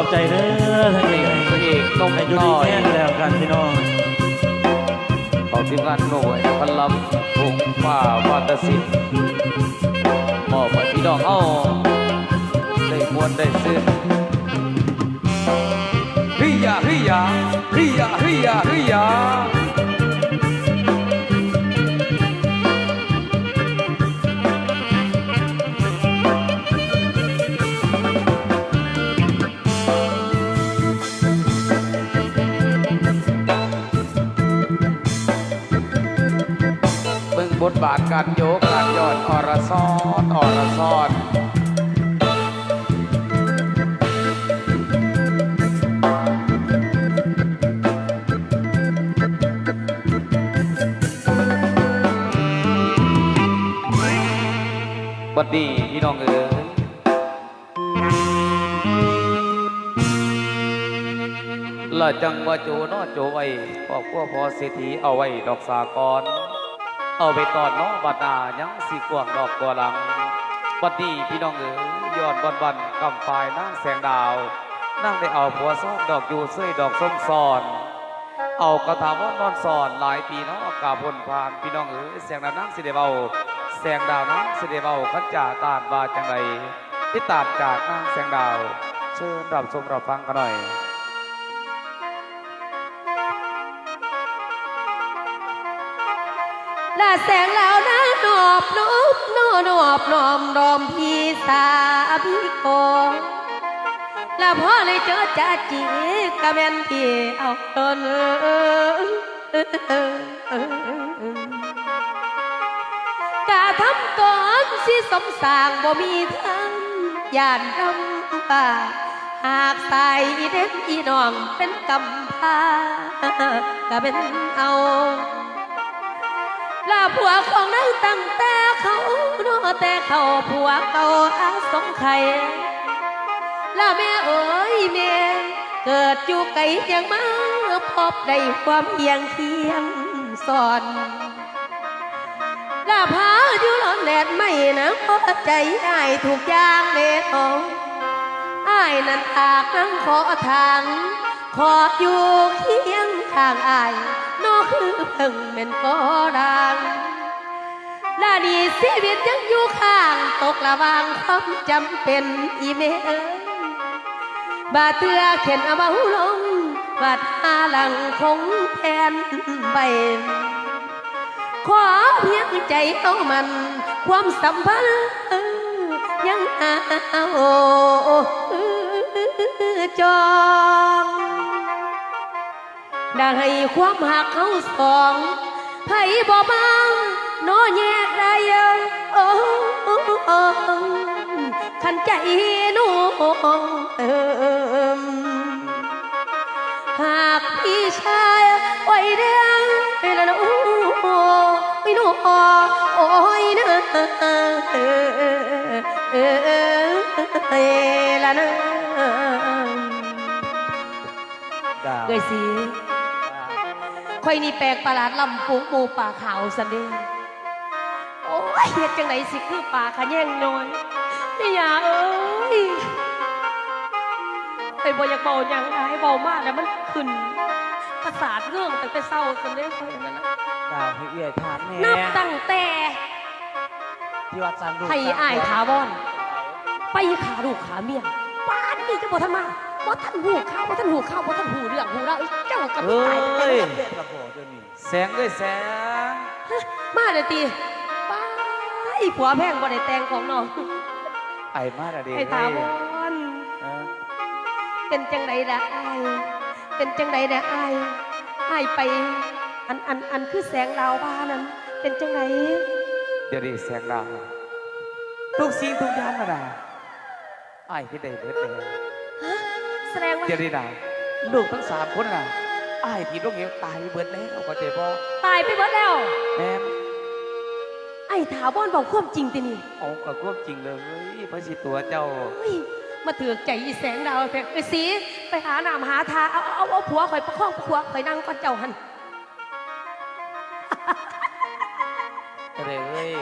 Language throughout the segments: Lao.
ຂອບໃຈເດີ ທາງນີ້ ພະເອກໜຸ່ມນ້ອຍ ໃຫ້ຢູ່ດີມີແຮງແລ້ວກັນພີ່ນ້ອງ ຂອງທີມງານໜ່ວຍນະຄອນລຳ ພົງຟ້າວາທະສິນ ມອບໃຫ້ພີ່ນ້ອງເຮົາໄດ້ມ່ວນໄດ້ຊື່ນ. ເຮີຍາ ເຮີຍາ ເຮີຍາ ເຮີຍາ ເຮີຍາ. ເບິ່ງບົດບາດການໂຍກການຍ້ອນ ອລະຊອນ ອລະຊອນ. ບັດນີ້ພີ່ນ້ອງເອີຍ ລະຈັ່ງວ່າໂຈເນາະ ໂຈໄວ້ຄອບຄົວພໍ່ເສດຖີ ເອົາໄວ້ດອກສາກ່ອນ ເອົາໄວ້ຕອນເນາະ ບັດໜ້າຍັງຊິກວ້າງດອກກວ່າຫຼັງ. ບັດນີ້ພີ່ນ້ອງເອີຍ ຍ້ອນວັນໆ ກຳປາຍນາງແສງດາວ ນາງໄດ້ເອົາຜົວຊອນດອກຢູ່ເຊີຍດອກຊົມຊອນ ເອົາກະຖາວອນນອນສອນຫຼາຍປີເນາະ ກະພົ້ນຜ່ານ ພີ່ນ້ອງເອີຍ ແສງດາວນາງຊິໄດ້ເວົ້າ ແສງດາວນາງຊິໄດ້ເວົ້າຄັນຈາຕ້ານວ່າຈັ່ງໃດ ຕິດຕາມຈາກນາງແສງດາວ ເຊີນຮັບຊົມຮັບຟັງກັນໜ່ອຍ. ລະແສງດາວນາງນອບນອບ ນອ ນອບນ້ອມດອມພີ່ສາພີ່ກອງ ລະພໍໄດ້ເຈີຈາຈີກະແມ່ນພີ່ເອົາຕົນ ກະທຳຕົນຊິສົມສ້າງບໍ່ມີທາງ ຢ້ານລຳບາກ ຫາກສາຍເດັກພີ່ນ້ອງເປັນກຳພ້າ ກະເປັນເອົາ ລະຜົວຂອງນາງຕັ້ງແຕ່ເຂົາເນາະ ແຕ່ເຂົາຜົວເກົ່າອາສົງໄຂ ລະແມ່ເອີຍແມ່ ເກີດຢູ່ໄກຍັງມາພົບໄດ້ຄວາມຮຽງຄຽງສອນ ລະພາຢູ່ລອນແດດໄມ້ນາຫົວໃຈອ້າຍທຸກຢ່າງແນ່ນອນ ອ້າຍນັ້ນຫາກນາງຂໍທາງ ຂໍຢູ່ຄຽງຂ້າງອ້າຍ ເນາະຄືເພິ່ງແມ່ນກໍດາງ ລະນີ້ຊີວິດຍັງຢູ່ຂ້າງ ຕົກລະຫວ່າງຄວາມຈຳເປັນ ອີ່ແມ່ເອີຍ ບາດເທື່ອເຂັນເອົາເບົາລົງ ບາດຫາຫຼັງຄົງແຜ່ນໄວ້ ຂໍພຽງໃຈເອົາໝັ້ນ ຄວາມສຳພັນຍັງເອົາຈອງ ໄດ້ໃຫ້ຄວາມຮັກເຮົາສອງ ໃຜບໍ່ມາເນາະແຍກໄດ້ ໂອ້ ຄັນໃຈນ້ອງເອີ ຫາກພີ່ຊາຍ ໂອ້ຍເດ້ ລະນ້ອງ ໂອ້ຍນ້ອງ ໂອ້ຍນາ ເອີ ລະນາ. ດາວ ເອື້ອຍສີ ຂ້ອຍນີ້ແປກປະຫຼາດລ້ຳປຸງໝູ່ປາຂາວຊັ້ນເດ້. ໂອ້ຍ ເຮັດຈັ່ງໃດຊິຄືປາຂະແຍງນ້ອຍ ແມ່ຍ່າເອີຍ. ຂ້ອຍບໍ່ຢາກເວົ້າຫຍັງຫຼາຍ ເວົ້າມາແລ້ວມັນຂຶ້ນປະສາດເງືອງຕັ້ງແຕ່ເຊົ້າຊັ້ນເດ້ ຂ້ອຍນັ້ນນະ. ດາວ ໃຫ້ເອື້ອຍຖາມແດ່ ນັບຕັ້ງແຕ່ ທີ່ວ່າສ້າງລູກ ໃຫ້ອ້າຍຖາວອນໄປຂ້າລູກຂ້າເມຍ ປານນີ້ເຈົ້າບໍ່ທັນມາ ບໍ່ທັນຮູ້ຂ່າວ ບໍ່ທັນຮູ້ຂ່າວ ບໍ່ທັນຮູ້ເລື່ອງຮູ້ລາວ ເຈົ້າກໍໄປຕາຍ ເອີຍ ແລ້ວບໍ່ດຽວນີ້ ແສງເອີຍແສງ ຮະ ມາແລ້ວຕິ ປາຍ ຜົວແພງບໍ່ໄດ້ແຕ່ງຂອງນ້ອງ ອ້າຍມາແລ້ວເດ້ ອ້າຍຖາວອນ ເອີ ເປັນຈັ່ງໃດລະອ້າຍ ເປັນຈັ່ງໃດແດ່ອ້າຍ ອ້າຍໄປ ອັນ ອັນ ອັນຄືແສງດາວວ່ານັ້ນ ເປັນຈັ່ງໃດ? ດຽວນີ້ແສງດາວ ທຸກສິ່ງທຸກຢ່າງຫັ້ນນະ ອ້າຍເຮັດໄດ້ເບິດແລ້ວ. ຮະ? ສະແດງວ່າ ດຽວນີ້ນະ ລູກທັງສາມຄົນນະ ອ້າຍຖິ້ມລົງເຫວຕາຍເບິດແລ້ວ ເຂົ້າໃຈບໍ່? ຕາຍໄປເບິດແລ້ວ? ແມ່ນ. ອ້າຍຖາວອນເວົ້າຄວາມຈິງຕິນີ້? ເອົາ ກໍຄວາມຈິງເລີຍ ໃຜຊິຕົວະເຈົ້າ? ໂອ້ຍ ມາຖືກໃຈອີແສງດາວແທ້. ເອີຍສີ ໄປຫານ້ຳຫາທ່າ ເອົາ ເອົາ ເອົາຜົວຂ້ອຍປະຄອງປະຂົວຂ້ອຍນັ່ງກ່ອນເຈົ້າຫັ້ນ. ເອີຍ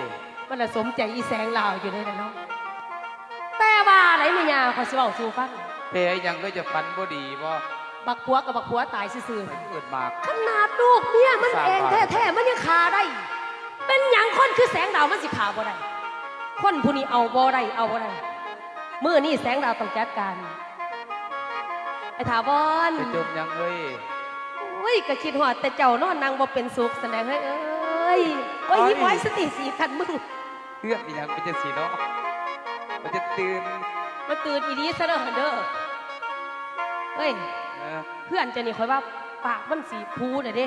ມັນລະສົມໃຈອີແສງລາວຢູ່ເດ້ລະເນາະ. ແຕ່ວ່າໃດແມ່ຍ່າ ຂ້ອຍຊິເວົ້າສູ່ຟັງ. ແຜຫຍັງ ຄືຈະຝັນບໍ່ດີບໍ? ບັກຜົວກໍບັກຜົວຕາຍຊື່ໆ ເອີ້ນມາກ ຂະໜາດລູກເມຍມັນເອງແທ້ໆ ມັນຍັງຂ້າໄດ້ ເປັນຫຍັງຄົນຄືແສງດາວມັນຊິຂ້າບໍ່ໄດ້? ຄົນຜູ້ນີ້ເອົາບໍ່ໄດ້ ເອົາບໍ່ໄດ້ ມື້ນີ້ແສງດາວຕ້ອງຈັດການ. ໄອ້ຖາວອນ ໄປຈົມຫຍັງເອີຍ? ໂອ້ຍ ກໍຄິດຮອດແຕ່ເຈົ້ານອນນັ່ງບໍ່ເປັນສຸກຊັ້ນແຫຼະເຮີ້ຍເອີຍ. ໂອ້ຍ ໂອ້ຍ ອີ່ບອຍສະຕິສີຄັນມຶງ ເຮືອນອີ່ຫຍັງເປັນຈັ່ງຊີ້ເນາະ ມັນຈະຕື່ນ ມາຕື່ນອີ່ຫຼີຊະເດີ ເອີຍ. ເອີ ເຮືອນເຈົ້ານີ້ ຂ້ອຍວ່າປາກມັນຊິຜູແລ້ວເດ້.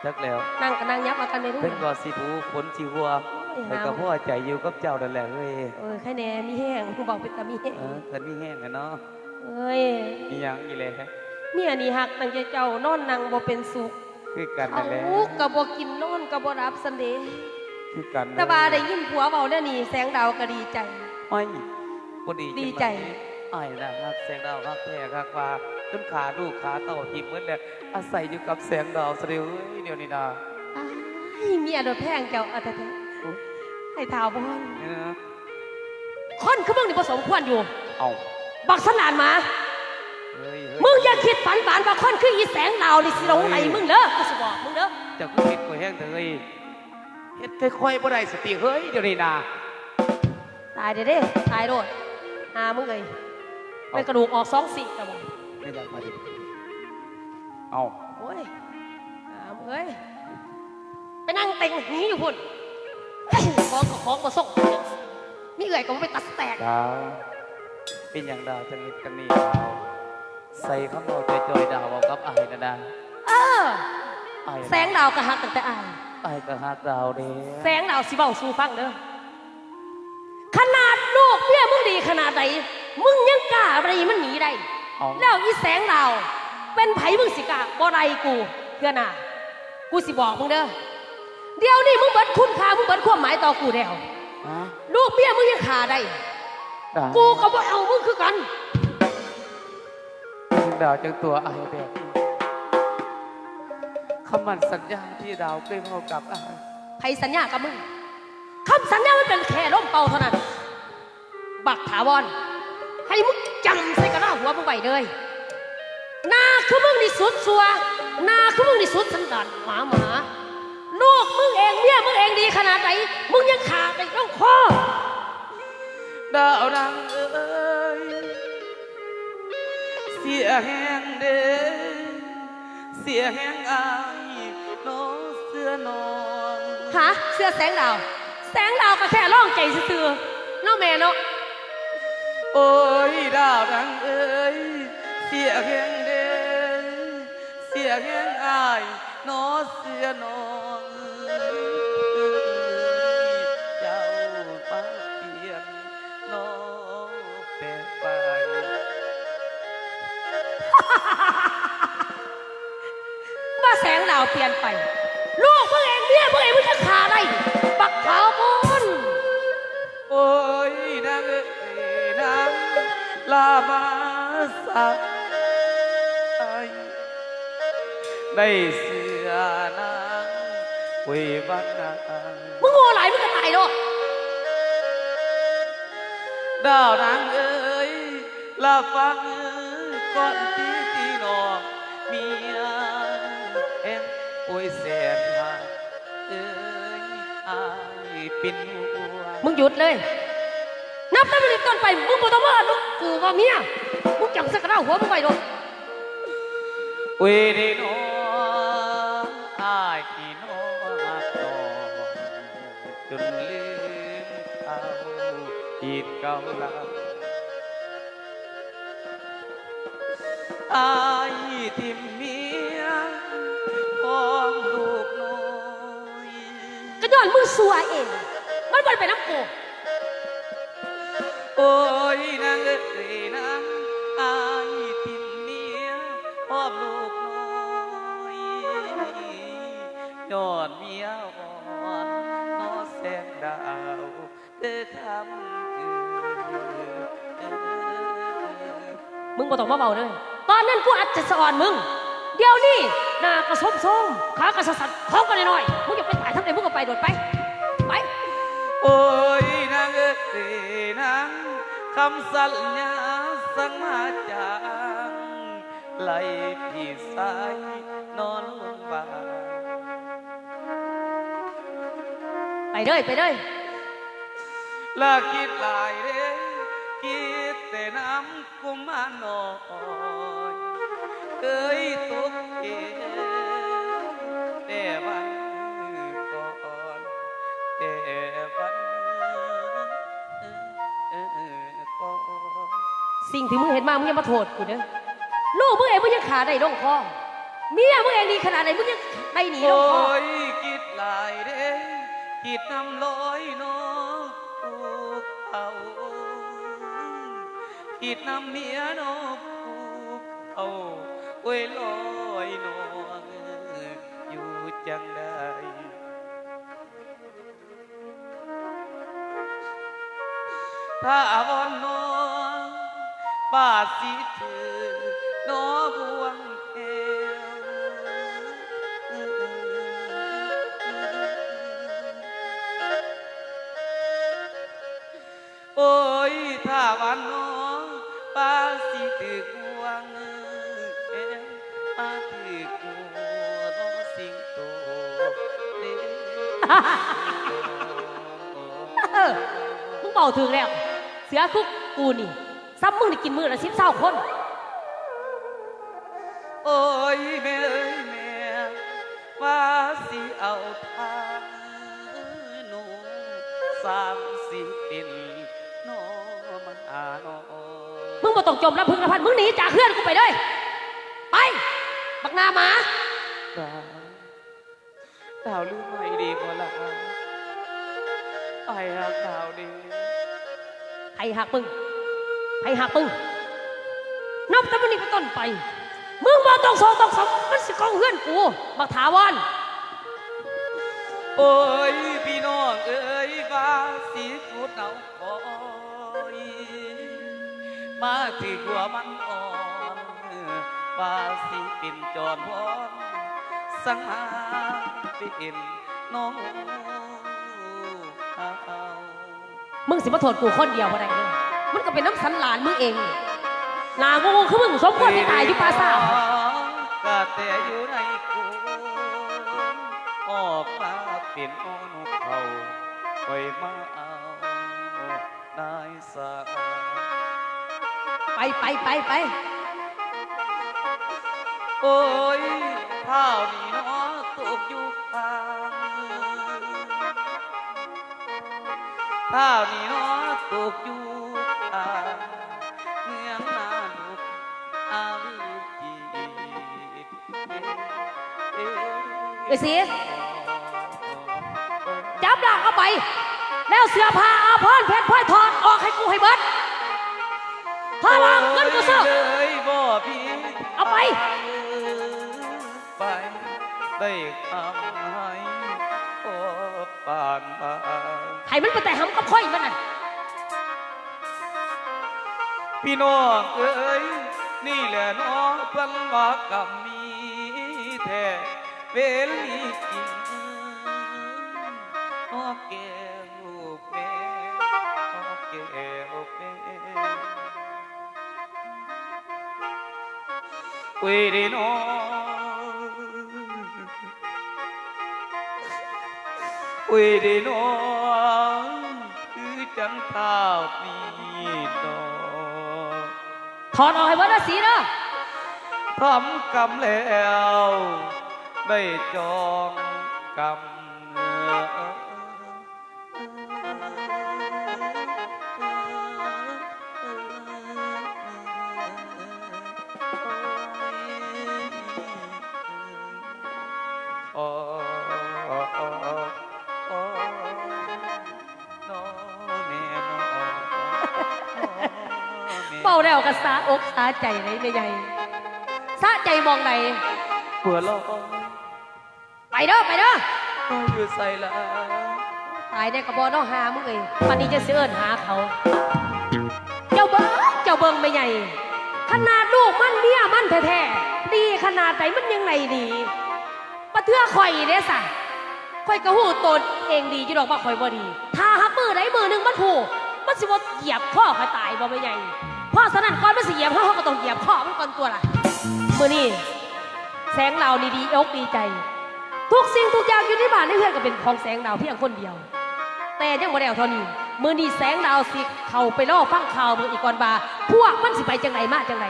ຈັກແລ້ວ ນັ່ງກໍນັ່ງ ຫຍັບມາກັນແດ່ລູກ ເພິ່ນກໍຊິຜູ ຝົນຊິຫົວ ໂອ້ຍ ຂ້ອຍກໍພໍໃຈຢູ່ກັບເຈົ້ານັ້ນແຫຼະເອີຍ. ເອີ ໃຄແດ່ມີແຮງ ເວົ້າເປັນຕາມີແຮງ ເອີ ເພິ່ນມີແຮງແຫຼະເນາະ. ເອີຍ ອີ່ຫຍັງອີກແລ້ວ? ເມຍນີ້ຮັກຕັ້ງແຕ່ເຈົ້ານອນນັ່ງບໍ່ເປັນສຸກ ຄືກັນນັ້ນແຫຼະ ເຂົ້າກໍບໍ່ກິນ ນອນກໍບໍ່ຫຼັບຊັ້ນເດ ຄືກັນເດີ. ແຕ່ວ່າໄດ້ຍິນຜົວເວົ້າແນວນີ້ ແສງດາວກໍດີໃຈ. ໂອ້ຍ ບໍ່ດີ ດີໃຈ ຈັ່ງໃດ? ອ້າຍນະຮັກແສງດາວຄັກແທ້ຄັກວ່າ ຈົນຂ້າລູກຂ້າເຕົ້າຖິ້ມໝົດແລ້ວ ອາໄສຢູ່ກັບແສງດາວຊະເດເອີຍ ດຽວນີ້ນະ. ອ້າຍ ເມຍໂດດແພງເຈົ້າ ອາແທ້ໆ ໂອ້ຍ ໄອ້ທ້າວບອນ ເອີ ຄົນຄືມຶງນີ້ບໍ່ສົມຄວນຢູ່. ເອົ້າ ບັກສັນດານໝາ ເຮີ້ຍ ເຮີ້ຍ ມຶງຢ່າຄິດຝັນບານວ່າຄົນຄືອີແສງດາວນີ້ຊິຫຼົງໄຫຼມຶງເດີ ກູຊິບອກມຶງເດີ. ເຈົ້າຄືເຮັດຂ້ອຍແຮງແທ້ເຮີ້ຍ ເຮັດໃຫ້ຂ້ອຍບໍ່ໄດ້ສະຕິເຮີ້ຍ ດຽວນີ້ນະ. ຕາຍເດ້ ຕາຍໂລດ ຫາມຶງເອີຍ ເອົ້າ ແມ່ນກະດູກອອກສອງຊີກແລ້ວບໍ? ແມ່ນຫຍັງບາດນີ້? ເອົ້າ ໂອ້ຍ ຫາມຶງເອີຍ ໄປນັ່ງເຕັງຫີຢູ່ພຸ້ນ ຂອງກໍຂອງບໍ່ສົ່ງ ມີເອື້ອຍກໍບໍ່ເປັນຕາແຕກ. ດາວ ເປັນຫຍັງດາວຈັ່ງເຮັດກັນນີ້ດາວ? ໃສ່ຄຳເວົ້າຈ່ອຍໆ ດາວເວົ້າກັບອ້າຍນັ້ນນະ. ເອີ ອ້າຍ ແສງດາວກໍຮັກຕັ້ງແຕ່ອ້າຍ ອ້າຍກໍຮັກດາວເດ້. ແສງດາວຊິເວົ້າສູ່ຟັງເດີ ຂະໜາດລູກເມຍມຶງດີຂະໜາດໃດ ມຶງຍັງກ້າໄລ່ມັນໜີໄດ້. ເອົ້າ ແລ້ວອີແສງດາວ ເປັນໃຜມຶງຊິກ້າບໍ່ໄລ່ກູເທື່ອໜ້າ? ກູຊິບອກມຶງເດີ ດຽວນີ້ມຶງເບິດຄຸນຄ່າ ມຶງເບິດຄວາມໝາຍຕໍ່ກູແລ້ວ. ຮະ? ລູກເມຍມຶງຍັງຂ້າໄດ້ ດາວ ກູກໍບໍ່ເອົາມຶງຄືກັນ. ດາວຈັ່ງຕົວະອ້າຍແບບນີ້ ຄຳໝັ້ນສັນຍາທີ່ດາວເຄີຍເວົ້າກັບອ້າຍ. ໃຜສັນຍາກັບມຶງ? ຄຳສັນຍາມັນເປັນແຄ່ລົມເປົ່າເທົ່ານັ້ນ. ບັກຖາວອນ ໃຫ້ມຶງຈຳໃສ່ກະລາຫົວມຶງໄວ້ເລີຍ ໜ້າຄືມຶງນີ້ສຸດຊົ່ວ ໜ້າຄືມຶງນີ້ສຸດສັນດານໝາໝາ. ລູກມຶງເອງ ເມຍມຶງເອງດີຂະໜາດໃດ ມຶງຍັງຂ້າໄດ້ລົງຄໍ. ດາວນາງເອີຍ ເສຍແຮງເດ້ ເສຍແຮງອ້າຍເນາະ ເຊື່ອນ້ອງ. ຫາ ເຊື່ອແສງດາວ? ແສງດາວກໍແຄ່ລອງໃຈຊື່ໆ ເນາະແມ່ເນາະ. ໂອ້ຍ ດາວນາງເອີຍ ເສຍແຮງເດ້ ເສຍແຮງອ້າຍເນາະ ເຊື່ອນ້ອງ. ເຈົ້າມາປ່ຽນ ນ້ອງແປໄປ. ວ່າແສງດາວປ່ຽນໄປ ລູກມຶງເອງ ເມຍມຶງເອງ ມຶງຈະຂ້າໄດ້ ບັກຂາວໂພນ. ໂອ້ຍ ນາງເອີຍ ນາງລາມາສາຍ ໄດ້ເຊື່ອນາງ ໂອ້ຍ ວ່ານາງ ມຶງໂງ່ຫຼາຍ ມຶງກໍຕາຍໂລດ. ດາວນາງເອີຍ ລາຟັງກ່ອນຕີ ຕີນ້ອງເມຍແຮງ ໂອ້ຍ ແສນຮັກເອີຍ ອ້າຍເປັນຫ່ວງ. ມຶງຢຸດເລີຍ ນັບແຕ່ມື້ນີ້ເປັນຕົ້ນໄປ ມຶງບໍ່ຕ້ອງມາເອີ້ນກູວ່າເມຍ ມຶງຈຳໃສ່ກະລາຫົວມຶງໄວ້ໂລດ. ໂອ້ຍເດ້ນ້ອ ອ້າຍທີ່ນ້ອງຮັກນ້ອງ ຈົນລືມເຂົາຜິດເກົ່າລາວ ອ້າຍຖິ້ມເມຍພ້ອມລູກນ້ອຍ. ກໍຍ້ອນມຶງຊົ່ວເອງ ມັນບໍ່ໄດ້ໄປນຳກູ. ໂອ້ຍ ນາງເອີຍນາງ ອ້າຍຖິ້ມເມຍພ້ອມລູກນ້ອຍ ຍ້ອນເມຍອ່ອນເນາະ ແສງດາວເອີຍ ຄຳເອີຍ. ມຶງບໍ່ຕ້ອງມາເວົ້າເດີ ຕອນນັ້ນກູອັດຈະສະອອນມຶງ ດຽວນີ້ໜ້າກະໂຊມໆ ຂາກະສັ່ນໆ ຂອງກະນ້ອຍໆ ມຶງຢາກໄປຕາຍທາງໃດ ມຶງກໍໄປໂລດ ໄປ ໄປ. ໂອ້ຍ ນາງເອີຍນາງ ຄຳສັນຍາ ສັ່ງມາຈ້າງໄລ່ພີ່ຊາຍນອນໂຮງບານ. ໄປເດີ ໄປເດີ. ລະຄິດຫຼາຍເດ້ ຄິດແຕ່ນຳກຸມມານນ້ອຍ ເຄີຍຕົກເກມແຕ່ວັນກ່ອນ ແຕ່ວັນ ສິ່ງທີ່ມຶງເຮັດມາ ມຶງຢ່າມາໂທດກູເດີ. ລູກມຶງເອງ ມຶງຍັງຂ້າໄດ້ລົງຄໍ. ເມຍມຶງເອງດີຂະໜາດໃດ ມຶງຍັງໄລ່ໜີລົງຄໍ. ໂອ້ຍ ຄິດຫຼາຍເດ້ ຄິດນຳລອຍນ້ອງຜູ້ເຖົ້າ ຄິດນຳເມຍນ້ອງຜູ້ເຖົ້າ ໂອ້ຍ ລອຍນ້ອງ ຢູ່ຈັ່ງໃດ? ຖ້າວອນນ້ອງ ວ່າຊິຖືກໜໍ່ບ່ວງແກ້ວ. ໂອ້ຍ ຖ້າວ່ານ້ອງ ວ່າຊິຖືກບ່ວງແກ້ວ ມາຖືກຫົວນ້ອງສິງໂຕເດ້. ເອີ ມຶງເວົ້າຖືກແລ້ວ ເສືອຄືກູນີ້ ສ່ຳມຶງໄດ້ກິນມື້ລະສິບຊາວຄົນ. ໂອ້ຍ ແມ່ເອີຍແມ່ ວ່າຊິເອົາທານຸ ສ້າງຊິເປັນໜໍ່ມາໜໍ່. ມຶງບໍ່ຕ້ອງຈົ່ມລຳພຶງລຳພັນ ມຶງໜີຈາກເຮືອນກູໄປເລີຍ ໄປ ບັກໜ້າໝາ. ດາວ ດາວລືມອ້າຍເດບໍ່ລະ? ອ້າຍຮັກດາວເດ. ໃຜຮັກມຶງ? ໃຜຮັກມຶງ? ນັບແຕ່ມື້ນີ້ເປັນຕົ້ນໄປ ມຶງບໍ່ຕ້ອງໂສກຕ້ອງເສົ້າ ມັນຊິກອງເຮືອນກູ ບັກຖາວອນ. ໂອ້ຍ ພີ່ນ້ອງເອີຍ ວ່າຊິຂຸດເອົາ ໂອ້ຍ ມາຖືກຫົວມັນອ່ອນ ວ່າຊິເປັນຈອມພອນ ສັງຫາເປັນນ້ອງເຮົາ. ມຶງຊິມາໂທດກູຄົນດຽວບໍ່ໄດ້ເດີ ມັນກໍເປັນນຳສັນຫຼານມຶງເອງ. ໜ້າໂງ່ໆຄືມຶງສົມຄວນທີ່ຕາຍຢູ່ປ່າຊ້າ. ກະແຕ່ຢູ່ໃນກົງ ອອກມາເປັນນອກເຂົາ ຂ້ອຍມາເອົານາຍ ໄປ ໄປ ໄປ ໄປ. ໂອ້ຍ ທ້າວນີ້ເນາະຕົກຢູ່ຂ້າງ ທ້າວນີ້ເນາະຕົກຢູ່ຂ້າງ ເມືອງນາລຸກອາລີຈີ. ເອື້ອຍສີ ຈັບລາກເອົາໄປ ແລ້ວເສື້ອຜ້າອາພອນເພັດພລອຍຖອດອອກໃຫ້ກູໃຫ້ເບິດ ຖອດອອກ ເງິນກູຊື້ ເອົາໄປ ໄປ ໄດ້ຄຳໃຫ້ພໍປານບາງ ໃຫ້ມັນໄປແຕ່ຫຳກັບຂ້ອຍມັນນະ. ພີ່ນ້ອງເອີຍ ນີ້ແຫຼະເນາະ ເພິ່ນວ່າກຳມີແທ້ ເວລມີກິນ ເນາະແກ້ວແມ່ ເນາະແກ້ວແມ່. ໂອ້ຍເດເນາະ ໂອ້ຍເດເນາະ ຄືຈັ່ງທ້າວນີ້ເນາະ. ຖອດອອກໃຫ້ເບິດເດີສີເດີ. ທຳກຳແລ້ວ ໄດ້ຈອງກຳ ເວົ້າແລ້ວກໍສະອົກສະໃຈເດ້ແມ່ໃຫຍ່. ສະໃຈໝ່ອງໃດ? ຫົວເລາະ. ໄປເດີ ໄປເດີ. ຢູ່ໃສລະ? ຕາຍແດ່ກະບໍ່ເນາະ ຫາມຶງເອີຍ. ປານນີ້ຈັ່ງຊິເອີ້ນຫາເຂົາ. ເຈົ້າເບິ່ງ ເຈົ້າເບິ່ງແມ່ໃຫຍ່ ຂະໜາດລູກມັນເມຍມັນແທ້ໆ ດີຂະໜາດໃດມັນຍັງໄລ່ໜີ. ບາດເທື່ອຂ້ອຍເດ້ສະ ຂ້ອຍກໍຮູ້ຕົນເອງດີຢູ່ດອກວ່າຂ້ອຍບໍ່ດີ. ຖ້າຫາກມື້ໃດມື້ໜຶ່ງມັນຮູ້ ມັນຊິບໍ່ຢຽບຄໍຂ້ອຍຕາຍບໍ່ແມ່ໃຫຍ່? ເພາະສະນັ້ນ ກ່ອນມັນຊິຢຽບເຮົາ ເຮົາກໍຕ້ອງຢຽບຄໍມັນກ່ອນຕົວະ. ມື້ນີ້ແສງດາວນີ້ດີອົກດີໃຈ, ທຸກສິ່ງທຸກຢ່າງຢູ່ໃນບ້ານໃນເຮືອນກໍເປັນຂອງແສງດາວພຽງຄົນດຽວ. ແຕ່ຍັງບໍ່ແລ້ວເທົ່ານີ້, ມື້ນີ້ແສງດາວຊິເຂົ້າໄປລໍຟັງຂ່າວເບິ່ງອີກກ່ອນວ່າ ພວກມັນຊິໄປຈັ່ງໃດມາຈັ່ງໃດ.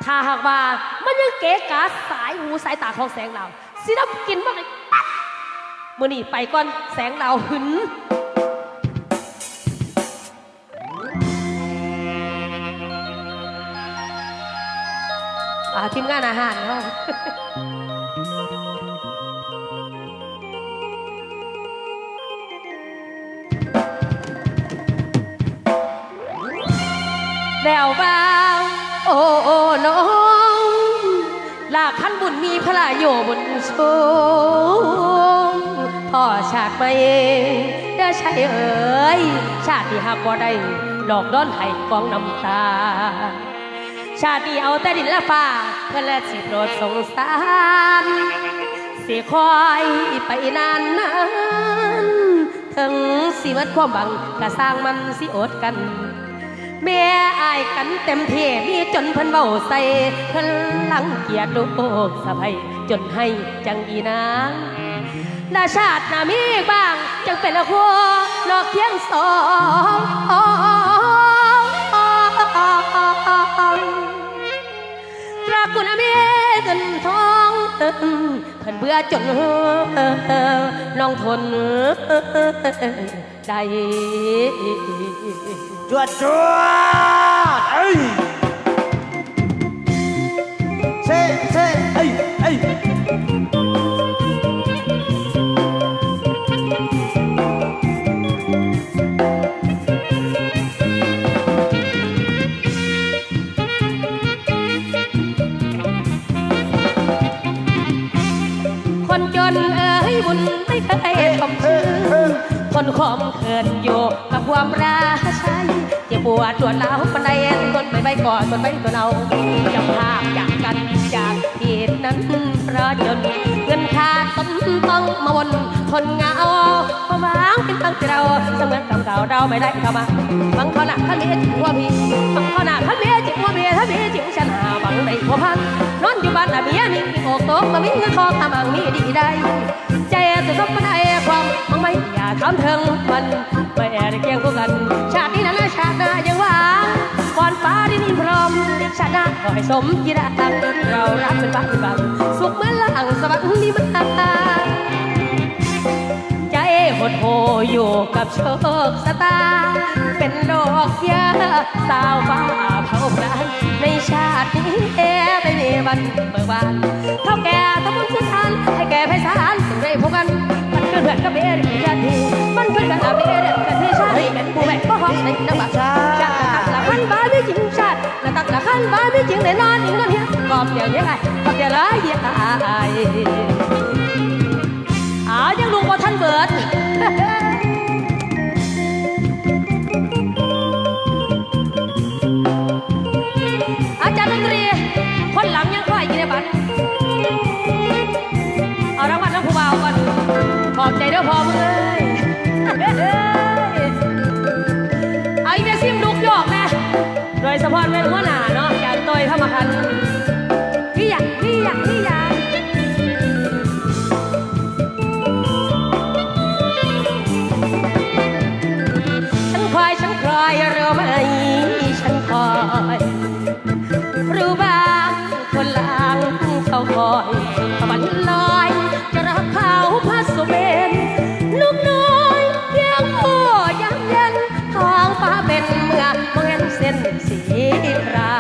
ຖ້າຫາກວ່າມັນຍັງເກະກະສາຍຫູສາຍຕາຂອງແສງດາວ ຊິດັບກິ່ນມັນເລີຍປັບ. ມື້ນີ້ໄປກ່ອນ ແສງດາວຫຶນ. ອ່າ ທີມງານອາຫານເຮົາ ແລ້ວວ່າ ໂອ້ ໂອ້ ນ້ອງ ລາກຄັນບຸນມີພະລາໂຍບຸນສູງ ພໍ້ຊາດໃໝ່ເດີໄຊເອີຍ ຊາດນີ້ຫາກບໍ່ໄດ້ ຫຼອກດອນໃຫ້ກອງນ້ຳຕາ. ຊາດນີ້ເອົາແຕ່ດິນລະຟ້າ ເພິ່ນລະຊິໂປດສົງສານ ຊິຄອຍໄປນານໆ ເຖິງຊິໝົດຄວາມຫວັງກະຊ່າງມັນ ຊິອົດກັນ ແມ່ອ້າຍກັນເຕັມທີ່ ມີຈົນເພິ່ນເວົ້າໃສ່ ເພິ່ນລັງກຽດລູກສະໃພ້ ຈົນໃຫ້ຈັ່ງອີນາງ ລະຊາດໜ້າມີອີກບ້າງ ຈັ່ງເປັນຄູ່ນອກຄຽງສອງ ຕຣະກຸນອາມີເງິນທອງ ເພິ່ນເບື່ອຈົນ ນ້ອງທົນໄດ້ ຈວດຈວດ ເອີຍ ເຊ ເຊ ເອີຍ ເອີຍ. ຄົນຈົນເອີຍ ບຸນໄມ່ເຄີຍສົມຊື່ ຄົນຄອມເຂີນຢູ່ກັບຄວາມລາໄຊ ເຈັບປວດລວດລາວປານໃດ ທົນໄມ່ໄຫວກໍທົນໄວ້ທົນເອົາ ຢ່າພາກຈາກກັນຈາກ ເຂດນັ້ນເພາະຈົນ ເງິນຂາດຕົນຕ້ອງມາວົນ ຄົນເຫງົາ ຄວາມຫວັງເປັນທາງທີ່ເຮົາ ສະເໝືອນຄຳກ່າວເຮົາໄມ່ໄດ້ເຂົ້າມາ ຟັງເຂົານະ ຄັນມີຈິງຜົວມີ ຟັງເຂົານະ ຄັນມີຈິງຜົວມີ ຖ້າມີຈິງຊັ້ນຫາຫວັງໄດ້ພົວພັນ ນອນຢູ່ບ້ານລະເມຍມີອອກຕົກ ບໍ່ມີເງິນທອງຫາໝັ່ງມີດີໄດ້ ໃຈຈະສົມປານໃດ ຄວາມໝັ່ງໄມ້ຢ່າຖາມເຖິງມັນ ໄວ້ແອດຄຽງຄູ່ກັນ ຊາດນີ້ນັ້ນ ຊາດໜ້າຍັງຫວັງ ກ່ອນຟ້າດິນພ້ອມ ຊາດໜ້າຂໍໃຫ້ສົມຈິດດັງ ເຮົາຮັກເປັນບ້ານເປັນບັງ ສຸກເໝືອນລາງສະຫວັດມີມາ ໃຈຫົດຫູ່ຢູ່ກັບໂຊກຊະຕາ ເປັນໂລກເສຍ ຊາວຟ້າເຜົາຜລານ ໃນຊາດນີ້ແອໄດ້ມີວັນເບີກບານ ເຖົ້າແກ່ທຳບຸນສຸນທານ ໃຫ້ແກ່ໄພສານ ເຊິ່ງໄດ້ພົບກັນ ມັນຄືເພື່ອນກັບເມຍເດືອນທີ ມັນຄືເພື່ອນກັບເມຍເດືອນທີ ຊາດນີ້ເປັນຜູ້ແບກບໍ່ຮອກໃນນາມບ້ານ ຊາດນະຕັກລະຄັນວ່າມີຈິງ ຊາດນະຕັກລະຄັນວ່າມີຈິງ ໄດ້ນອນອີງນອນຮຽນ ກອບດຽວເຍອະອ້າຍ ກອບດຽວຫຼາຍເຍອະອ້າຍ. ອ້າວ ຍັງລຸກບໍ່ທັນເບີດ ອາຈານດົນຕີ ຄົນຫຼັງຍັງຄອຍຢູ່ໃນບັດ ເອົາລາງວັນນຳຜູ້ບ່າວກ່ອນ ຂອບໃຈເດີພໍ່ມຶງເອີຍ ເອົາອີແມ່ຊິມລຸກຢອກແດ່. ໂດຍສະເພາະແມ່ນຫົວໜ້າເນາະ ອາຈານໂຕ້ຍ ທຳມະພັນ ວິຍະ ວິຍະ ວິຍະ ສັນຄອຍ ສັນຄອຍ ຮູ້ໄໝ ສັນຄອຍ ຮູ້ບ້າງ ຄົນຫຼັງເຂົາຄອຍ ຕະວັນລອຍ ຈະຮັກເຂົາພະສຸເມນ ລູກນ້ອຍ ພຽງໂອ້ຍາມເຢັນ ທ້ອງຟ້າເປັນເມືອງ ບໍ່ເຫັນເສັ້ນສີຄຣາ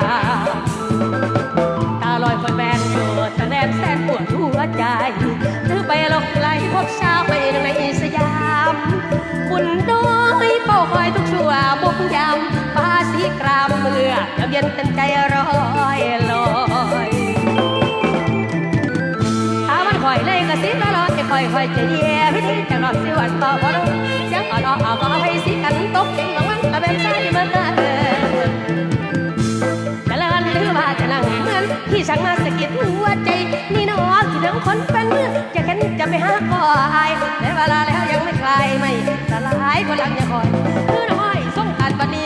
ມ ຕາລອຍຄົນແບນຢູ່ຕະແໜງແສນປວດຫົວໃຈ ຖືໃບລອກໄຫຼພົບຊາວໃໝ່ໃນສະຫຍາມ ບຸນນ້ອຍເຝົ້າຄອຍທຸກຊົ່ວມຸມຍາມ ຟ້າສີຄຣາມເມືອຍາມເຢັນເປັນໃຈລອຍລອຍ ຖ້າມັນຂ້ອຍໃນກະສິລະລອຍ ຂ້ອຍ ຂ້ອຍຈະເຍຍພິນີຈາກນອກສິວັນບໍ່ບໍ່ລົງ ສຽງອ່ອນອອກອອກກໍອະໄພສີກັນຕົກເປັນບາງວັນກະແມ່ນໃສມາເກີດ ຈະເລີນຫຼືວ່າຈະນັ່ງເໝືອນ ທີ່ຊ່າງມາສະກິດຫົວໃຈ ນີ້ນອກທີ່ເຖິງຄົນເປັນເມືອ ຈະເຂັນຈະໄປຫາກໍອາຍ ແຕ່ວ່າລາແລ້ວຍັງໄມ່ຄລາຍໄໝ້ ສະຫຼາຍຄົນລັກຍັງຄອຍ ຄືນ້ອຍສົງການບັດນີ້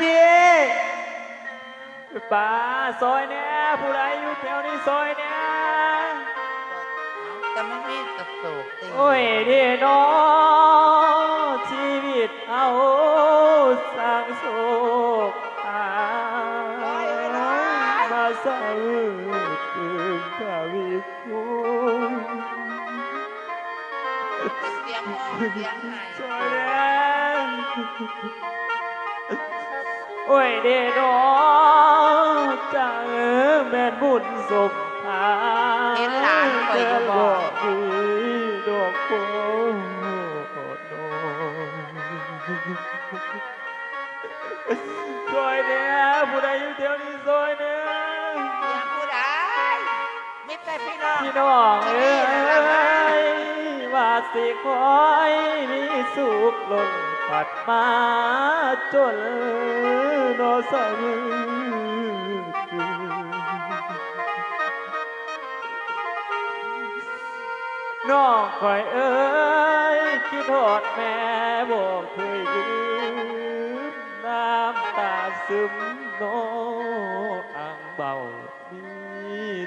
ພີ້ ປ້າ ຊ່ອຍແດ່ ຜູ້ໃດຢູ່ແຖວນີ້ຊ່ອຍແດ່. ແຕ່ມັນມີແຕ່ໂສກຕິ ໂອ້ຍເດເນາະ ຊີວິດເຮົາຊ່າງໂສກ ມາສະອືດຕື່ມທະວີຄູນ ສຽງຮ້ອງສຽງໄຫ້ ຊ່ອຍແດ່ ໂອ້ຍເດເນາະ ຈັ່ງແມ່ນບຸນສົມພານ ເຫັນຫຼານຂ້ອຍຢູ່ບໍ່? ແຕ່ບໍ່ມີດອກໂກ ຊ່ອຍແດ່ ຜູ້ໃດຢູ່ແຖວນີ້ຊ່ອຍແດ່. ເສຍງຜູ້ໃດ? ມີແຕ່ພີ່ນ້ອງ ພີ່ນ້ອງເອີຍ ວ່າຊິຄອຍມີສຸກລົ້ນ ພັດມາຈົນນໍສະເອີຍ. ນ້ອງຂ້ອຍເອີຍ ຄິດຮອດແມ່ບໍ່ເຄີຍລືມ ນ້ຳຕາຊຶມນ້ອງເບົາ ມີ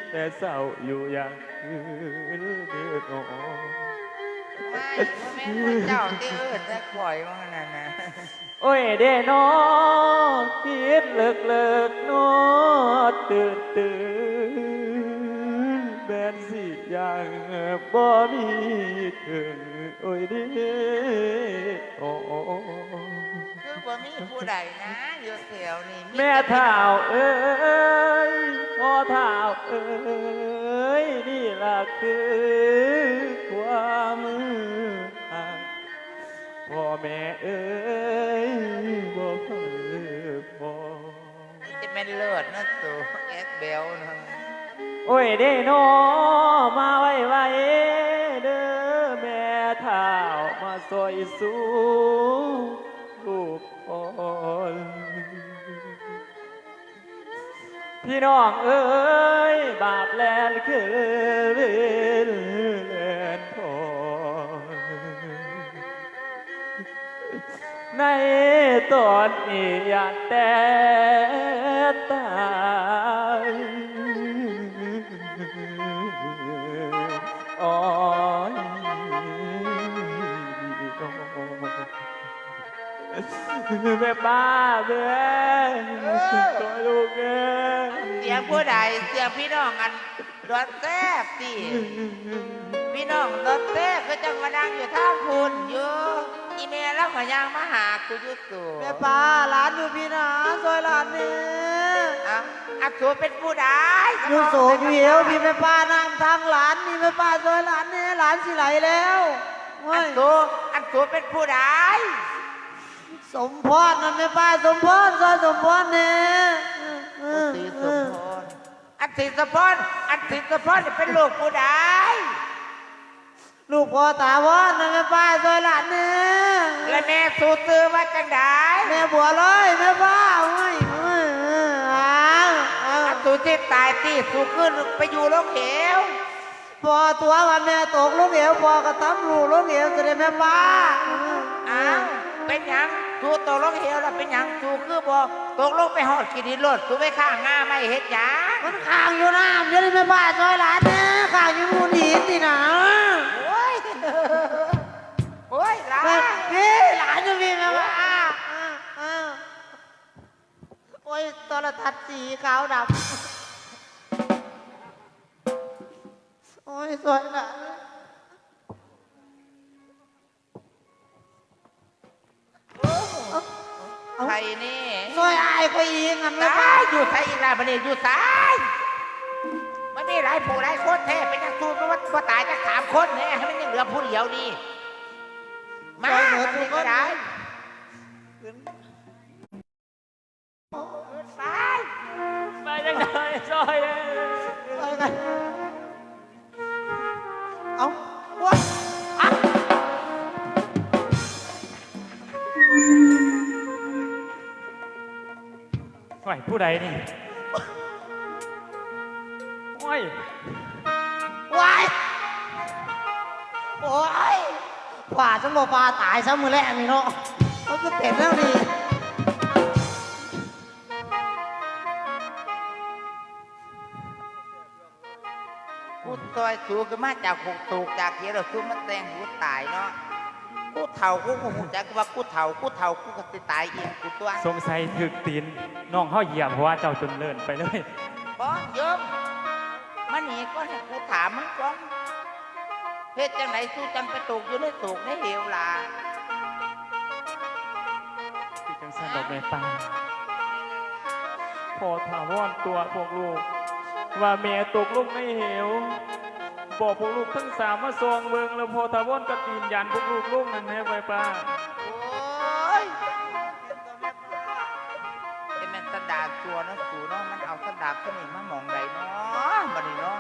ແຕ່ເສົ້າຢູ່ຢ່າງອື່ນເດີນ້ອງ. ໂອ້ຍ ບໍ່ແມ່ນເຈົ້າຕິເອີ້ນແຕ່ຂ້ອຍວ່ານັ້ນນະ. ໂອ້ຍເດ້ນ້ອ ຄິດເລິກໆນ້ອ ຕື່ນໆ ແມ່ນຊິຍັງບໍ່ມີເຖິງ ໂອ້ຍເດ້ນ້ອ. ຄືບໍ່ມີຜູ້ໃດນະຢູ່ແຖວນີ້ ແມ່ທ້າວເອີຍ ພໍ່ທ້າວເອີຍ ນີ້ລະຄືຄວາມຮັກ ພໍ່ແມ່ເອີຍ ບໍ່ເພີ້ພໍ. ຈະແມ່ນເລີດນະໂຕ ແອກແບວນະ. ໂອ້ຍເດ້ນ້ອ ມາໄວໆເດີແມ່ທ້າວ ມາຊ່ອຍຊູລູກອ່ອນ. ພີ່ນ້ອງເອີຍ ບາບແລ່ນຄືເວນແລ່ນທອນ ໃນຕອນນີ້ຢ້ານແຕ່ຕາຍ ໂອ້ຍ. ແມ່ປ້າ ແມ່ ເອີ ຊ່ອຍລູກແດ່. ສຽງຜູ້ໃດ? ສຽງພີ່ນ້ອງອັນດອນແຊບຕິ? ພີ່ນ້ອງດອນແຊບ ຄືຈັ່ງມານັ່ງຢູ່ທາງພຸ້ນຢູ່. ອີແມ່ລາວກໍຍ່າງມາຫາກູຢູ່ໂຕ. ແມ່ປ້າ ຫຼານຢູ່ພີ້ນະ ຊ່ອຍຫຼານແດ່. ເອົ້າ ອັນໂຕເປັນຜູ້ໃດ? ຢູ່ໂສຢູ່ເອວພີ້ແມ່ປ້າ ນຳທາງຫຼານນີ້ ແມ່ປ້າ ຊ່ອຍຫຼານແດ່ ຫຼານຊິໄຫຼແລ້ວ. ໂອ້ຍ ອັນໂຕ ອັນໂຕເປັນຜູ້ໃດ? ສົມພອນນັ້ນແມ່ປ້າ ສົມພອນ ຊ່ອຍສົມພອນແດ່. ເອີ ເອີ ເອີ ສົມພອນ ອັນສິດສະພອນ ອັນສິດສະພອນນີ້ເປັນລູກຜູ້ໃດ? ລູກພໍ່ຖາວອນນັ້ນແມ່ປ້າ ຊ່ອຍຫຼານແດ່. ແລະແມ່ສູຊື່ວ່າຈັ່ງໃດ? ແມ່ບົວລອຍແມ່ປ້າ. ໂອ້ຍ ເອີ ເອີ ອ້າວ ອ້າວ ອັນສູຊິຕາຍຕິ ສູຄືໄປຢູ່ລົງເຫວ? ພໍ່ຕົວະວ່າແມ່ຕົກລົງເຫວ ພໍ່ກໍຕຳລູກລົງເຫວຊະເດແມ່ປ້າ. ອ້າວ ເປັນຫຍັງ? ສູຕົກລົງເຫວແລ້ວເປັນຫຍັງ? ສູຄືບໍ່ຕົກລົງໄປຮອດຂີ້ດິນໂລດ? ສູໄປຄ້າງງ່າໄມ້ເຮັດຫຍັງ? ມັນຄ້າງຢູ່ນ້ຳຢູ່ນີ້ແມ່ປ້າ ຊ່ອຍຫຼານແດ່ ຄ້າງຢູ່ມູນຫີນນີ້ນະ. ໂອ້ຍ ໂອ້ຍ ຫຼານ ເອີ ຫຼານຢູ່ພີ້ແມ່ປ້າ. ໂອ້ຍ ໂທລະທັດສີຂາວດຳ. ໂອ້ຍ ຊ່ອຍຫຼານ. ເອົ້າ ໃຜນີ້? ຊ່ອຍອ້າຍຂ້ອຍອີກຫັ້ນແມ່. ຕາຍ ຢູ່ໃສອີກລະບາດນີ້? ຢູ່ໃສ? ມັນມີຫຼາຍຜູ້ຫຼາຍຄົນແທ້ ເປັນຫຍັງສູ້ກັນບໍ່ຕາຍຈັກສາມຄົນແດ່ ໃຫ້ມັນຍັງເຫຼືອຜູ້ດຽວນີ້? ມາ ອັນນີ້ກໍໄດ້. ໄປ ໄປຈັ່ງໃດ ຊ່ອຍເດີ້ ຊ່ອຍກັນ. ເອົ້າ ໂອ້ຍ ໂອ້ຍ ຜູ້ໃດນີ້? ໂອ້ຍ ວ້າຍ ໂອ້ຍ ຟ້າຈັ່ງບໍ່ຟ້າຕາຍຊະມື້ແລງນີ້ເນາະ ມັນຄືເປັນແນວນີ້. ກູຊ່ອຍສູຂຶ້ນມາຈາກຫຸກໂຕກຈາກເຫວແລ້ວ ສູມາແຕ່ງຫູຕາຍເນາະ. ກູເຖົ້າ ກູກໍຮູ້ຈັກວ່າກູເຖົ້າ ກູເຖົ້າ ກູກໍຊິຕາຍເອງກູຕົວະ. ສົງໄສຖືກຕີນນ້ອງເຮົາຢຽບຫົວເຈົ້າຈົນເລີນໄປເລີຍ. ບໍ່ ໂຍມ ມານີ້ກ່ອນ ໃຫ້ກູຖາມມຶງກ່ອນ. ເຮັດຈັ່ງໃດສູຈັ່ງໄປຕົກຢູ່ໃນໂຕກໃນເຫວລະ? ຄືຈັ່ງຊັ້ນດອກແມ່ປ້າ. ພໍ່ຖາວອນຕົວະພວກລູກວ່າແມ່ຕົກລົງໃນເຫວ. ບອກພວກລູກທັງສາມມາສ່ອງເບິ່ງ ແລ້ວພໍ່ຖາວອນກໍຕີນຢັນພວກລູກລົງນັ້ນແດ່ແມ່ປ້າ. ໂອ້ຍ ເປັນແມ່ນ າກຄົນນີ້ມາໝ່ອງໃດເນາະ ບັດນີ້ເນາະ?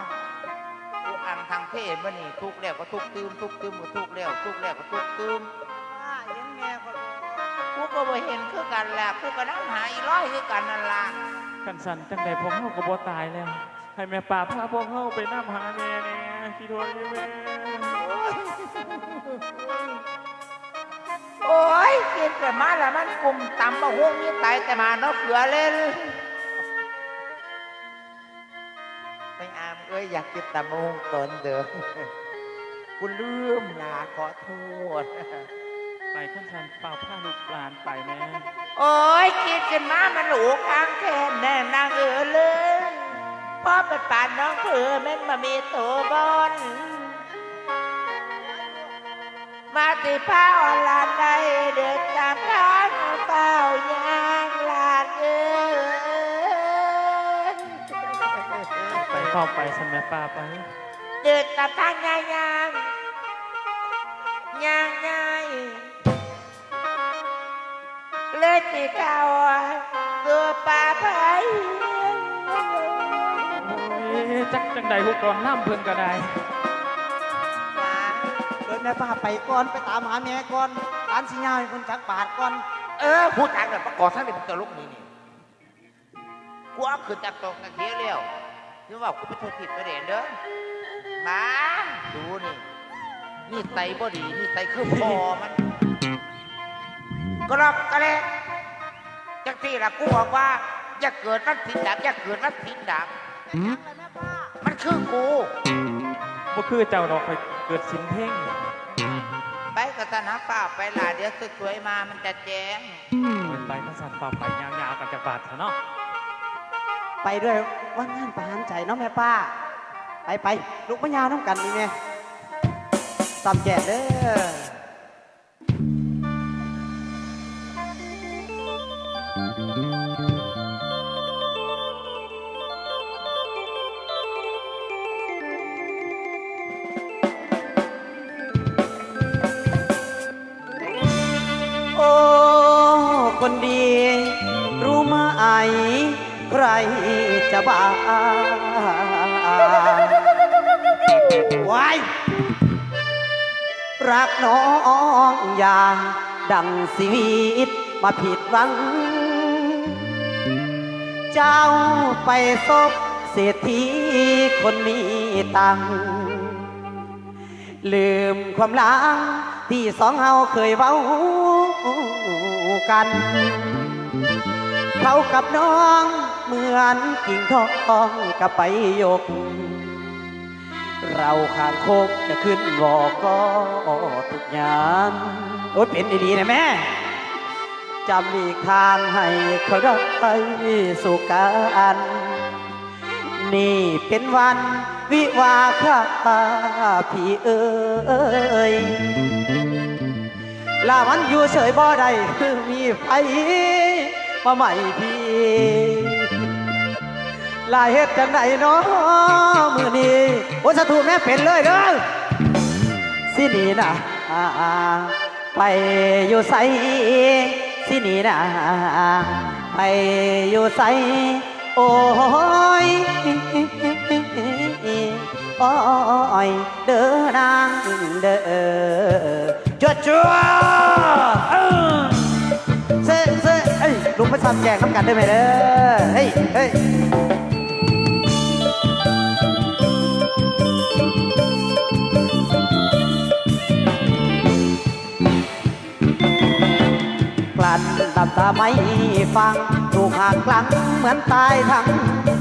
ອຸອັງທັງເພ ບັດນີ້ ທຸກແລ້ວກໍທຸກຕື່ມ ທຸກຕື່ມກໍທຸກແລ້ວ ທຸກແລ້ວກໍທຸກຕື່ມ. ປ້າ ເຫັນແມ່ຂ້ອຍບໍ່? ກູກໍບໍ່ເຫັນຄືກັນແຫຼະ ກູກໍນຳຫາອີຫຼ້ອຍຄືກັນນັ້ນລະ. ຄັນຊັ້ນຈັ່ງໃດພວກເຮົາກໍບໍ່ຕາຍແລ້ວ ໃຫ້ແມ່ປ້າພາພວກເຮົາໄປນຳຫາແມ່ແດ່ ຄິດຮອດຢູ່ແມ່. ໂອ້ຍ ຄິດໄປມາລະມັນກຸ້ມຕຳບັກຫຸ່ງມີຕາຍແຕ່ໝາເນາະ ເກືອເຫຼັ້ນ. ໄປອາມເອີຍ ຢາກກິນຕຳບັກຫຸ່ງຕົນເດີ ກູລືມລະ ຂໍໂທດ. ໄປ ຄັນຊັ້ນຟ້າວພາລູກຫຼານໄປແດ່. ໂອ້ຍ ຄິດຂຶ້ນມາມັນອຸກອັງແທ້ນະນາງເອີຍເລີຍ ພໍໄປປານນ້ອງເພີແມ່ນບໍ່ມີໂຕບ່ອນ ວ່າຊິພາອອນຫຼານໄດ້ ເດີນຕາມທາງຟ້າວຍ່າງຫຼານເອີຍ. ໄປ ຟ້າວໄປຊັ້ນແມ່ປ້າໄປ ເດີນຕາມທາງຍ່າງຍ່າງຍ່າງຍ່າງ ເລີຍຊິເຂົ້າສູ່ປ່າໄພ. ໂອ້ຍ ຈັກຈັ່ງໃດ ຜູ້ກອງນຳເພິ່ນກໍໄດ້. ເຊີນແມ່ປ້າໄປກ່ອນ ໄປຕາມຫາແມ່ກ່ອນ ຫຼານຊິຍ່າງໃຫ້ເພິ່ນຕັກບາດກ່ອນ. ເອີ ຮູ້ຈັກແລ້ວ ປະກອບທັງນີ້ ເພິ່ນຈະລົງນີ້ນີ້ ກູເອົາຂຶ້ນຈາກຕົກກະເຄແລ້ວ ຢ່າເວົ້າກູໄປທົ່ວທິດທົ່ວແດນເດີ. ມາ ສູນີ້ ນິໄສບໍ່ດີ ນິໄສຄືພໍ່ມັນ ກະລອກກະແລກ ຈັ່ງຊີ້ລະ ກູບອກວ່າ ຢ່າເກີດວັນສິນດັບ ຢ່າເກີດວັນສິນດັບ. ຫືມ? ມັນຄືກູ ບໍ່ຄືເຈົ້າດອກ ຂ້ອຍເກີດສິນເພັງ. ໄປກະຊັ້ນ ຫາຟ້າວໄປຫຼ້າ ດຽວສວຍໆມາ ມັນຈະແຈ້ງ. ໂອ້ຍ ໄປ ຄັນຊັ້ນຟ້າວໄປ ຍາວໆກັນຈັກບາດຊະເນາະ. ໄປດ້ວຍວັງງານປະຫານໃຈເນາະແມ່ປ້າ. ໄປໆ ລຸກມາຍ່າງນຳກັນນີ້ແມ່ ຊ້ຳແຈກເດີ. โอ้ คนดี รู้ไหม ใครจะบ้า ว้าย รักน้องอย่างดังชีวิตมาผิดหวัง เจ้าไปซบเศรษฐีคนมีตังค์ ลืมความหลังที่สองเฮาเคยเว้ากัน เขากับน้องเหมือนกิ่งทองกับใบหยก เราคางคกจะขึ้นวอก็ทุกยาม โอ้ย เป็นอีหลีนะแม่ จะหลีกทางให้เขาได้สู่กัน นี่เป็นวันวิวาห์ค่ะพี่เอ๋ย ละมันอยู่เฉยบ่ได้ คือมีไฟมาไหม้พี่ ละเฮ็ดจั่งใดน้อมื้อนี้ โอ้ สาธุแม่ เป็นเลยเด้อ สิหนีนะ ไปอยู่ไส สิหนีนะ ไปอยู่ไส โอ้ย โอ้ย เด้อนางเด้อ จั่วๆ เอ้อ เซ่ เซ่ เอ้ย ลุกมาซ้ำแจกนำกันเด้อแม่เด้อ เฮ้ย เฮ้ย กลั้นน้ำตาไม่ฟัง ถูกหักหลังเหมือนตายทั้ง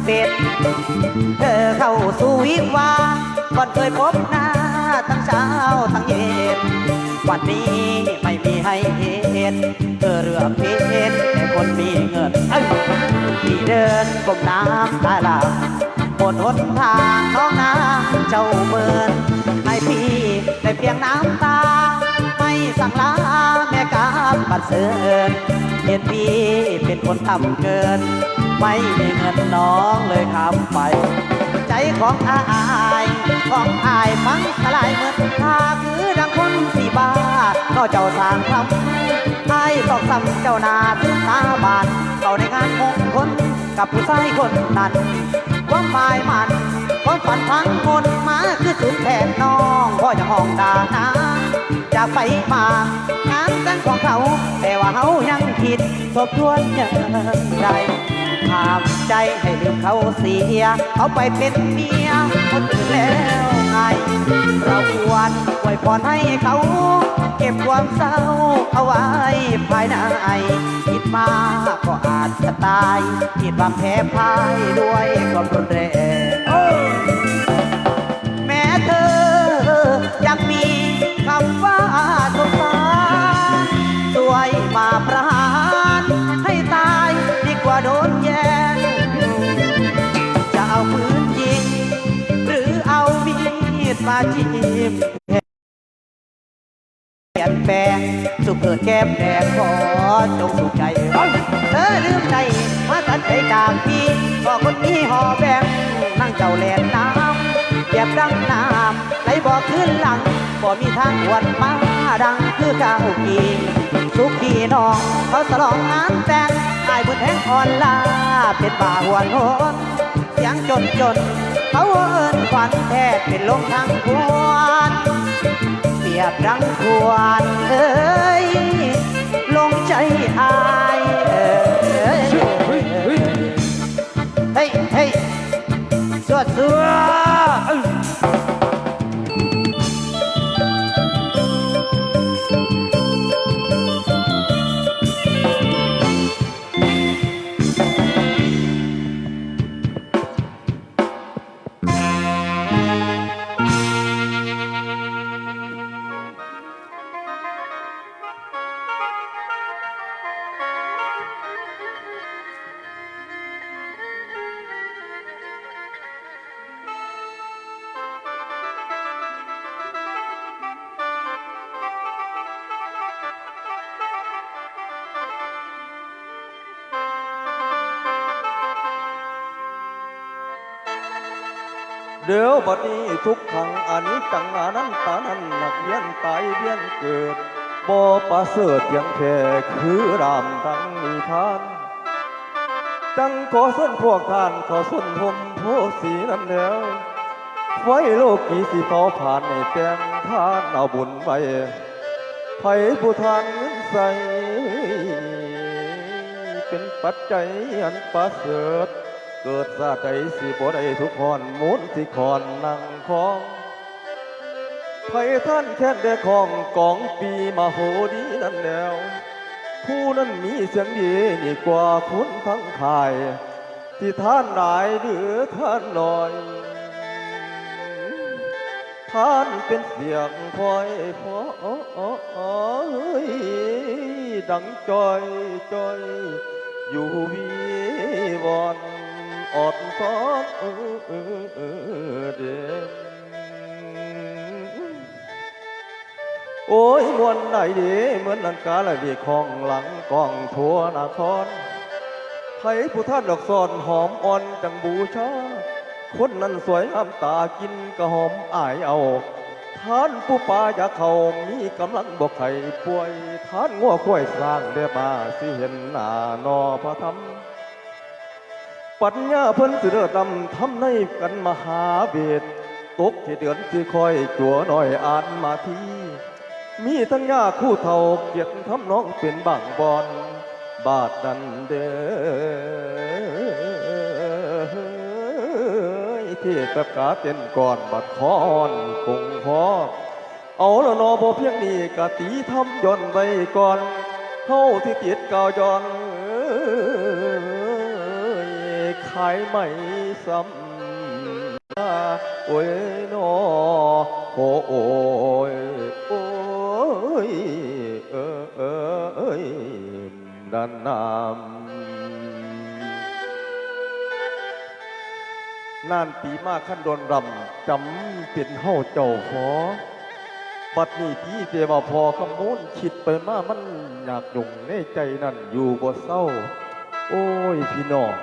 เป็น เธอเข้าสู่วิวาห์ ก่อนเคยพบหน้าทั้งเช้าทั้งเย็น วันนี้ไม่มีให้เห็น เธอเลือกเป็นแต่คนมีเงิน เอ้ย ที่เดินก้มน้ำตาหลับ บนหนทางน้องนางเจ้าเมิน ให้พี่ได้เพียงน้ำตา ไม่สั่งลาแม่กำบัดเสิน เห็นพี่เป็นคนต่ำเกิน ไม่มีเงินน้องเลยค้ำไป ใจของอ้าย ของอ้ายพังทลายเหมือนผ้า คือดังคนสิบ้า ก็เจ้าสร้างทำ อ้ายตอกซ้ำเจ้าหน้าถือสาบาน เข้าในงานมงคล ກັບຜູ້ຊາຍຄົນນັ້ນ ຄວາມໝາຍໝັ້ນ ຄວາມຝັນພັງມົນມາຄືສູນແທນນ້ອງ ພໍຢາກຮ້ອງດ່ານາງ ຈາກໄປມາ ງານແຕ່ງຂອງເຂົາ ແຕ່ວ່າເຮົາຍັງຄິດ ທົບທວນເຫຍື່ອໃດ ຫ້າມໃຈໃຫ້ລືມເຂົາເສຍ ເອົາໄປເປັນເມຍຄົນອື່ນແລ້ວໄງ ເຮົາຄວນອວຍພອນໃຫ້ເຂົາ ເກັບຄວາມເສົ້າເອົາໄວ້ພາຍໃນ ຄິດມາກໍອາດຈະຕາຍ ຄິດວ່າແພ້ພ່າຍດ້ວຍຄວາມຮຸນແຮງ ແມ້ເທີຢາກມີຄຳວ່າສົງສານ ຊ່ວຍມາປະຫານໃຫ້ຕາຍ ດີກວ່າໂດນແຍ່ງ ຈະເອົາປືນຍິງ ຫຼືເອົາມີດມາຈິ້ມແທງ ປ່ຽນແປງ ສຸກເກີດແກ້ມແດງ ຂໍຈົ່ງສຸກໃຈ ເອີ ລືມໃຈ ພາຕັດໃຈຈາກພີ່ ເພາະຄົນມີຫໍ່ແບ່ງ ນາງເຈົ້າແລ່ນນ້ຳ ປຽບດັ່ງນ້ຳໄຫຼບໍ່ຄືນຫຼັງ ບໍ່ມີທາງຫວນມາ ດັ່ງຄືເກົ່າກີ້ ສຸກພີ່ນ້ອງ ເຂົາສະຫຼອງງານແຕ່ງ ອ້າຍໝົດແຮງອ່ອນລ້າ ເປັນບ້າຫວນໂຫນ ສຽງຈົນໆ ເຂົາເອີ້ນຂວັນ ແທບເປັນລົມທັງຄວັນ ປຽບດັ່ງຄວັນເອີຍ ລົງໃຈອ້າຍເອີຍ ເຮີ້ຍ ເຮີ້ຍ ຊວດ ຊວດ. ແລ້ວບັດນີ້ທຸກຂັງອະນິດຈັງອະນັດຕານັ້ນ ນັກວຽນຕາຍວຽນເກີດ ບໍ່ປະເສີດພຽງແທ້ຄືດາມດັ່ງນິທານ ຈັ່ງຂໍເຊີນພວກທ່ານເຂົ້າຊົມໂຮມໂພສີນັ້ນແລ້ວ ໄຟໂລກີຊິເຜົາຜານໃຫ້ແຕ່ງທານເອົາບຸນໄວ້ ໃຜຜູ້ທານເງິນໃສ ເປັນປັດໄຈອັນປະເສີດ ເກີດຊາດໃດຊິບໍ່ໄດ້ທຸກຮ້ອນ ມູນຊິຄ້ອນນັ່ງຄອງ ໃຜທ່ານແຄ້ນແດ່ຂອງກອງປີມະໂຫລີນັ້ນແລ້ວ ຜູ້ນັ້ນມີສຽງດີຍິ່ງກວ່າຄົນທັງຄ້າຍ ທີ່ທ່ານຫຼາຍຫຼືທ່ານໜ້ອຍ ທ່ານເປັນສຽງຄອຍພໍ້ ດັງຈ່ອຍໆ ຢູ່ວີວອນອອນຊອນເດ. ໂອ້ຍ ມ່ວນໄດ໋ເດ ເໝືອນດັ່ງກາລະເວກຂອງຫຼັງກ້ອງທົ່ວນະຄອນ ໃຜຜູ້ທ່ານດອກຊ້ອນຫອມອ່ອນຈັ່ງບູຊາ ຄົນນັ້ນສວຍງາມຕາ ກິ່ນກະຫອມອາຍເອົາ ທ່ານຜູ້ປາຢາເຂົ້າ ມີກຳລັງບໍ່ໄຂ້ປ່ວຍ ທ່ານງົວຄວາຍຊ້າງແລະມ້າ ຊິເຫັນໜ້າໜໍ່ພະທຳ ປັນຍາເພິ່ນຊິເລີດລ້ຳ ທຳໃນກັນມະຫາເວດ ຕົກທີ່ເດືອນຊິຄ່ອຍຕົວນ້ອຍອ່ານມາທີ ມີທັງຍາຄູເຖົ້າກຽດທຳນອງເປັນບາງບ່ອນ ບາດນັ້ນເດີ ເທດແບບກາເຕັ້ນກ່ອນ ບັດຄອນຄົງຄໍ ເອົາລະໜໍ່ ບໍ່ພຽງນີ້ກະຕີທຳຍ້ອນໄວ້ກ່ອນ ເຮົາຊິຕິດກ່າວຍ້ອນ ຂາຍໄມ້ຊຳ ໂອ້ຍໜໍ່ ໂອ້ ໂອ້ຍ ໂອ້ຍ ເອີຍ ເອີຍ ນານນາມ ນານປີມາຄັນດົນດຳ ຈຳເປັນເຮົາເຈົ້າພໍ ບັດນີ້ຕີແຕ່ວ່າພໍ່ຄຳມູນ ຄິດໄປມາມັນຍາກຫຍຸ້ງໃນໃຈນັ້ນຢູ່ບໍ່ເຊົາ. ໂອ້ຍ ພີ່ນ້ອງ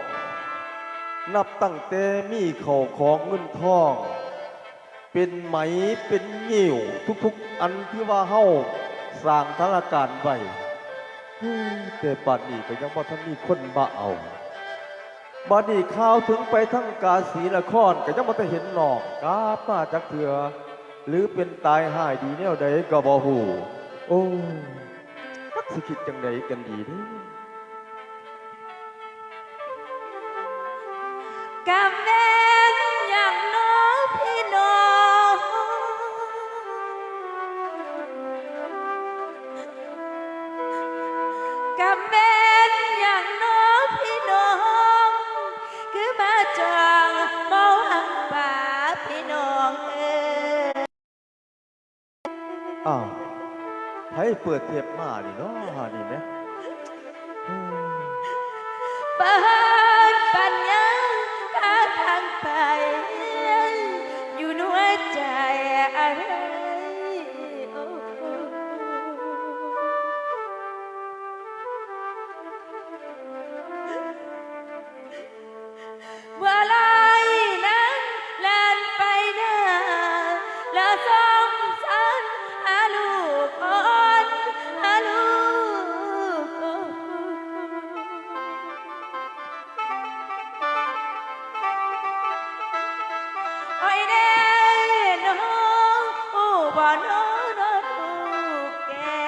ນັບຕັ້ງແຕ່ມີເຂົ້າຂອງເງິນທອງ ເປັນໄໝ ເປັນງິ້ວ ທຸກໆອັນທີ່ວ່າເຮົາສ້າງສາລາການໄວ້ ແຕ່ປານນີ້ກໍຍັງບໍ່ທັນມີຄົນມາເອົາ. ບັດນີ້ຂ່າວເຖິງໄປທາງກາສີນະຄອນ ກໍຍັງບໍ່ທັນເຫັນນ້ອງກັບມາຈັກເທື່ອ ຫຼືເປັນຕາຍຮ້າຍດີແນວໃດກໍບໍ່ຮູ້. ໂອ້ ຈັກຊິຄິດຈັ່ງໃດກັນດີເດ. ກະແມ່ນຫຍັງນໍພີ່ນ້ອງ ກະແມ່ນຫຍັງນໍພີ່ນ້ອງ ຄືມາຈ້ອງເມົາຫາງປາພີ່ນ້ອງເອີຍ. ອ້າວ ໃຜເປີດເທບມານີ້ເນາະ ຫານີ້ແມະ? ເປີດປັນຍາກາທາງໄປ ຢູ່ໜ່ວຍໃຈອາໄລ ໂອ້. ວ່າລາຍນາງແລ່ນໄປນາ ລະສົງສານຫາລູກອ່ອນ ຫາລູກອ່ອນ. ໂອ້ຍເດ້ນ້ອງ ຮູ້ບໍ່ນ້ອ ນ້ອງລູກແກ້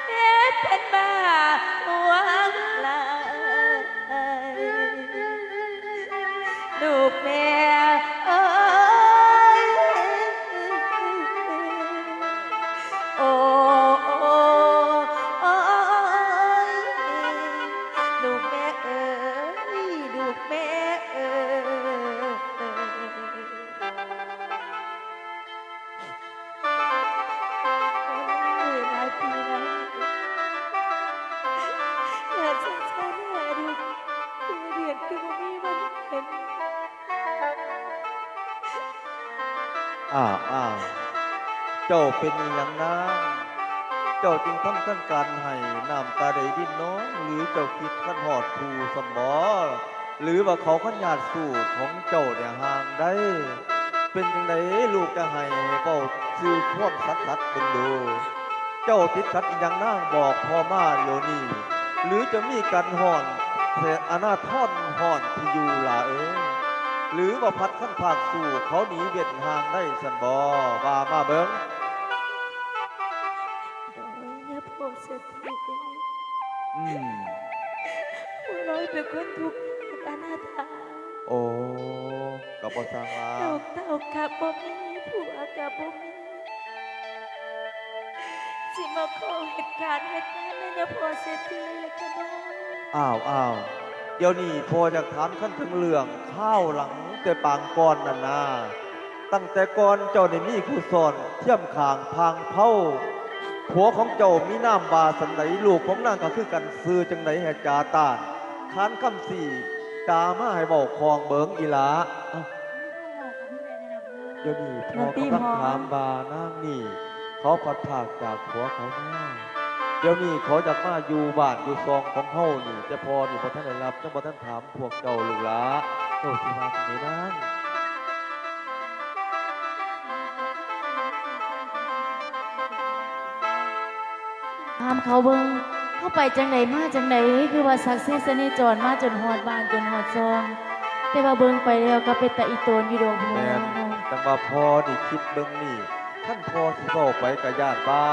ແມ່ເປັນບ້າຫວງຫຼາຍ ລູກແມ່ເອີຍ ໂອ້ ໂອ້ ໂອ້ຍ ລູກແມ່ເອີຍ ລູກແມ່ເອີຍ. ໂອ້ຍ ຫຼາຍປີແລ້ວ ຢາກສະເຊີນຫາລູກ ແຕ່ເດືອນຄືບໍ່ມີວັນເຫັນ. ອ້າວ ອ້າວ ເຈົ້າເປັນອີ່ຫຍັງນາງ? ເຈົ້າຈຶ່ງທຳສັນການໄຫ້ ນ້ຳຕາໄດ້ດິນນອງ ຫຼືເຈົ້າຄິດຄັນຮອດຄູ່ຊັ້ນບໍ? ຫຼືວ່າເຂົາຄັນຍາດຊູ້ຂອງເຈົ້າໄດ້ຫ່າງໄດ້? ເປັນຈັ່ງໃດລູກຈະໄຫ້ ເວົ້າຊື່ຄວາມສັດໆເບິ່ງດູ. ເຈົ້າຕິດຂັດອີ່ຫຍັງນາງ ບອກພໍ່ມາດຽວນີ້ ຫຼືຈະມີການຮ້ອນແສອະນາທອນຮ້ອນທີ່ຢູ່ຫຼ້າເອີຍ? ຫຼືວ່າພັດຄັນພາກສູ້ເຂົາໜີເວັ້ນຫ່າງໄດ້ຊັ້ນບໍ? ວ່າມາເບິ່ງ. ໂອ້ຍ ຍາພໍ່ເສດ ອືມ ຜູ້ນ້ອຍເປັນຄົນທຸກຍາກອະນາຖາ. ໂອ້ ກໍບໍ່ຊ່າງວ່າ ລູກເຕົ້າກໍບໍ່ມີ ຜົວກໍບໍ່ມີ ຊິມາຂໍເຮັດການເຮັດງານນຳຍາພໍ່ເສດຖີລະກະນ້ອຍ. ອ້າວ ອ້າວ ດຽວນີ້ພໍ່ຢາກຖາມຄັນເຖິງເລື່ອງຄາວຫຼັງແຕ່ປາງກ່ອນນັ້ນນາ. ຕັ້ງແຕ່ກ່ອນເຈົ້າໄດ້ມີຄູ່ສອນຄຽງຂ້າງພາງເພົາ ຜົວຂອງເຈົ້າມີນາມວ່າສັນໃດ? ລູກຂອງນາງກໍຄືກັນ ຊື່ຈັ່ງໃດແຮ? ຈາຕານ ຄານຄຳສີ ຕາມາໃຫ້ເວົ້າຄ່ອງເບິ່ງອີ່ຫຼ້າ. ເອົ້າ ດຽວນີ້ພໍ່ກຳລັງຖາມວ່ານາງນີ້ ເຂົາພັດພາກຈາກຜົວເຂົາມາ. ດຽວນີ້ເຂົາຢາກມາຢູ່ບ້ານຢູ່ຊ່ອງຂອງເຮົານີ້ ແຕ່ພໍ່ນີ້ບໍ່ທັນໄດ້ຮັບ ຍັງບໍ່ທັນຖາມ ພວກເຈົ້າລູກຫຼ້າ ເຈົ້າຊິວ່າຈັ່ງໃດນາງ? ຖາມເຂົາເບິ່ງ ເຂົາໄປຈັ່ງໃດມາຈັ່ງໃດ ຄືວ່າສັກເຊສະເນຈອນມາຈົນຮອດບ້ານຈົນຮອດຊ່ອງ ແຕ່ວ່າເບິ່ງໄປແລ້ວກໍເປັນຕາອີ່ຕົນຢູ່ດອກພໍ່. ແມ່ນ ຈັ່ງວ່າພໍ່ນີ້ຄິດເບິ່ງນີ້ ຄັນພໍ່ຊິເວົ້າໄປກະຢ້ານວ່າ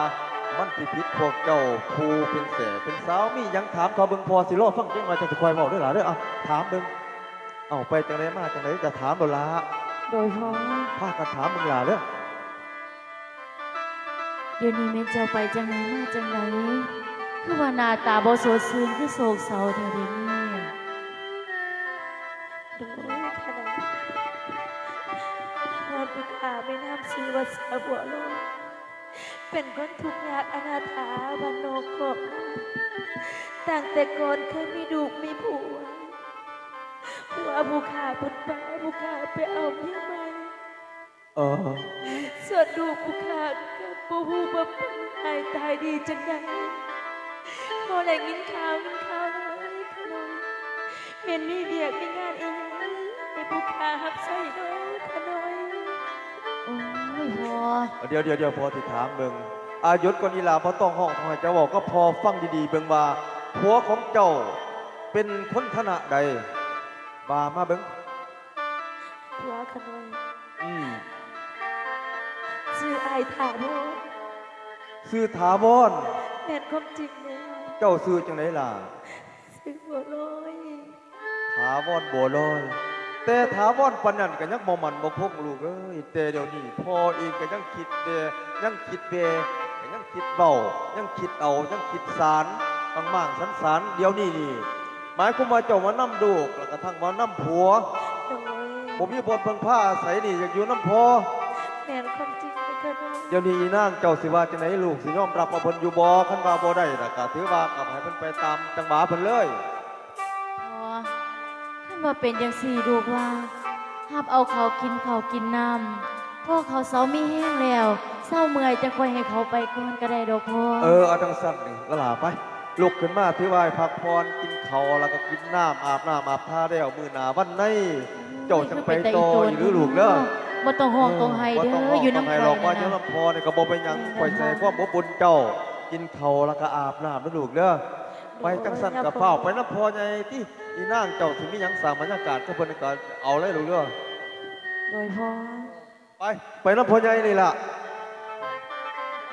ມັນຊິຜິດພວກເຈົ້າຜູ້ເປັນແສເປັນສາວ. ມີຫຍັງຖາມເຂົາເບິ່ງ ພໍ່ຊິລໍຟັງຈັກໜ່ອຍ ຈັ່ງຊິຄ່ອຍເວົ້າເດີຫຼ້າເດີ. ເອົາ ຖາມເບິ່ງ. ເອົາ ໄປຈັ່ງໃດມາຈັ່ງໃດກະຖາມໂລດຫຼ້າ. ໂດຍພໍ່. ພາກັນຖາມເບິ່ງຫຼ້າເດີ. ດຽວນີ້ແມ່ນເຈົ້າໄປຈັ່ງໃດມາຈັ່ງໃດ ຄືວ່າໜ້າຕາບໍ່ສົດຊື່ນ ຄືໂສກເສົ້າແທ້ດຽວນີ້? ໂດຍ ຂ້ານ້ອຍ ຍ້ອນຜູ້ຂ້າມີນາມຊື່ວ່າສາບົວຫຼອງ ເປັນຄົນທຸກຍາກອະນາຖາບ້ານນອກຄອກນາ. ຕັ້ງແຕ່ກ່ອນເຄີຍມີລູກມີຜົວ ຜົວຜູ້ຂ້າເພິ່ນປະ ຜູ້ຂ້າໄປເອົາເມຍໃໝ່. ເອີ ສ່ວນລູກຜູ້ຂ້າກໍບໍ່ຮູ້ວ່າເພິ່ນຫາຍຕາຍດີຈັ່ງໃດ. ພໍໄດ້ຍິນຂ່າວ ຍິນຂ່າວແລ້ວຂ້ານ້ອຍ ແມ່ນມີວຽກມີງານອີ່ຫຍັງໃຫ້ຜູ້ຂ້າຮັບໃຊ້ເດີຂ້ານ້ອຍ. ໂອ້ຍ ພໍ່. ດຽວໆໆ ພໍ່ຊິຖາມເບິ່ງ. ອາ ຢຸດກ່ອນອີ່ຫຼ້າ, ບໍ່ຕ້ອງຮ້ອງ, ຕ້ອງໃຫ້ເຈົ້າເວົ້າກັບພໍ່ຟັງດີໆເບິ່ງວ່າ ຜົວຂອງເຈົ້າເປັນຄົນຖານະໃດ? ວ່າມາເບິ່ງ. ຜົວຂ້ານ້ອຍ ອືມ ຊື່ອ້າຍຖາວອນ. ຊື່ຖາວອນ? ແມ່ນຄວາມຈິງແລ້ວ. ເຈົ້າຊື່ຈັ່ງໃດລະ? ຊື່ບົວລອຍ. ຖາວອນບົວລອຍ. ແຕ່ຖາວອນປານນັ້ນກໍຍັງບໍ່ໝັ້ນບໍ່ຄົງລູກເອີຍ, ແຕ່ດຽວນີ້ພໍ່ເອງກໍຍັງຄິດແວ່ ຍັງຄິດແວ່ ກໍຍັງຄິດເວົ້າ ຍັງຄິດເອົາ ຍັງຄິດສານໝາກໆສັນໆ. ດຽວນີ້ນີ້ ໝາຍຄວາມວ່າເຈົ້າມານຳລູກ ແລ້ວກະທັງມານຳຜົວ. ໂດຍ. ບໍ່ມີບ່ອນເພິ່ງພາອາໄສນີ້ ຢາກຢູ່ນຳພໍ່. ແມ່ນຄວາມຈິງເດີຂ້ານ້ອຍ. ດຽວນີ້ອີນາງເຈົ້າຊິວ່າຈັ່ງໃດ? ລູກຊິຍອມຮັບເອົາເພິ່ນຢູ່ບໍ່? ຄັນວ່າບໍ່ໄດ້ລະກະຖືວ່າກໍໃຫ້ເພິ່ນໄປຕາມຈັງຫວະເພິ່ນເລີຍ. ພໍ່ ຄັນວ່າເປັນຈັ່ງຊີ້ ລູກວ່າຮັບເອົາເຂົາ ກິນເຂົ້າກິນນ້ຳ ພໍເຂົາເຊົາມີແຮງແລ້ວ ເຊົາເມື່ອຍ ຈັ່ງຄ່ອຍໃຫ້ເຂົາໄປກ່ອນກໍໄດ້ດອກພໍ່. ເອີ ເອົາຈັ່ງຊັ້ນນີ້ລະຫຼ້າ ໄປ ລຸກຂຶ້ນມາ ຖືວ່າໃຫ້ພັກຜ່ອນ ກິນເຂົ້າແລ້ວກໍກິນນ້ຳ ອາບນ້ຳອາບທ່າແລ້ວ ມື້ໜ້າວັນໃນ ເຈົ້າຈັ່ງໄປຕໍ່ອີກເດີລູກເດີ. ບໍ່ຕ້ອງຮ້ອງຕ້ອງໄຫ້ເດີ ຢູ່ນຳຂ້ອຍນີ້ນະ. ຢູ່ນຳພໍ່ນີ້ກໍບໍ່ເປັນຫຍັງ ຂ້ອຍຊິໃຫ້ຄວາມອົບອຸ່ນເຈົ້າ. ກິນເຂົ້າແລ້ວກໍອາບນ້ຳເດີລູກເດີ. ໄປ ຈັ່ງຊັ້ນກໍຟ້າວໄປນຳພໍ່ໃຫຍ່ຕິ. ອີນາງເຈົ້າຊິມີຫຍັງສ້າງບັນຍາກາດກັບເພິ່ນກໍເອົາເລີຍລູກເດີ. ໂດຍພໍ່. ໄປ ໄປນຳພໍ່ໃຫຍ່ນີ້ລະ.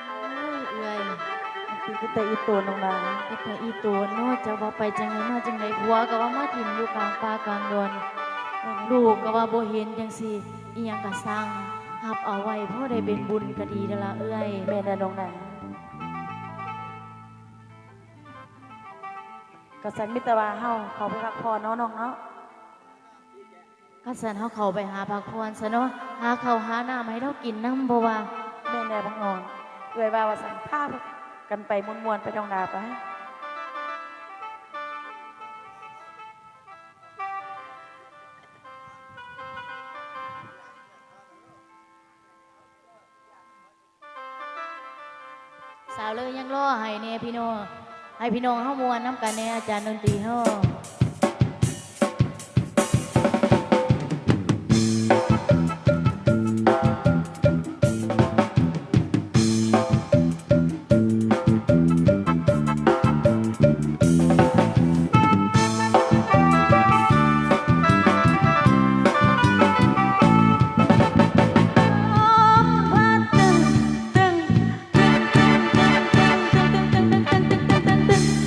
ໂອ້ຍ ເອື້ອຍ ມັນຄືແຕ່ອີ່ຕົວນ້ອງນາ ຄືແຕ່ອີ່ຕົວເນາະ. ເຈົ້າວ່າໄປຈັ່ງໃດມາຈັ່ງໃດ ຜົວກໍວ່າມາຖິ້ມຢູ່ກາງປ່າກາງດອນ ແມ່ນ ລູກກໍວ່າບໍ່ເຫັນຈັ່ງຊີ້. ອີ່ຫຍັງກໍຊ່າງ ຮັບເອົາໄວ້ ພໍໄດ້ເປັນບຸນກໍດີແລ້ວລະເອື້ອຍ. ແມ່ນແລ້ວນ້ອງນາ. ກະຊັ້ນມີແຕ່ວ່າເຮົາເຂົ້າໄປພັກຜ່ອນເນາະນ້ອງເນາະ. ຄັນຊັ້ນເຮົາເຂົ້າໄປຫາພັກຜ່ອນຊະເນາະ ຫາເຂົ້າຫານ້ຳໃຫ້ລາວກິນນຳ ເພາະວ່າ ແມ່ນແລ້ວບັກອອນ. ເອື້ອຍວ່າວ່າຊັ້ນ ພາກັນໄປມ່ວນໆ ໄປນ້ອງດາ ໄປ. ສາວເລີຍຍັງລໍໃຫ້ແດ່ພີ່ນ້ອງ ໃຫ້ພີ່ນ້ອງເຮົາມ່ວນນຳກັນແດ່ ອາຈານດົນຕີເຮົາ.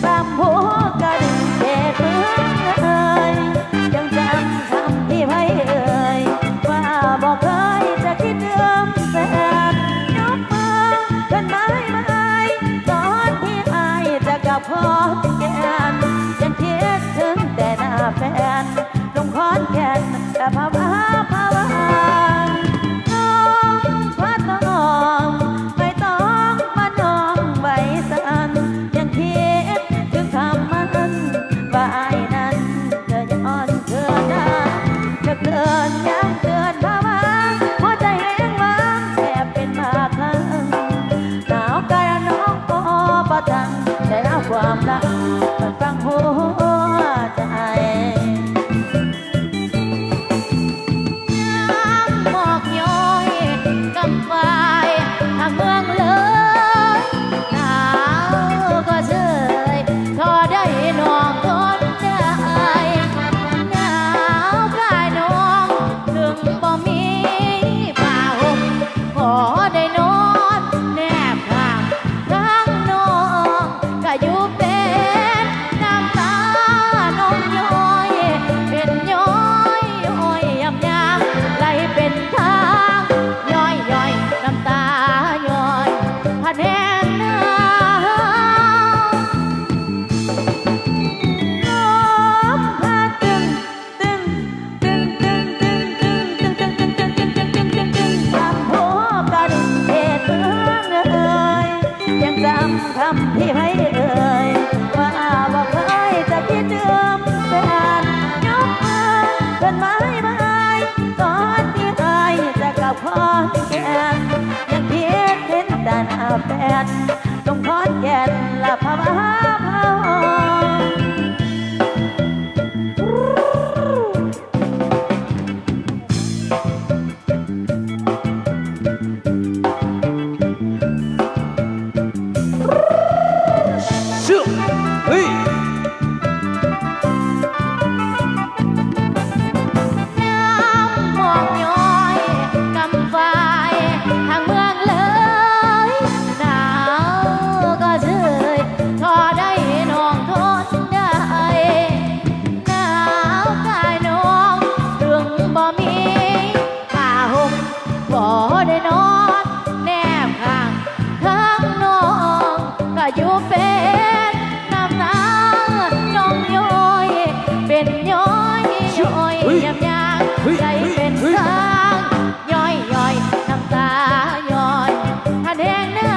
ລຳໂພງກະດຶງເຂດເມືອງເອີຍ ຍັງຈຳຄຳທີ່ໃຜເອີ່ຍ ວ່າບໍ່ເຄີຍຈະຄິດລືມແຟນ. ຍົກມືຂຶ້ນມາໃໝ່ໆ ຕອນທີ່ອ້າຍຈະກັບຂອນແກ່ນ ຍັງຄິດເຖິງແຕ່ໜ້າແຟນ ໜຸ່ມຂອນແກ່ນ ແຕ່ພະວາພະວັງ ລົມພັດມາຫອມ ໃບຕອງມານອງໄວສັນ ຍັງຄິດເຖິງຄຳໝັ້ນ ວ່າອ້າຍນັ້ນຈະຍ້ອນເທື່ອໜ້າ ຈະເກີນຍາມເກີນພະວັງ ຫົວໃຈແຫ້ງວາງແທບເປັນໝາກຄັງ ໜາວກາຍນອງກໍບໍ່ທັງ ໃຈລາວຄວາມຫຼັງ ມັນຝັງຫົວໃຈ. ຍາມໝອກຍ້ອຍກຳປາຍທາງເມືອງເລີຍ ໜາວກໍເຊີຍ ທໍ່ໄດ້ນ້ອງທົນໄດ້ ໜາວກາຍນ້ອງ ເຖິງບໍ່ມີຜ້າຫົ່ມ ຂໍໄດ້ນອນແນບຂ້າງ ທາງນ້ອງກະຢູ່ເປັນນ້ຳຕານ້ອງຍ້ອຍ ເປັນຍ້ອຍ ຍ້ອຍຍາມຍາມ ໄຫຼເປັນທາງ ຍ້ອຍ ຍ້ອຍ ນ້ຳຕາຍ້ອຍ ພັດແຮງໜາວ ລົມພັດຕຶງ ຕຶງ ຕຶງ ຕຶງ ຕຶງ ຕຶງ ຕຶງ ຕຶງ ຕຶງ ຕຶງ ຕຶງ ຕຶງ ຕຶງ ຕຶງ ຕຶງ ລຳໂພງກະດຶງເຂດເມືອງເອີຍ ຍັງຈຳຄຳທີ່ໃຜເອີ່ຍ ວ່າບໍ່ເຄີຍຈະຄິດລືມແຟນ ຍົກມືຂຶ້ນມາໃໝ່ໆ ຕອນທີ່ອ້າຍຈະກັບຂອນແກ່ນ ຍັງຄິດເຫັນແຕ່ໜ້າແຟນ ໜຸ່ມຂອນແກ່ນລະພະວາພະວັງ. ລ ຢູ່ເປັນນ້ຳຕານ້ອງຍ້ອຍ ເປັນຍ້ອຍຍ້ອຍ ເຮີ້ຍ ຍາມຍາມ ເຮີ້ຍ ໃຈເປັນ ເຮີ້ຍ ທາງ ຍ້ອຍຍ້ອຍ ນ້ຳຕາຍ້ອຍ ຫາແດງໜາ.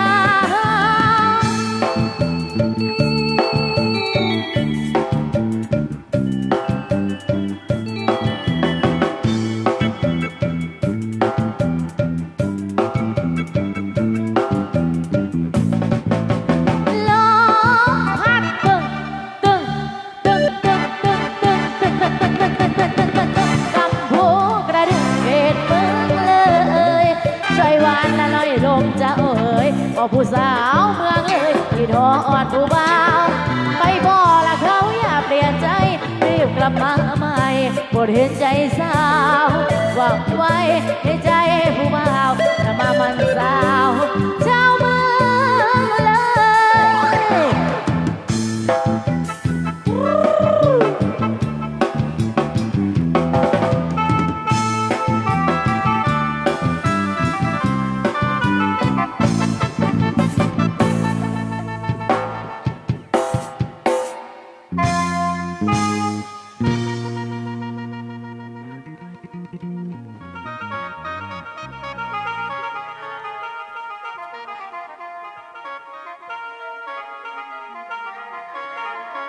ລົມພັດຕຶ້ງ ຕຶ້ງ ຕຶ້ງ ຕຶ້ງ ຕຶ້ງ ຕຶ້ງ ຕຶ້ງ ຕຶ້ງ ຕຶ້ງ ກຳພູກະດຶງເຂດເມືອງເລີຍ ຊ່ອຍຫວານລະໜ້ອຍລົມເຈົ້າເອີຍ ເພາະຜູ້ສາວເມືອງເລີຍ ຄິດຮອດຜູ້ບ່າວ ໄປບໍ່ລະເຂົາຢ່າເປຍໃຈ ຮີບກັບມາໃໝ່ ບໍ່ເຫັນໃຈສາວ ຫວັງໄວ້ໃນໃຈຜູ້ບ່າວ ນຳມາໝັ້ນສາວ ຊາວເມືອງເລີຍ.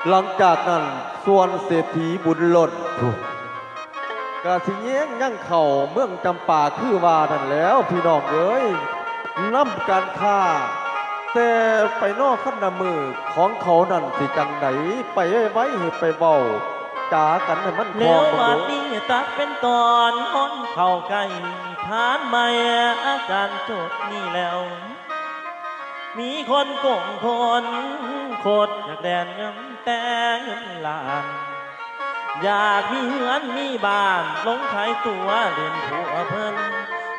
ຫຼັງຈາກນັ້ນ ສ່ວນເສດຖີບຸນລົ້ນພຸ້ນ ກະຊິແຍງຍັງເຂົ້າເມືອງຈຳປາຄືວ່ານັ້ນແລ້ວ ພີ່ນ້ອງເອີຍ. ນຳການຄ້າ ແຕ່ໄປນໍຄັນນະມື້ຂອງເຂົານັ້ນຊິຈັ່ງໃດ ໄປໄວໆ ໃຫ້ໄປເວົ້າຈາກັນໃຫ້ມັນຄ່ອງເບິ່ງເດີ. ແລ້ວບາດນີ້ຕັດເປັນຕອນ ຮອນເຂົ້າໃກ້ທານໃໝ່ ອາການໂຈດນີ້ແລ້ວ ມີຄົນໂກງຄົນໂຄດ ຢາກແລ່ນເງິນແຕ່ເງິນລ້ານ ຢາກມີເຮືອນມີບ້ານ ຫຼົງຂາຍຕົວເລ່ນຜົວເພິ່ນ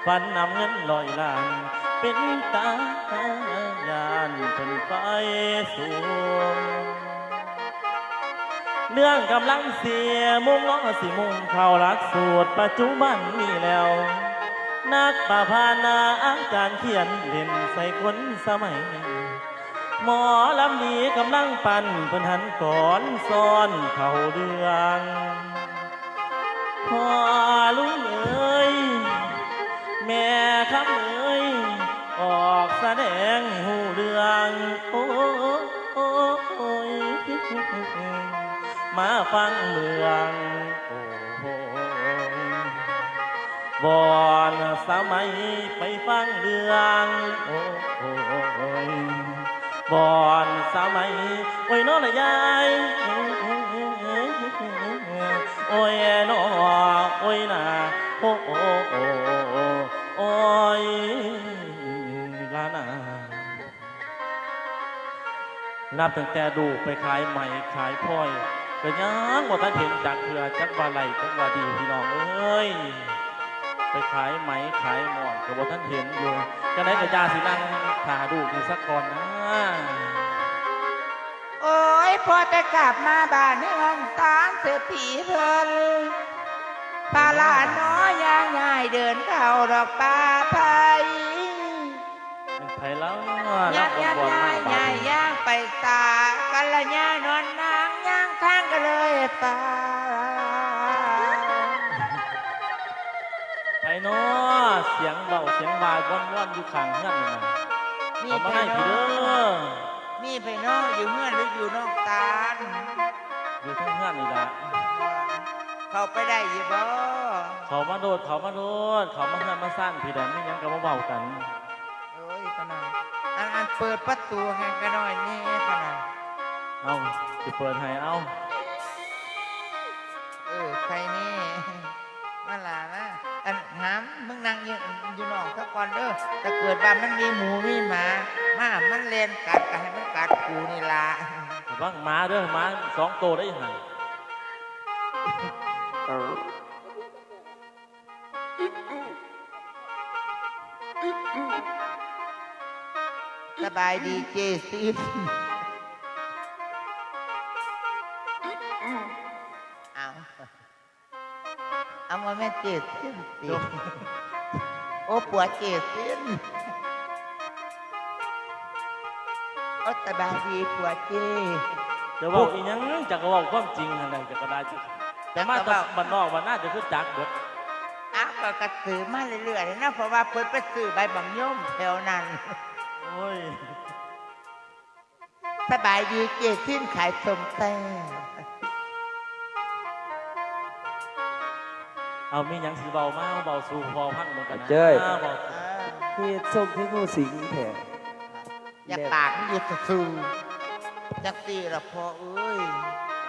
ຝັນນຳເງິນຮ້ອຍລ້ານ ເປັນຕາຢ້ານເພິ່ນໄປສູງ. ເລື່ອງກຳລັງເສຍມຸງເນາະ ຊິມຸ່ງເຂົ້າຫຼັກສູດປັດຈຸບັນນີ້ແລ້ວ ນັກປະພັນອາຈານຂຽນເຫຼັ້ນໃສ່ຄົນສະໄໝ ໝໍລຳດີກຳລັງປັ່ນ ເພິ່ນຫັນກອນຊ້ອນເຂົ້າເລື່ອງ. ພໍ່ລຸງເອີຍ ແມ່ຄຳເອີຍ ອອກສະແດງໃຫ້ຮູ້ເລື່ອງ ໂອ້ຍ ມາຟັງເລື່ອງ ໂອ້ຍ ວອນສະໄໝໄປຟັງເລື່ອງ ໂອ້ຍ ວອນສະໄໝ ໂອ້ຍ ນໍລະຍາຍ ໂອ້ຍ ນໍ ໂອ້ຍ ນາ ໂອ້ ໂອ້ ໂອ້ຍ ລະນາ. ນັບຕັ້ງແຕ່ລູກໄປຂາຍໄໝຂາຍພອຍ ກໍຍັງບໍ່ທັນເຫັນຈັກເທື່ອ ຈັກວ່າໄຫຼ ຈັກວ່າດີ ພີ່ນ້ອງເອີຍ. ໄປຂາຍໄໝຂາຍໝ້ອນກໍບໍ່ທັນເຫັນຢູ່. ຈັ່ງໃດກໍຢ່າ ຊິນັ່ງຖ້າລູກຢູ່ສາກ່ອນນາ. ໂອ້ຍ ພໍແຕ່ກັບມາບ້ານເຮືອນຊານເສດຖີເພິ່ນ ພາລະໜໍຢ່າງຍາຍເດີນເຂົ້າດອກປ່າໄຜ່. ແມ່ນໃຜລະ ຍັບ ລຳ ຍາຍ ຍາຍ ຍາຍຍ່າງໄປສາ ກັນລະຍານອນນາງຍ່າງທາງກໍເລີຍປ່າ. ໃຜນໍ ສຽງເວົ້າສຽງວ່າວອນໆ ຢູ່ຂ້າງເຮືອນນີ້ນະ? ມີ ເຂົ້າມາໃນພີ້ເດີ. ມີໃຜນໍ ຢູ່ເຮືອນຫຼືຢູ່ນອກຕານ? ຢູ່ເທິງເຮືອນນີ້ລະ. ເຂົ້າໄປໄດ້ຢູ່ບໍ່? ເຂົ້າມາໂລດ ເຂົ້າມາໂລດ ເຂົ້າມາເຮືອນມາຊານພີ້ດອກ ມີຫຍັງກໍມາເວົ້າກັນ. ໂອ້ຍ ຂະໜ້ອຍ ອັນ ອັນ ເປີດປະຕູໃຫ້ຂະໜ້ອຍແດ່ຂະໜ້ອຍ. ເອົ້າ ຊິເປີດໃຫ້ ເອົ້າ. ເອີ ໃຄແນ່ ມາຫຼ້າມາ. ອັນ ຫຳ ມຶງນັ່ງຢູ່ ຢູ່ນອກສາກ່ອນເດີ. ຖ້າເກີດວ່າມັນມີໝູມີໝາມາ ມັນແລ່ນກັດ ກໍໃຫ້ມັນກັດກູນີ້ລະ. ລະວັງໝາເດີ ໝາສອງໂຕໄດ໋ຫັ້ນ. ສະບາຍດີເຈຊິນ. ເອົາ ເອົາ ບໍ່ແມ່ນເຈຊິນຕິ? ໂອ້ ໂອ້ ຜົວເຈຊິນ. ໂອ້ ສະບາຍດີຜົວເຈ້. ຈະເວົ້າອີ່ຫຍັງ ຈັກກໍເວົ້າຄວາມຈິງຫັ້ນແຫຼະ ຈັກກໍໄດ້. ຈະມາແຕ່ບ້ານນອກບ້ານນາ ຈະຄືຈັກເບິດ. ອ້າວ ຂ້ອຍກໍສືບມາເລື້ອຍໆເນາະ ເພາະວ່າເພິ່ນໄປຊື້ໃບບັກຍົມແຖວນັ້ນ. ໂອ້ຍ ສະບາຍດີເຈ້ ຊິນຂາຍສົ້ມແຊບ. ເອົາ ມີຫຍັງຊິເວົ້າມາເວົ້າສູ່ພໍ່ຟັງເບິ່ງກັນນະ ເຈົ້ຍ. ເວົ້າ ເຮັດຊົມຄືງູສິງແທ້ ຢ່າປາກມັນຢູ່ຊື່ໆ. ຈັ່ງຊີ້ລະພໍ່ເອີຍ ຈັ່ງ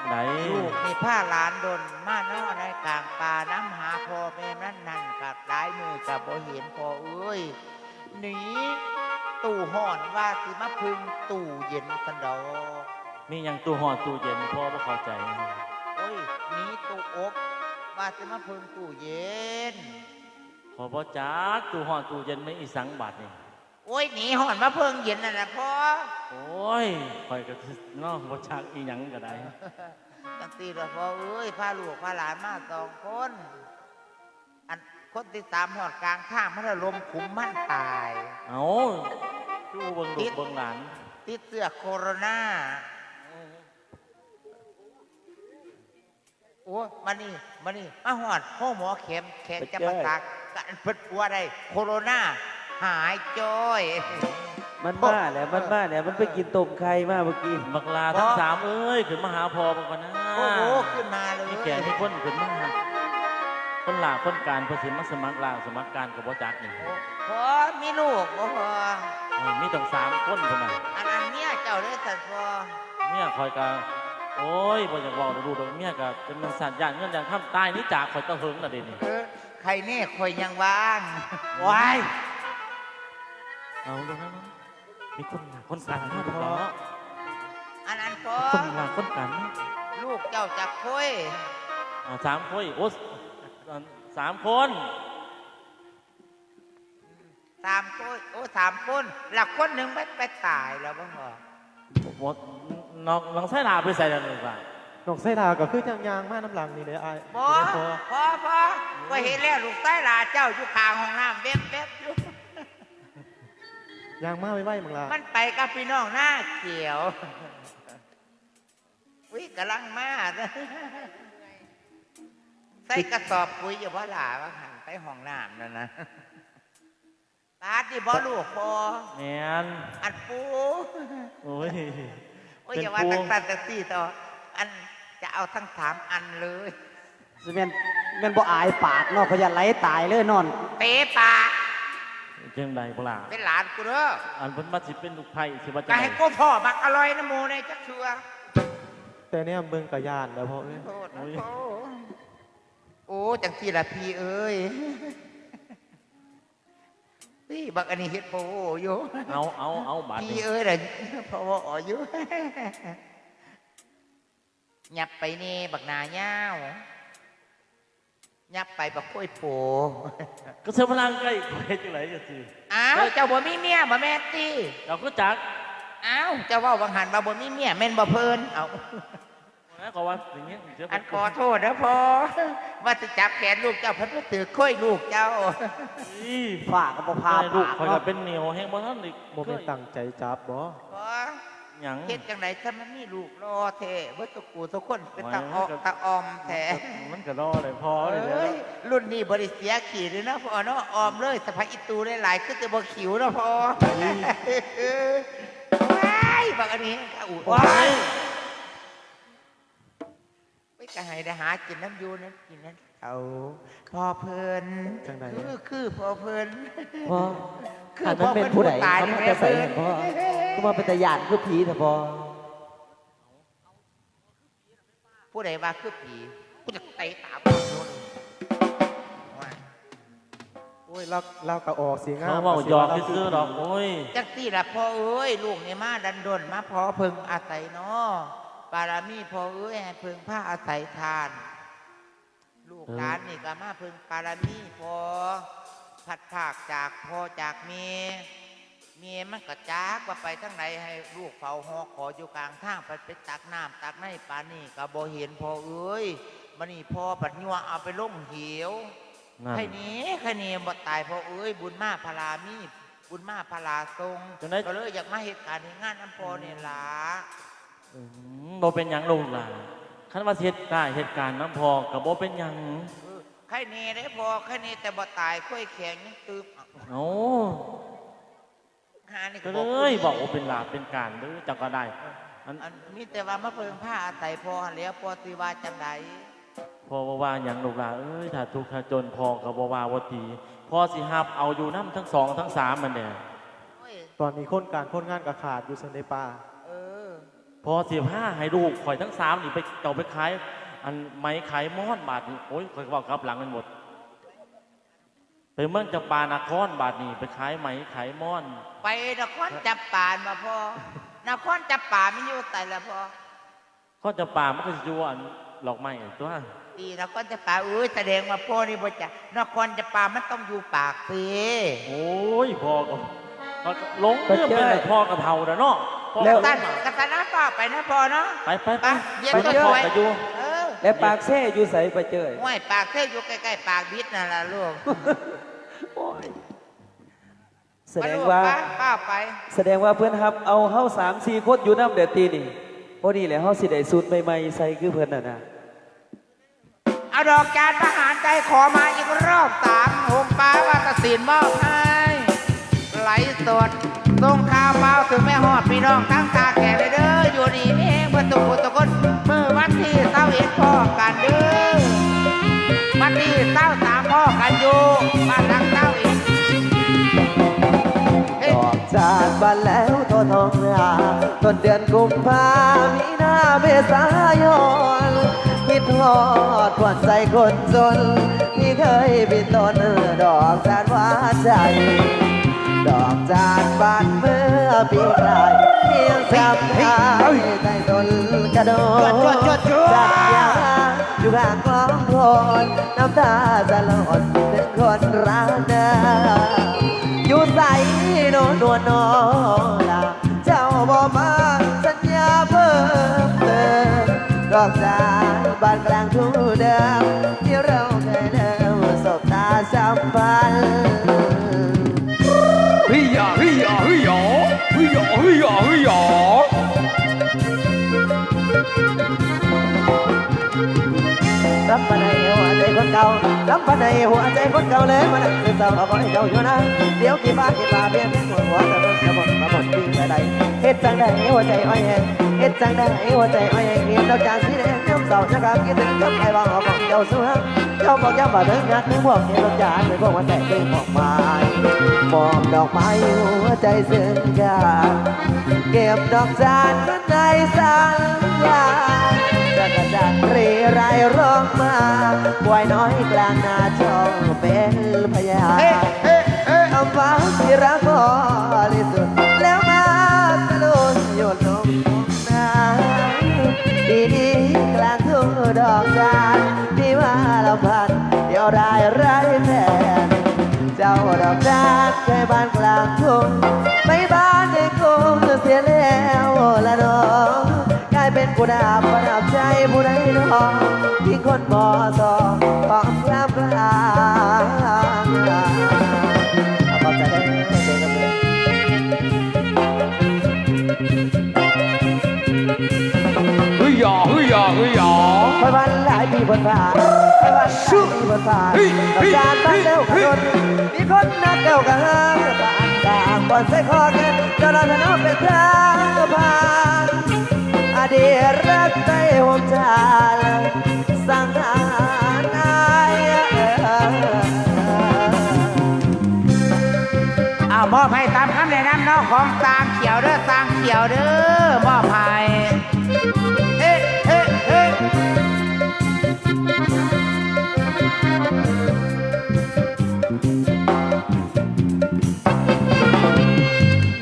ໃດ? ລູກນີ້ພາຫຼານດົນມາເນາະ ໃນກາງປ່ານຳຫາພໍ່ແມ່ມັນນັ້ນ ກໍຫຼາຍມື້ກໍບໍ່ເຫັນພໍ່ເອີຍ. ໜີຕູ້ຮ້ອນວ່າຊິມາເພິ່ງຕູ້ເຢັນຊັ້ນດອກ. ມີຫຍັງຕູ້ຮ້ອນຕູ້ເຢັນ ພໍ່ບໍ່ເຂົ້າໃຈ. ໂອ້ຍ ໜີຕູ້ອົບວ່າຊິມາເພິ່ງຕູ້ເຢັນ. ພໍ່ບໍ່ຈັກຕູ້ຮ້ອນຕູ້ເຢັນແມ່ນອີ່ສັງບາດນີ້. ໂອ້ຍ ໜີຮ້ອນມາເພິ່ງເຢັນນັ້ນນະພໍ່. ໂອ້ຍ ຂ້ອຍກໍເນາະ ບໍ່ຈັກອີ່ຫຍັງກໍໄດ້. ຈັ່ງຊີ້ລະພໍ່ເອີຍ ພາລູກພາຫຼານມາສອງຄົນ ອັນຄົນທີສາມຮອດກາງທາງ ມັນລະລົມຂຸມມັນຕາຍ. ເອົ້າ ຄືບໍ່ເບິ່ງລູກເບິ່ງຫຼານ ຕິດເຊື້ອໂຄໂຣນາ. ໂອ້ຍ ມານີ້ ມານີ້ ມາຮອດໂຮງໝໍແຂມ ແຂວງຈຳປາສັກ ກະອັນເພິ່ນປົວໄດ້ໂຄໂຣນາ ຫາຍຈ້ອຍ. ມັນມາແລ້ວ ມັນມາແລ້ວ ມັນໄປກິນຕົ້ມໄຂ່ມາເມື່ອກີ້. ບັກຫຼ້າທັງສາມເອີຍ ຂຶ້ນມາຫາພໍ່ເບິ່ງກ່ອນນາ. ໂອ້ໂຫ ຂຶ້ນມາເລີຍ ມີແຂກມີຄົນຂຶ້ນມາ. ຄົນລາຄົນການເພິ່ນຊິມາສະໝັກລາສະໝັກການກໍບໍ່ຈັກນີ້. ໂອ້ ພໍ່ມີລູກບໍ່ພໍ່? ເອີ ມີຕັ້ງສາມຄົນພຸ້ນນະ. ອັນ ອັນເມຍເຈົ້າເດ້ຊັ້ນພໍ່? ເມຍຂ້ອຍກະ ໂອ້ຍ ບໍ່ຢາກເວົ້ານຳລູກດອກ. ເມຍກະຈັ່ງແມ່ນຊັ້ນ ຢ້ານເງິນຢ້ານຄຳ ຕາຍໜີຈາກຂ້ອຍແຕ່ເຫິງລະເດນີ້. ເອີ ໄຄແນ່ ຂ້ອຍຍັງວ່າງ. ໂອ້ຍ ເອົາລູກນະ ມີຄົນ ຄົນການມາແລ້ວເນາະ. ອັນ ອັນພໍ່ ຄົນລາຄົນການມາ. ລູກເຈົ້າຈັກຄົນ? ເອົາ ສາມຄົນ. ໂອ້ ສາມຄົນ. ສາມຄົນ ໂອ້ ສາມຄົນ ລະຄົນໜຶ່ງໄປ ໄປຕາຍແລ້ວບໍ່? ບໍ່ ນ້ອງ ນ້ອງໄຊລາໄປໃສລະລູກຫຼ້າ? ນ້ອງໄຊລາກໍຄືຍັງຍ່າງມານຳຫຼັງນີ້ເດ້ອ້າຍ. ບໍ່ ພໍ່ ພໍ່ ຂ້ອຍເຫັນແລ້ວ ລູກໄຊລາເຈົ້າຢູ່ຂ້າງຫ້ອງນ້ຳແວັບໆຢູ່. ຍ່າງມາໄວໆ ບັກຫຼ້າ. ມັນໄປກັບພີ່ນ້ອງນາຂຽວ. ອຸ້ຍ ກຳລັງມາ ໃສ່ກະສອບປຸ໋ຍຢູ່ບໍ່ຫຼ້າ ວ່າຫັ້ນ ໄປຫ້ອງນ້ຳນັ້ນນະ. ປາດ ນີ້ບໍ່ລູກພໍ່? ແມ່ນ. ອັນປູ ໂອ້ຍ ໂອ້ຍ ເປັນ ຢ່າວ່າຈັ່ງຊັ້ນຈັ່ງຊີ້ເຖາະ ອັນ ຈະເອົາທັງສາມອັນເລີຍ. ຊິແມ່ນ ແມ່ນບໍ່ອາຍປາກເນາະ ຂ້ອຍຢ້ານໄຫຼຕາຍເລີຍນອນເຕະປາກ. ຈັ່ງໃດບັກຫຼ້າ? ເປັນຫຼານກູເດີ. ອັນເພິ່ນວ່າຊິເປັນລູກໃພ້ ຊິວ່າຈັ່ງໃດ? ກໍໃຫ້ກູພໍ້ບັກອະລ່ອຍນຳໝູ່ແດ່ຈັກເທື່ອ. ແຕ່ແນມເບິ່ງກໍຢ້ານແລ້ວພໍ່ເອີຍ. ໂອ້ຍ ໂອ້ ຈັ່ງຊີ້ລະພີ່ເອີຍ. ຕິ ບັກອັນນີ້ເຮັດພໍ່ໂຫຢູ່. ເອົາ ເອົາ ເອົາ ບາດນີ້ ພີ່ເອີຍລະ ພໍ່ໂຫຢູ່. ຫຍັບໄປແດ່ບັກໜ້າຍາວ ຫຍັບໄປບັກໂຄຍໂປ. ກໍເຊີພະລັງໃກ້ ເຮັດຈັ່ງໃດຈັ່ງຊີ້? ອ້າວ ເຈົ້າບໍ່ມີເມຍບໍ່ແມ່ນຕິ? ເຈົ້າຄືຈັກ? ອ້າວ ເຈົ້າເວົ້າຫວ່າງຫັ້ນວ່າບໍ່ມີເມຍແມ່ນບໍ່ເພິ່ນ? ເອົ້າ ຂ້ອຍວ່າຢ່າງນີ້ ອັນ ຂໍໂທດເດີພໍ່ ວ່າຊິຈັບແຂນລູກເຈົ້າ ເພິ່ນໄປຖືກໂຄຍລູກເຈົ້າ. ອີ ຟ້າກໍບໍ່ຜ່າ ລູກຂ້ອຍກໍເປັນໜິວແຮງ ບໍ່ທັນໄດ້ ບໍ່ແມ່ນຕັ້ງໃຈຈັບບໍ? ບໍ່ ຫຍັງ ເຮັດຈັ່ງໃດຊະ ມັນມີລູກຫຼໍ່ແທ້ ເບິດທຸກຜູ້ທຸກຄົນ ເປັນຕາເອາະຕາອ່ອມແທ້. ມັນກໍຫຼໍ່ແຫຼະພໍ່. ເອີຍ ລຸ້ນນີ້ບໍ່ໄດ້ເສຍຂີ້ເດ້ເນາະພໍ່ເນາະ ອ່ອມເລີຍ ສະພາຍອີຕູຫຼາຍໆ ຄືແຕ່ບໍ່ຂິວເນາະພໍ່. ວ້າຍ ບັກອັນນີ້ ໂອ້ຍ ໂອ້ຍ ກໍໃຫ້ໄດ້ຫາກິນນຳຢູ່ນຳກິນນຳເຂົາ ພໍ່ເພິ່ນ. ຈັ່ງໃດ? ຄື ຄືພໍ່ເພິ່ນ. ພໍ່ ຄື ອັນນັ້ນແມ່ນຜູ້ໃດ? ເຂົາມາແຕ່ໃສຫັ້ນພໍ່? ຄືວ່າເປັນຕາຢ້ານຄືຜີແທ້ພໍ່? ຜູ້ໃດວ່າຄືຜີ? ກູຈະເຕະຕາບອດໂລດ. ໂອ້ຍ ລາວ ລາວກໍອອກສຽງງາມ ເຂົາເວົ້າຫຍອກຊື່ໆດອກ. ໂອ້ຍ ຈັ່ງຊີ້ລະພໍ່ເອີຍ ລູກນີ້ມາດັນດົນ ມາພໍເພິ່ງອາໄສເນາະ ບາລະມີພໍ່ເອີຍ ໃຫ້ເພິ່ງພາອາໄສທ່ານ. ລູກຫຼານນີ້ກໍມາເພິ່ງບາລະມີພໍ່ ພັດພາກຈາກພໍ່ຈາກແມ່ ແມ່ມັນກໍຈັກວ່າໄປທາງໃດ ໃຫ້ລູກເຝົ້າຫໍ້ຂໍຢູ່ກາງທາງ ພັດໄປຕັກນ້ຳຕັກໃນປານນີ້ກໍບໍ່ເຫັນພໍ່ເອີຍ. ບາດນີ້ພໍ່ພັດຍົວະເອົາໄປລົງເຫວ. ນັ້ນ ໃຄແນ່ ໃຄແນ່ບໍ່ຕາຍພໍ່ເອີຍ ບຸນມາພາລາມີ ບຸນມາພະລາຊົງ ຈັ່ງໃດ ກໍເລີຍຢາກມາເຮັດການເຮັດງານນຳພໍ່ນີ້ລະ. ອືມ ບໍ່ເປັນຫຍັງລູກຫຼານ ຄັນວ່າຊິເຮັດການເຮັດການນຳພໍ່ກໍບໍ່ເປັນຫຍັງ. ເອີ ໄຄແນ່ເດ້ພໍ່ ໄຄແນ່ແຕ່ບໍ່ຕາຍ ຄວາຍແຂງຍັງຕຶບ. ເອົ້າ ຫານີ້ກໍ ກໍເລີຍເວົ້າບໍ່ເປັນລາວເປັນການເດີ້ ເຈົ້າກໍໄດ້. ອັນ ອັນ ມີແຕ່ວ່າມາເພິ່ງພາອາໄສພໍ່ຫັ້ນແຫຼະ ພໍ່ຊິວ່າຈັ່ງໃດ? ພໍ່ບໍ່ວ່າຫຍັງລູກຫຼານເອີຍ ຖ້າທຸກຖ້າຈົນ ພໍ່ກໍບໍ່ວ່າບໍ່ຕີ ພໍ່ຊິຮັບເອົາຢູ່ນຳທັງສອງທັງສາມຫັ້ນແຫຼະ. ໂອ້ຍ ຕອນນີ້ຄົນການຄົນງານກໍຂາດຢູ່ຊັ້ນເດ້ປ້າ. ເອີ ພໍ່ຊິພາໃຫ້ລູກຂ້ອຍທັງສາມນີ້ໄປ ເຈົ້າໄປຂາຍອັນໄໝຂາຍມອນບາດນີ້. ໂອ້ຍ ຂ້ອຍເວົ້າກັບຫຼັງແມ່ນໝົດ. ໄປເມືອງຈຳປານະຄອນບາດນີ້ ໄປຂາຍໄໝຂາຍມອນ. ໄປນະຄອນຈຳປາແມ່ນບໍ່ພໍ່? ນະຄອນຈຳປາມັນຢູ່ໃສລະພໍ່? ນະຄອນຈຳປາມັນກໍຊິຢູ່ອັນດອກໄມ້ຕົວະ. ຕີນະຄອນຈຳປາ ເອີຍ ສະແດງວ່າພໍ່ນີ້ບໍ່ຈັກ ນະຄອນຈຳປາມັນຕ້ອງຢູ່ປາກເຊ. ໂອ້ຍ ພໍ່ກໍ ກໍຫຼົງລືມໄປແລ້ວ ພໍ່ກໍເຖົ້າແລ້ວເນາະ. ແລ້ວ ກະຊັ້ນ ກະຊັ້ນເນາະ ຟ້າວໄປນະພໍ່ເນາະ. ໄປ ໄປ ໄປ ໄປ ເຈົ້າ ໄປຢູ່ ເອີ ແລ້ວປາກເຊຢູ່ໃສປ້າເຈີຍ? ໂອ້ຍ ປາກເຊຢູ່ໃກ້ໆປາກບິດນັ້ນລະລູກ. ໂອ້ຍ ສະແດງວ່າ ໄປລູກ ໄປ ຟ້າວໄປ ສະແດງວ່າເພິ່ນຮັບເອົາເຮົາສາມສີ່ຄົນຢູ່ນຳແດ່ຕິນີ້. ພໍດີແຫຼະ ເຮົາຊິໄດ້ຊຸດໃໝ່ໆໃສ່ຄືເພິ່ນນັ້ນນະ. ເອົາດອກຈານປະຫານໃຈຂໍມາອີກຮອບສາມ ຫົງປາວັດຕະສິນມອບໃຫ້ ໄລສົດ ສົ່ງຂ່າວເປົ່າເຖິງແມ່ຮອດພີ່ນ້ອງທັງທ່າແຂກເດີ ຢູ່ດີມີແຮງເບິດທຸກຜູ້ທຸກຄົນ. ມື້ວັນທີຊາວເອັດພໍ້ກັນເດີ ວັນທີຊາວສາມພໍ້ກັນຢູ່ບ້ານຫຼັງຊາວເອັດ. ເອີ ດອກຈານບານແລ້ວໂທທອງນາ ຕົ້ນເດືອນກຸມພາ ມີນາ ເມສາ ຍອນ ຄິດຮອດຂວັນໃຈຄົນຈົນ ທີ່ເຄີຍປິ່ນຕົ້ນ ດອກຈານຫວານໃຈ ດອກຈານບານເມື່ອປີກາຍ ຍັງຈຳໄດ້ໃນຕົ້ນກະໂດ ຈວດ ຈວດ ຈວດ ຈວດ ຈາກຍາມຢູ່ຂ້າງຄອງໂພນ ນ້ຳຕາຈະຫຼອນເປັນຄົນລານາ ຢູ່ໃສໂນ ນວນນອລາ ເຈົ້າບໍ່ມາສັນຍາເພີ່ມເຕີມ ດອກຈານບ້ານກາງທົ່ງເດີມ ທີ່ເຮົາເຄີຍເລີ່ມສົບຕາສຳພັນ. ຮຶຢາ ຮຶຢາ ຮຶຢາ ຮຶຢາ ຮຶຢາ ຮຶຢາ. ລຳປານໃນຫົວໃຈຄົນເກົ່າ ລຳປານໃນຫົວໃຈຄົນເກົ່າ ເລີຍມານັ່ງເສົ້າ ເອົາບໍ່ໃຫ້ເຈົ້າຢູ່ນາ ດຽວຂີ້ຟ້າຂີ້ຟ້າ ເພງຫົວ ຫົວຈະໝົດ ຈະໝົດ ມາໝົດປີກະໄດ້ ເຮັດຈັ່ງໃດຫົວໃຈອ້ອຍແຮງ ເຮັດຈັ່ງໃດຫົວໃຈອ້ອຍແຮງ ເຫັນດອກຈານສີແດງ ຍາມເຊົ້າຍາມຄ່ຳ ຄິດເຖິງຄຳອ້າຍເວົ້າ ເອົາຂອງເຈົ້າສູ່ຫາ ເຈົ້າບອກຢ້ຳວ່າເຖິງຮັກ ເຖິງພວກ ເຫັນດອກຈານ ເປັນພວງມາໃສ ເປັນດອກໄມ້ ມອບດອກໄມ້ຫົວໃຈເຊິ່ງກັນ ເກັບດອກຈານ ໃນສັນລາ ຈັກກະຈັນເຣໄລຮ້ອງມາ ຄວາຍນ້ອຍກາງນາຊ່ອງເປັນພະຍານ ຄຳວ່າທີ່ຮັກບໍລິສຸດ ແລ້ວມາສະຫຼຸດຢູ່ລົງນາ ທີ່ດີກາງທົ່ງດອກຈານ ທີ່ວ່າລຳພັນ ດຽວດາຍໄຮ້ແທນ ເຈົ້າດອກຈານ ໃກ້ບ້ານກາງທົ່ງ ໄປບ້ານໃນກຸງເສຍແລ້ວລະນ້ອງ ກາຍເປັນຜູ້ດາບປະດັບໃຈຜູ້ໃດນ້ອງ ທີ່ຄົນບໍ່ຊອບຂອງງາມກາງ ຂອບໃຈເດີ. ຮຶຢາ ຮຶຢາ ຮຶຢາ ໄປວັນຫຼາຍປີຜ່ານມາ ໄປວັນຫຼາຍປີຜ່ານມາ ເຈົ້າຈານບ້ານແລ້ວຂະໜົນ ມີຄົນຮັກເຈົ້າກະຫາ ກະປານກາງບ່ອນໃສ່ຄໍກັນ ເຈົ້າລະນະນ້ອງເປັນສາວຜ່ານ ອະດີດຮັກໃຈຮ່ວມຊາດ ສັງຫານອາຍ. ເອົາ ມອບໃຫ້ຕາມຄຳແນະນຳເນາະ ຂອງຊ່າງຂຽວເດີ ຊ່າງຂຽວເດີ ມອບໃຫ້ ເອີ ເອີ ເອີ.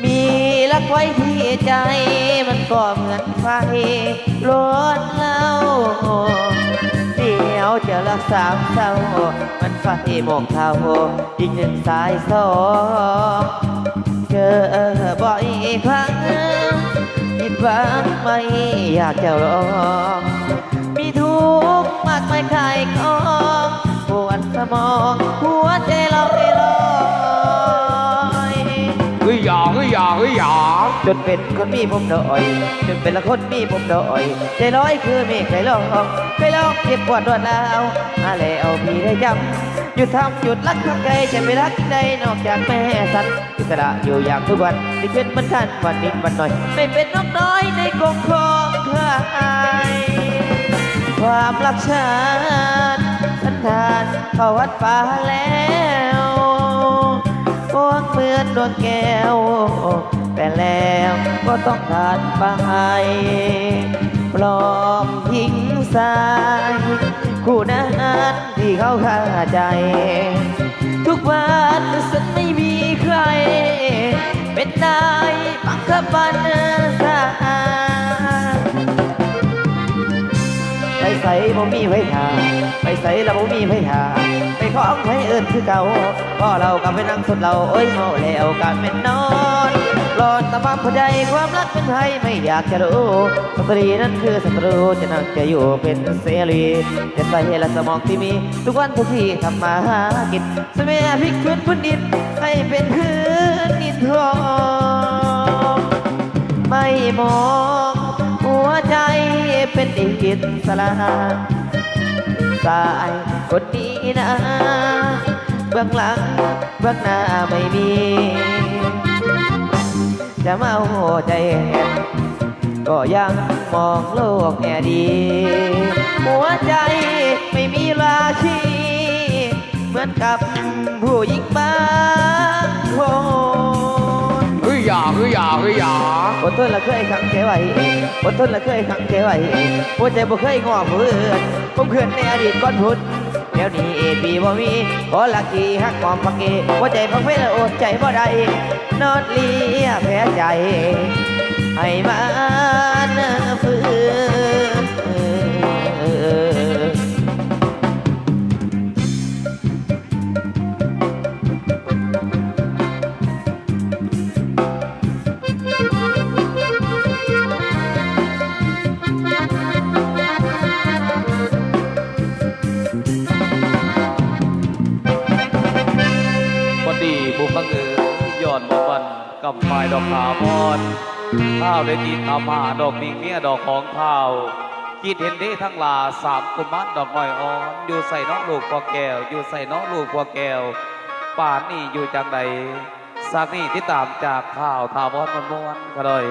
ມີລັກໄວ້ທີ່ໃຈ ມັນກໍເໝືອນໄຟລວນເລົາ ດຽວຈະລັກສາມເຊົາ ມັນໄຟໝອກເທົາ ອີກໜຶ່ງສາຍສອງ ເກີບບໍ່ອີກຄັ້ງ ຜິດຫວັງໄວ້ຢາກເຈົ້າລອງ ມີທຸກມາກມາຍໄຂ້ຂອງ ປວດສະໝອງ ຫົວໃຈລອຍລອຍ. ຄົນເປັນຄົນມີປົມດອຍ ຈົນເປັນລະຄົນມີປົມດອຍ ໃຈລອຍຄືເມກໄປລອງ ໄປລອງເຈັບປວດນວດລາວ ມາແລ້ວພີ່ໄດ້ຈຳ ຢຸດທຳຢຸດລັກທາງໃຈ ຈະໄປລັກທີ່ໃດນອກຈາກແມ່ສັນ ອິດສະຫຼະຢູ່ຢ່າງທຸກວັນ ໄດ້ເປັນເໝືອນທ່ານວັນນິດວັນໜ້ອຍ ໄດ້ເປັນນົກນ້ອຍໃນກົງຂອງຂ້າອ້າຍ ຄວາມລັກຊາດສັນທານເຂົ້າວັດປ່າແລ້ວ ປວງເໝືອນດວງແກ້ວ ແຕ່ແລ້ວກໍຕ້ອງຜ່ານໄປ ພ້ອມຍິງຊາຍຄູ່ນັ້ນທີ່ເຂົາຄາໃຈ ທຸກວັນສັນໄມ່ມີໃຄ ເປັນນາຍບັງຄັບບັນຊາ ໄປໃສບໍ່ມີໃຜຖ້າ ໄປໃສລະບໍ່ມີໃຜຖ້າ ໄປຂອງໃຜເອີ້ນຄືເກົ່າ ພໍເຫຼົ້າກະໄປນັ່ງສົດເຫຼົ້າ ໂອ້ຍເມົາແລ້ວກະແມ່ນນອນ ຮ້ອນຕະບັບຫົວໃຈ ຄວາມລັກເປັນໄພໄມ່ຢາກຈະຮູ້ ສັດຕະຣີນັ້ນຄືສັດຕະຣູ ຈະນັ່ງຈະຢູ່ເປັນເສລີ ຈະໃສ່ລະສະໝອງທີ່ມີ ທຸກວັນທຸກທີ່ທຳມາຫາກິນ ສະແໝພິກພື້ນພື້ນດິນ ໃຫ້ເປັນພື້ນດິນທອງ ໄມ້ມອງຫົວໃຈເປັນອິດສະຫຼະ ຊາຍຄົນນີ້ນາ ເບື້ອງຫຼັງເບື້ອງໜ້າໄມ່ມີ ຈະເມົາໃຈແຮງ ກໍຍັງມອງໂລກແງ່ດີ ຫົວໃຈໄມ່ມີລາຊີ ເໝືອນກັບຜູ້ຍິງບາງຄົນ ເຮີຢາ ເຮີຢາ ເຮີຢາ ອົດທົນລະເຄີຍຂັງໃຈໄວ້ ອົດທົນລະເຄີຍຂັງໃຈໄວ້ ຫົວໃຈບໍ່ເຄີຍງໍ້ຜູ້ອື່ນ ຜົມເຂີນໃນອະດີດກ່ອນພຸ້ນ ດຽວນີ້ພີ່ບໍ່ມີ ຂໍລັກທີ່ຮັກຫອມພັກເອ ຫົວໃຈພັກເພລະອົດໃຈບໍ່ໄດ້ ນອນເລຍແພ້ໃຈ ໃຫ້ມັນຟື້ນ ພໍດີຜູ້ຟັງເອີຍ ຍ້ອນບໍ່ໝັ້ນກຳປາຍດອກຖາວອນ ທ້າວໄດ້ຕິດຕາມຫາດອກມິງເມຍດອກຂອງທ້າວ ຄິດເຫັນເດທັງຫຼ້າ ສາມກຸມານດອກນ້ອຍອ່ອນ ຢູ່ໃສເນາະລູກພໍ່ແກ້ວ ຢູ່ໃສເນາະລູກພໍ່ແກ້ວ ປານນີ້ຢູ່ຈັ່ງໃດ? ສາກນີ້ຕິດຕາມຈາກທ້າວຖາວອນມ່ວນໆ ກະດ້ອຍ.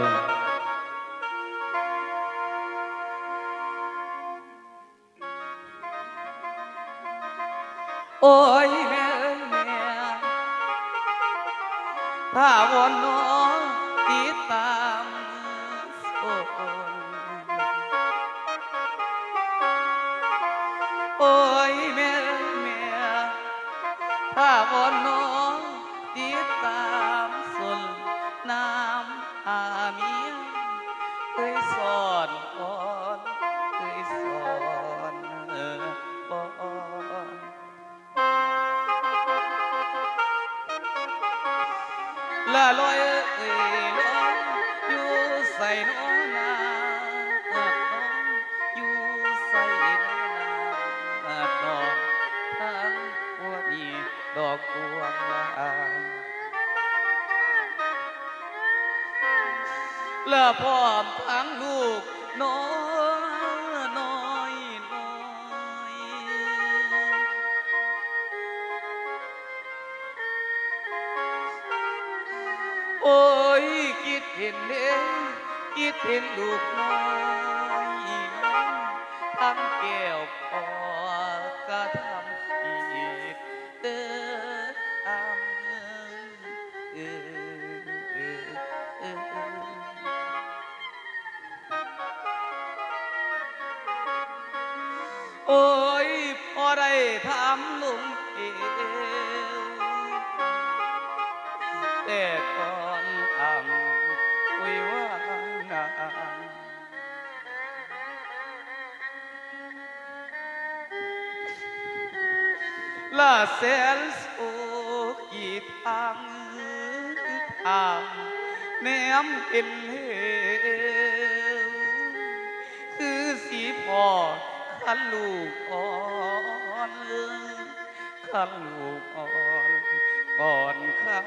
ໂອ້ຍແມ່ເອີຍແມ່ ຖ້າວອນໜໍ ຕິດຕາມສົນ ໂອ້ຍແມ່ເອີຍແມ່ ຖ້າວອນໜໍ ຕິດຕາມສົນ ນຳ ອາເມຍ ເຄີຍສອນອອນ ເຄີຍສອນອອນ ລະລອຍເອີຍລອຍ ຢູ່ໃສນໍນາ ເອີຍນ້ອງ ຢູ່ໃສນໍນາ ເອີຍນ້ອງ ທັງພວກນີ້ ດອກພວງລາ ລະພ້ອມທັງລູກນ້ອຍ ນ້ອຍ ນ້ອຍ ໂອ້ຍ ຄິດເຫັນເດ້ ຄິດເຫັນລູກນ້ອຍ ທັງແກ້ວພໍກະທຳຜິດ ເອີ ອຳ ເອີ ເອີ ເອີ ໂອ້ຍ ພໍໄດ້ຖາມລົງເອວ ແຕ່ກ່ອນອຳ ໂອ້ຍ ວ່ານາງ ລະແສນສຸກກີດທາງ ທາງແນມເຫັນເຫວ ຄືຊິພໍ້ຄັນລູກອ່ອນ ຄັນລູກອ່ອນ ກ່ອນຄຳ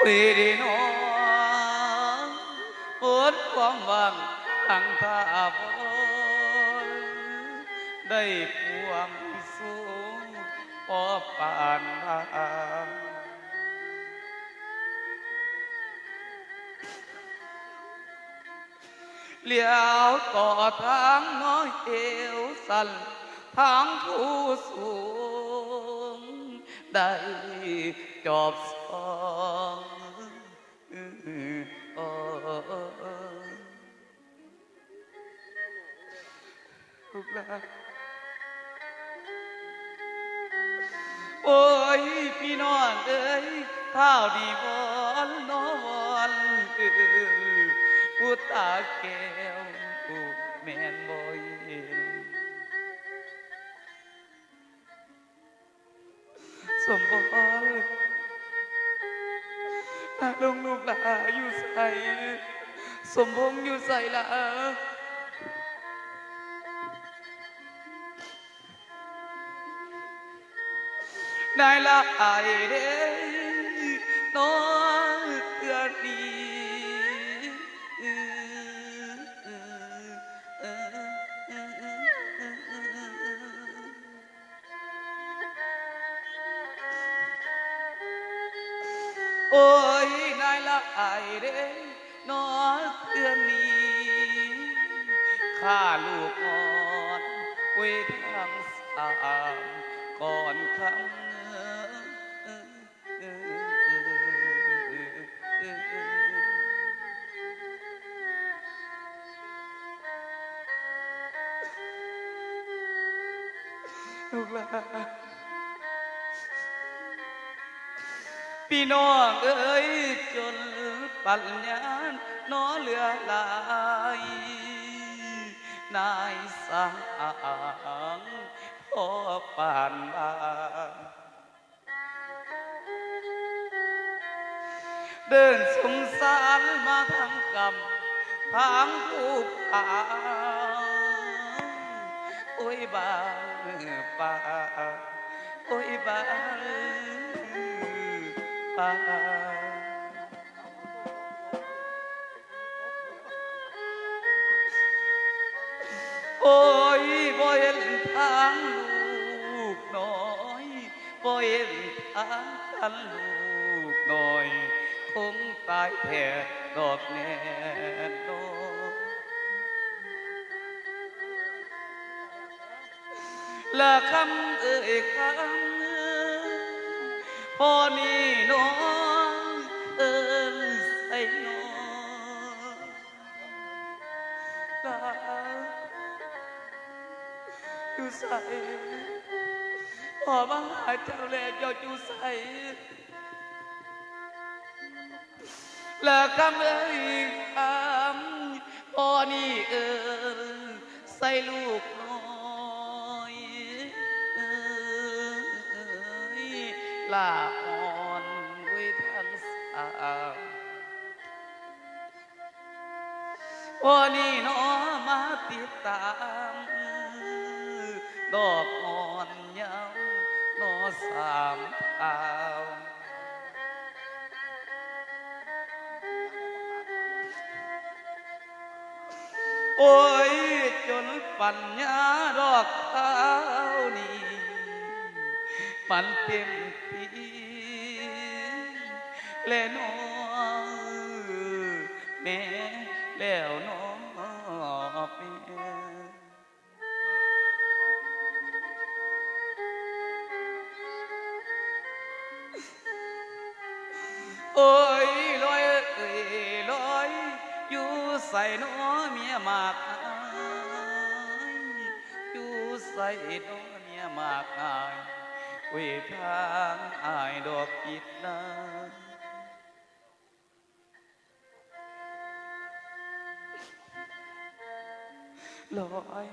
ເວເດນອ ໝົດຄວາມຫວັງທັງຖາວອນ ໄດ້ພວງສູງພໍປານວ່າ ຫຼຽວຕໍ່ທາງນ້ອຍເອວສັ້ນ ທາງຜູ້ສູງ ໄດ້ຈອບສ່ອງ ລູກຫຼານ ໂອ້ຍ ພີ່ນ້ອງເອີຍ ທ້າວນີວອນ ນໍວອນ ເອີ ຜູ້ຕາແກ້ວ ແມ່ນບໍ່ເຫັນ ສົມພອນ ນາລົງລູກຫຼາຢູ່ໃສ? ສົມພົງຢູ່ໃສລະ? ນາຍລະອາຍເດ້ ນອນເທື່ອນີ້. ໂອ້ຍ ນາຍລະອາຍເດ້ ນອນເທື່ອນີ້ ພາລູກອ່ອນ ໂອ້ຍ ທັງສາມກ່ອນຄ່ຳ. ລູກຫຼານ ພີ່ນ້ອງເອີຍ ຈົນປັນຍານໍເຫຼືອຫຼາຍ ນາຍຊ່າງພໍປານບ້ານ ເດີນສົງສານມາທາງກຳທາງພູຜາ ໂອ້ຍ ບ້ານປ່າ ໂອ້ຍ ບ້ານປ່າ. ໂອ້ຍ ບໍ່ເຫັນທາງລູກນ້ອຍ ບໍ່ເຫັນທາງຄັນລູກນ້ອຍ ຄົງຕາຍແທ້ດອກແນ່ນອນ. ລະຄຳເອີຍຄຳ ພໍ່ນີ້ນ້ອງເອີ້ນໃສນ້ອງ ລາ ຢູ່ໃສ? ພໍ່ມາຫາເຈົ້າແລ້ວ ເຈົ້າຢູ່ໃສ? ລະຄຳເອີຍຄຳ ພໍ່ນີ້ເອີ້ນໃສ່ລູກນ້ອຍ ລາອ່ອນເວີຍທັງສາມ ພໍ່ນີ້ນ້ອງມາຕິດຕາມ ດອກອ່ອນຍາວໜໍສາມເທົ້າ. ໂອ້ຍ ຈົນປັນຍາດອກເທົ້ານີ້ ມັນເຕັມທີ່ແລະນ້ອ ແມ່ແລ້ວນ້ອແມ່. ໂອ້ຍ ລອຍເອີຍລອຍ ຢູ່ໃສນ້ອເມຍມາກອ້າຍ ຢູ່ໃສນ້ອເມຍມາກອ້າຍ ເວີຍທາງອ້າຍດອກຈິດນາ. ລອຍ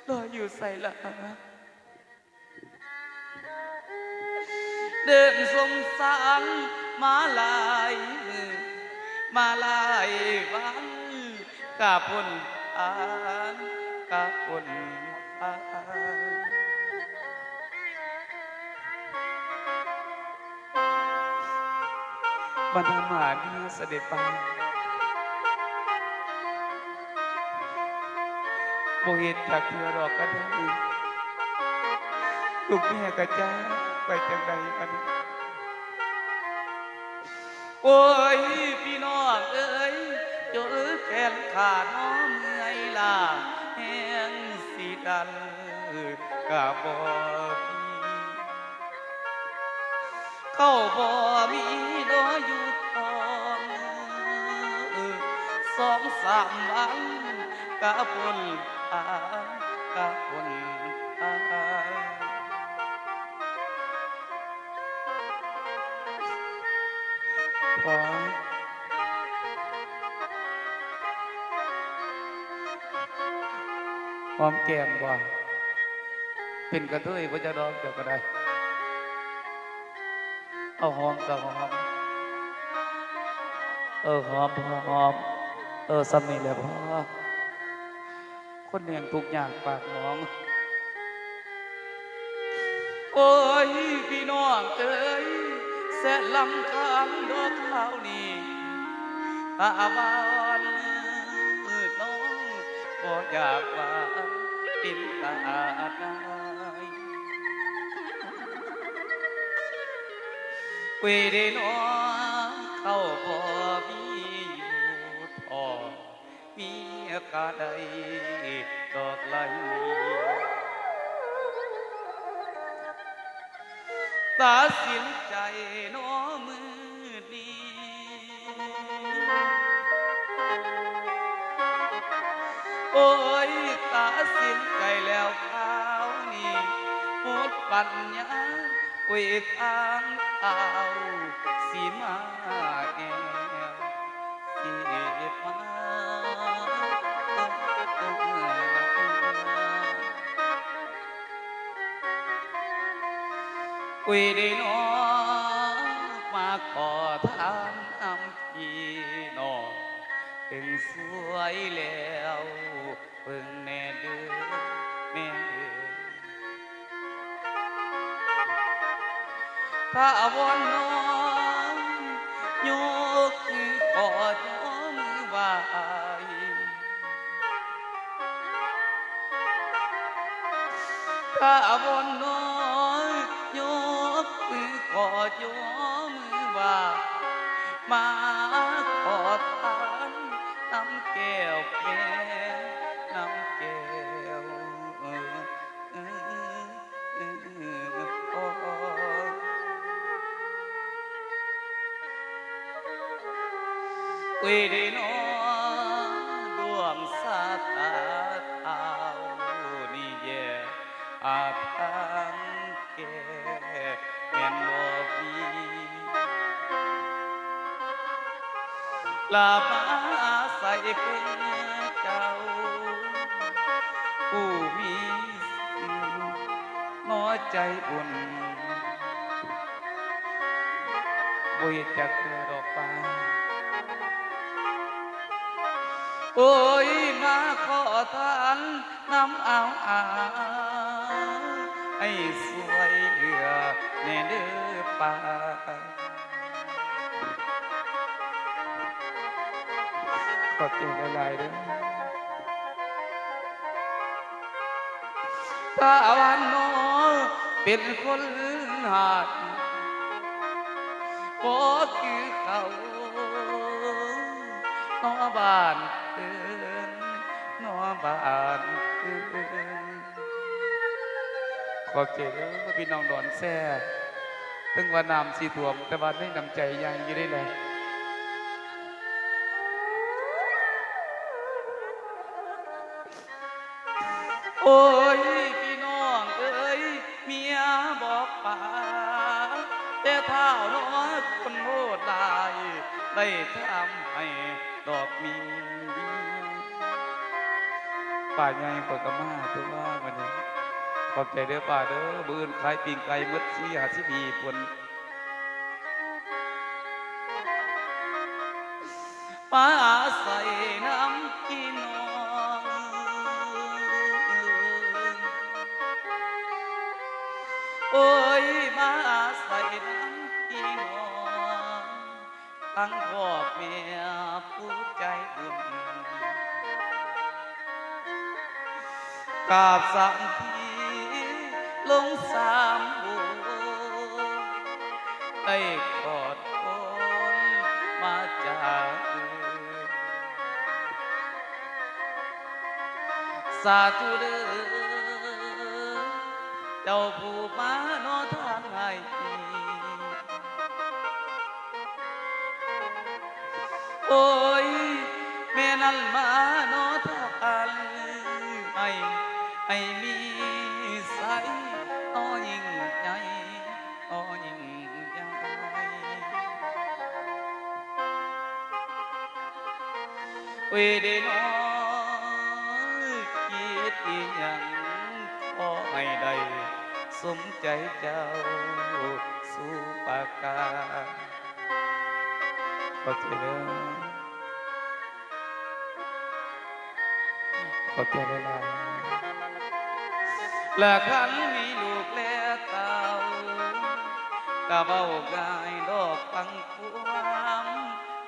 ລອຍຢູ່ໃສລະ? ເດີນສົງສານມາຫຼາຍມື້ ມາຫຼາຍວັນ ກະພົ້ນຜ່ານ ກະພົ້ນຜ່ານ. ມານຳຫາເມຍສະເດັດປ້າ ບໍ່ເຫັນຈັກເທື່ອດອກກະໄດ ລູກເມຍກະຈາກໄປຈັ່ງໃດບັດນີ້. ໂອ້ຍ ພີ່ນ້ອງເອີຍ ຈົນແຂນຂານ້ອງເມື່ອຍລ້າ ແຮງຊິດັນກະບໍ່ມີ ເຂົ້າບໍ່ມີ ນອນຢູ່ທ້ອງ ສອງສາມວັນກະພົ້ນ ອາ ກະພົ້ນ ອາ. ຂໍຫອມແກ້ມບໍ່? ເປັນກະເທີຍບໍ່ຈັກດອກ ເຈົ້າກະໄດ້. ເອົາ ຫອມກະຫອມ ເອີ ຫອມພໍຫອມ ເອີ ສ່ຳນີ້ແຫຼະພໍ. ຄົນແຫ່ງທຸກຍາກປາກໝອງ. ໂອ້ຍ ພີ່ນ້ອງເອີຍ ແສນລຳຄານດອກຄາວນີ້ ຕາຫວານນ້ອງ ບໍ່ຢາກວ່າເປັນຕາອາຍ. ເວເດນ້ອງ ເຂົ້າບໍ່ມີຢູ່ທ້ອງ ມີ ກະໄດ້ດອກໄຫຼ ຕັດສິນໃຈນໍມື້ນີ້ ໂອ້ຍ ຕັດສິນໃຈແລ້ວຄາວນີ້ ໝົດປັນຍາ ໂອ້ຍ ທາງເອົາຊິມາແອວ ຊິມາ ໂອ້ຍ ໄດ້ນອ ມາຂໍທານນຳພີ່ນ້ອງ ເພິ່ງຊ່ວຍແລ້ວ ເບິ່ງແດ່ເດີແມ່ເອີຍ ຖ້າວອນນ້ອງ ຍົກມືຂໍຍົກມືໄຫວ້ ຖ້າວອນນ້ອງ ຍົກມືຂໍຍົກມືໄຫວ້ ມາຂໍທານນຳແກ້ວແມ່ ນຳແກ້ວ ເອີ ເອີ ເອີ ໂອ້ຍ ເດນໍ ດວງຊາຕາເຮົານີ້ແຍ່ ອາ ທາງແກ້ແມ່ນບໍ່ມີ ລະມາອາໄສເພິ່ງເຈົ້າ ຜູ້ມີຊື່ໜໍໃຈບຸນ ບໍ່ເຮັດຈັກເທື່ອດອກປາ ໂອ້ຍ ມາຂໍທານນຳເອົາອາ ໃຫ້ຊ່ວຍເຫຼືອແດ່ເດີປ້າ. ຂອບໃຈຫຼາຍໆເດີ ຖ້າວ່ານ້ອງເປັນຄົນຮັກ ບໍ່ຄືເຂົາ ນ້ອງບ້ານເອີຍ ນ້ອງບ້ານເອີຍ. ຂອບໃຈເດີພີ່ນ້ອງດອນແຊ ເຖິງວ່ານ້ຳຊິຖ້ວມ ແຕ່ວ່າໃນນ້ຳໃຈໃຫຍ່ຢູ່ເດ້ແຫຼະ. ໂອ້ຍ ພີ່ນ້ອງເອີຍ ເມຍບໍ່ປາ ແຕ່ທ້າວນ້ອຍຄົນໂຫດຮ້າຍ ໄດ້ທຳໃຫ້ ດອກມີ ປ້າໃຫຍ່ຂ້ອຍກໍມາຕົວະມື້ນີ້ ຂອບໃຈເດີປ້າເດີ ມື້ອື່ນຂາຍປີ້ງໄກ່ໝົດສີ່ຫ້າສິບຮີບພຸ້ນ ມາອາໄສນຳພີ່ນ້ອງ ໂອ້ຍ ມາອາໄສນຳພີ່ນ້ອງ ທັງພໍ່ແມ່ຜູ້ໃຈບຸນ ກາບສາມທີລົງສາມໂອ ໄດ້ຂອດພົນມາຈາກເອີ ສາທຸເດີ ເຈົ້າຜູ້ມາເນາະທານໃຫ້ ໂອ້ຍ ແມ່ນັ້ນມາເນາະທ່ານ ໃຫ້ ໃຫ້ມີໄຊເນາະຍິ່ງໃຫຍ່ ເນາະຍິ່ງໃຫຍ່ ເອີຍເດເນາະ ຄິດອີ່ຫຍັງ ຂໍໃຫ້ໄດ້ສົມໃຈເຈົ້າສູ່ປາການ. ຂອບໃຈເດີ ຂອບໃຈຫຼາຍໆ. ລະຄັນມີລູກແລເຕົ້າ ກະເວົ້າງ່າຍດອກ ຟັງຄວາມ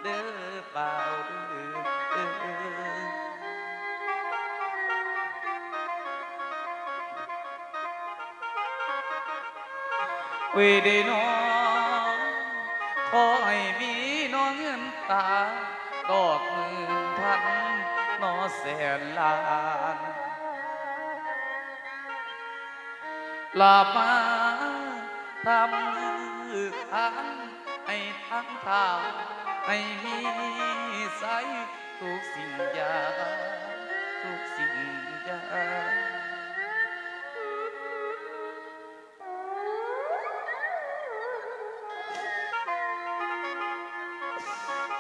ເດີບ່າວເດີ. ເວເດເນາະ ຂໍໃຫ້ມີເນາະເງິນຕາ ດອກໝື່ນພັນເນາະ ແສນລ້ານ ລະມາທຳມື້ຄານໃຫ້ທາງທ້າວ ໃຫ້ມີໄຊທຸກສິ່ງຢ່າງ ທຸກສິ່ງຢ່າງ.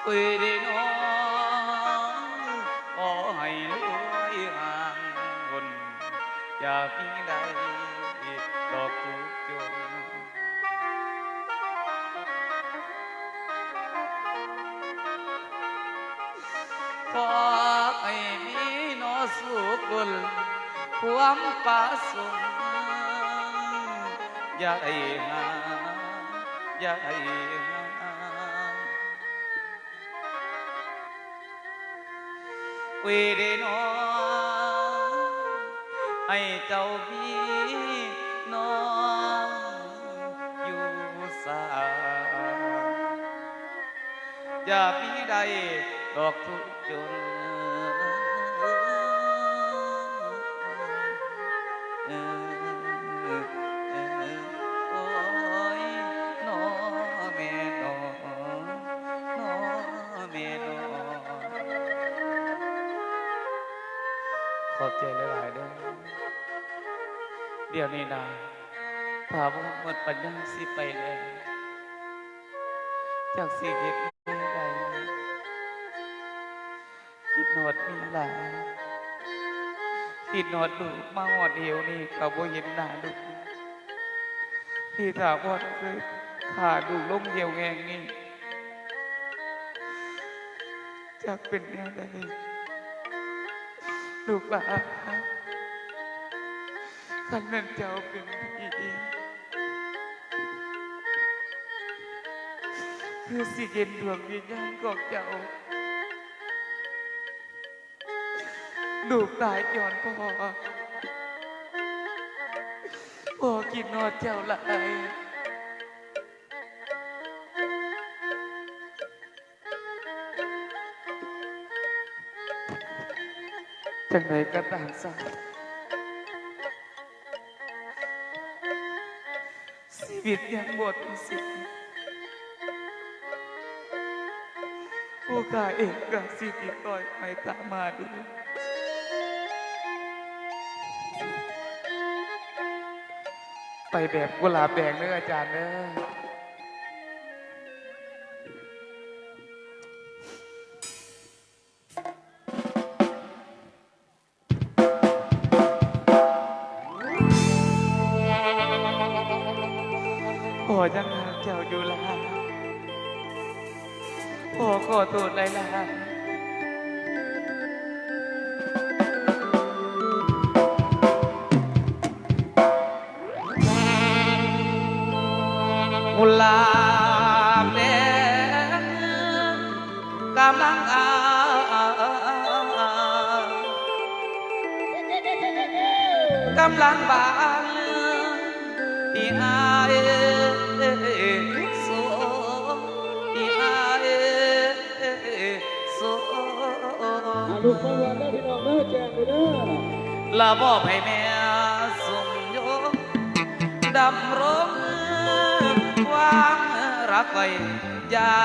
ໂອ້ຍເດ້ນ້ອງ ຂໍໃຫ້ລວຍຫ່າງຫົນ ຢ່າມີໄດ້ດອກທຸກຈົນ. ຂໍໃຫ້ມີເນາະສູ່ຄົນຄວາມປະສົງ ຢ່າໃຫ້ຫ່າງ ຢ່າໃຫ້ຫ່າງ. ໂອ້ຍເດ້ນ້ອງ ໃຫ້ເຈົ້າມີນ້ອງຢູ່ສາ ຢ່າມີໄດ້ດອກທຸກຈົນ. ໂອ້ຍ ນ້ອແມ່ນ້ອ ນ້ອແມ່ນ້ອ ຂອບໃຈຫຼາຍໆເດີ້. ດຽວນີ້ນະ ພາວະໝົດປັນຍາຊິໄປແລ້ວ ຈັກຊິເຮັດແນວໃດ. ຄິດຮອດເມຍຫຼາຍ ຄິດຮອດລູກ ມາຮອດເຫວນີ້ກໍບໍ່ເຫັນໜ້າລູກ. ທີ່ຖາວອນເຄີຍຂ້າລູກລົງເຫວແຫ່ງນີ້ ຈັກເປັນແນວໃດ ລູກຫຼາ. ຄັນແມ່ນເຈົ້າເປັນຜີ ຄືຊິເຫັນດວງວິນຍານຂອງເຈົ້າ. ລູກຕາຍຍ້ອນພໍ່ ພໍ່ຄິດຮອດເຈົ້າຫຼາຍ. ຈັ່ງໃດກໍຕາມຊະ ຊີວິດຍັງບໍ່ທັນສິ້ນ ຜູ້ຂ້າເອງກໍຊິຕິດຕໍ່ໄປຕາມມາດູ. ໄປແບບກຸຫຼາບແດງເດີ້ອາຈານເດີ້. ພໍ່ຍັງຮັກເຈົ້າຢູ່ຫຼານ ພໍ່ຂໍໂທດຫຼາຍໆ. ກຸຫຼາບແດງກຳລັງອາ ກຳລັງບານ ທີ່ອ້າຍໂສ ທີ່ອ້າຍ ໂສ ອ່າ ລູກມາຮວມເດີ້ພີ່ນ້ອງເດີ້ ແຈ້ງເດີ້ ລະມອບໃຫ້ແມ່ສົມຍົງ ດຳລົງຄວາມຮັກໄວ້ ຢ່າ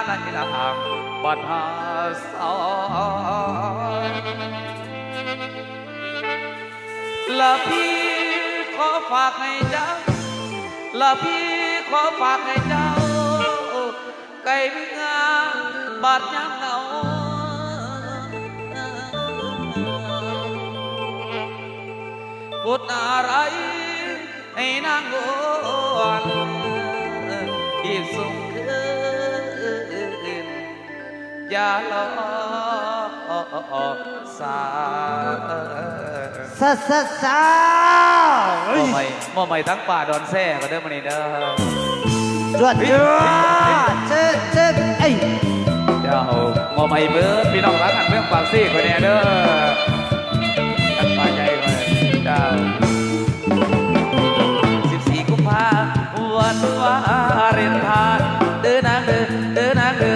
ໄດ້ລະຫ່າງບັດຫາສອນ. ລະພີ່ຂໍຝາກໃຫ້ເຈົ້າ ລະພີ່ຂໍຝາກໃຫ້ເຈົ້າ ໄກ່ເມືອບາດຍາມເຫງົາ ບົດອາໄລໃຫ້ນາງວົນ ອີກຊຸ່ມຄືນ ຢ່າລໍສາ. ຊະຊະຊະ ເອີຍ ມອບໃຫ້ ມອບໃຫ້ທັງປ້າດອນແຊກໍເດີ້ມື້ນີ້ເດີ້. ຈວດຈວດ ເຊີບເຊີບ ເອີຍ ເຈົ້າ ມອບໃຫ້ເບິດພີ່ນ້ອງທາງອັນເມືອງປາກເຊຂ້ອຍແດ່ເດີ້ ອັນປ້າໃຫຍ່ຂ້ອຍ ເຈົ້າ. ສິບສີ່ກຸມພາ ວັນວາເລນທາຍ ເດີ້ນາງເດີ້ ເດີ້ນາງເດີ້.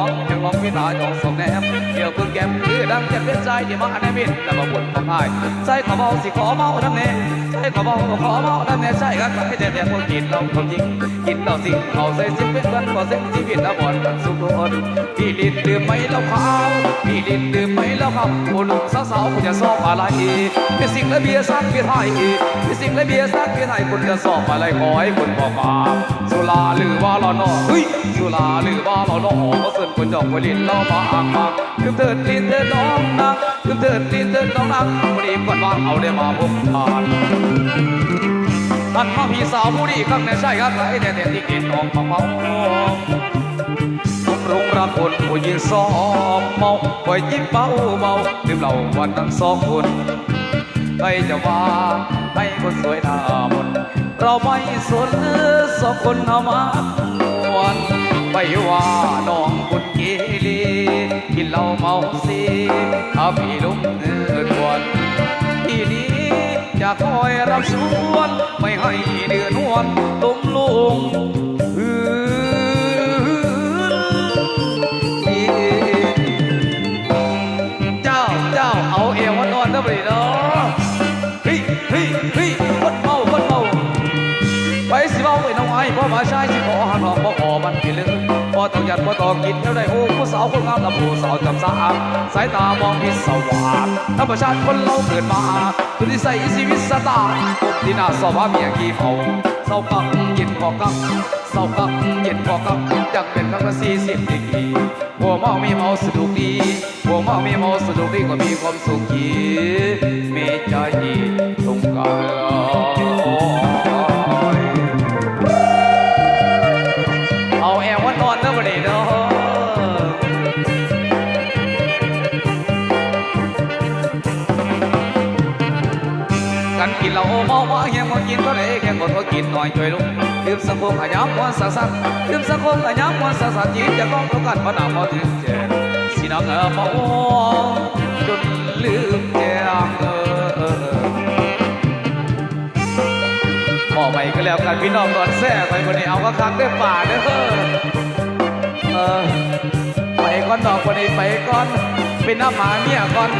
ອງ ຈັ່ງລອງເວນາຈອງສອບແນມ ດຽວເບິ່ງແກ້ມຄືດັ່ງຈະເປັນຊາຍທີ່ມາໃນເວນ ແລ້ວບໍ່ບຸນຂອງອ້າຍ ຊາຍຂໍເວົ້າຊິຂໍເມົານຳແດ່ ຊາຍຂໍເວົ້າຂໍເມົານຳແດ່ ຊາຍຮັກໃຫ້ແທ້ໆ ບໍ່ກິນເຫຼົ້າເຂົາຈິງ ກິນເຫຼົ້າຊິງເຂົາໃສ່ຊິເປັນເພື່ອນ ບໍ່ເສັງຊີວິດລະບ່ອນກັນສຸກຄົນ ພີ່ຫຼິ້ນດື່ມໄມ້ເຫຼົ້າຂາວ ພີ່ຫຼິ້ນດື່ມໄມ້ເຫຼົ້າຂາວ ຜູ້ໜຸ່ມສາວໆ ຜູ້ຈະຊອບອາໄລ ມີສິ່ງລະເບຍສາກເບຍໄທ ມີສິ່ງລະເບຍສາກເບຍໄທ ຄົນຈະຊອບອາໄລ ຂໍໃຫ້ຄົນບໍ່ມາ ສຸລາຫຼືວ່າລາວເນາະ ເຮີ້ຍ ສຸລາຫຼືວ່າລາວເນາະ ຂໍເຊີນຄົນຈອກໄປຫຼິ້ນເຫຼົ້າມາອ່າງມາ ຄືເທີດຫຼິ້ນເທີດນ້ອງນາງ ຄືເທີດຫຼິ້ນເທີດນ້ອງນາງ ມື້ນີ້ກ່ອນວ່າເຮົາໄດ້ມາພົບທ່ານ ຫັນມາພີ່ສາວຜູ້ນີ້ຄັກແນ່ ຊາຍຮັກຫຼາຍແທ້ໆ ທີ່ກິນອອກມາເມົາ ສົມ ລຸງລັກຄົນຜູ້ຍິງຊອບເມົາ ໄວ້ຈິບເປົາເມົາ ດື່ມເຫຼົ້າວັນທັງສອງຄົນ. ໃຜຈະວ່າໃຫ້ຄົນສວຍໜ້າມົນ ເຮົາໄມ່ສົນ ສອງຄົນເຮົາມັກມ່ວນ. ໃຜວ່ານ້ອງບຸນເກເລ ກິນເຫຼົ້າເມົາເຊ ເອົາຜີລົງເຮືອກວນ. ທີ່ນີ້ຈະຄອຍຮັບຊວນ ໄປໃຫ້ເດືອນຫວນຕົມລົງພື້ນ. ເຈົ້າ ເຈົ້າ ເອົາແອວອ່ອນໆເດີບາດນີ້ເດີ. ຮີ ຮີ ຮີ ຄົນເມົາ ຄົນເມົາ. ໃຜຊິເວົ້າໄປນ້ອງອ້າຍ ເພາະວ່າຊາຍຊິຂໍຫານ້ອງບໍ່ຂໍມັນກິນເລີຍ. ບໍ່ຕ້ອງຢ້ານ ບໍ່ຕ້ອງກິນແນວໃດ. ໂອ້ ຜູ້ສາວຄົນງາມ ລະຜູ້ສາວຈຳສາອາດ ສາຍຕາມອງພິດສະຫວາດ. ທຳມະຊາດຄົນເຮົາເກີດມາ ຕົວທີ່ໃຊ້ຊີວິດສະຕາ ກົບທີ່ໜ້າຊອບຫາເມຍຂີ້ເມົາ. ເຊົາກັກເຢັນກໍກັກ ເຊົາກັກເຢັນກໍກັກ ຈັ່ງເປັນຄັກລະສີ່ສິບດີກຣີ. ຜົວເມົາເມຍເມົາສະດວກດີ ຜົວເມົາເມຍເມົາສະດວກດີ ກໍມີຄວາມສຸກທີ່ມີໃຈຕົງກັນ. ເອົາແອວອ່ອນໆເດີບາດນີ້ເດີ. ກັນກິນເຫຼົ້າເມົາມາແຮງ ບໍ່ກິນເທົ່າໃດແຮງ ບໍ່ພໍກິນໜ້ອຍຈ່ອຍລົງ. ດື່ມສັງຄົມອາຍາມມ່ວນສັງສັນ ດື່ມສັງຄົມອາຍາມມ່ວນສັງສັນ ຈີຈະຕ້ອງຕ້ອງກັນ ບໍ່ໜ້າບໍ່ຖືກແຈງ ຊິນັ່ງເມົາຈົນລືມແຈ້ງ. ເອີ ເອີ ເອີ ເວົ້າໃໝ່ກໍແລ້ວກັນ ພີ່ນ້ອງດອນແຊໄປບັດນີ້ ເອົາຄັກໆເດີປ້າເດີ. ເອີ ໄປກ່ອນດອກ ບັດນີ້ໄປກ່ອນ ໄປນຳຫາເມຍກ່ອນ.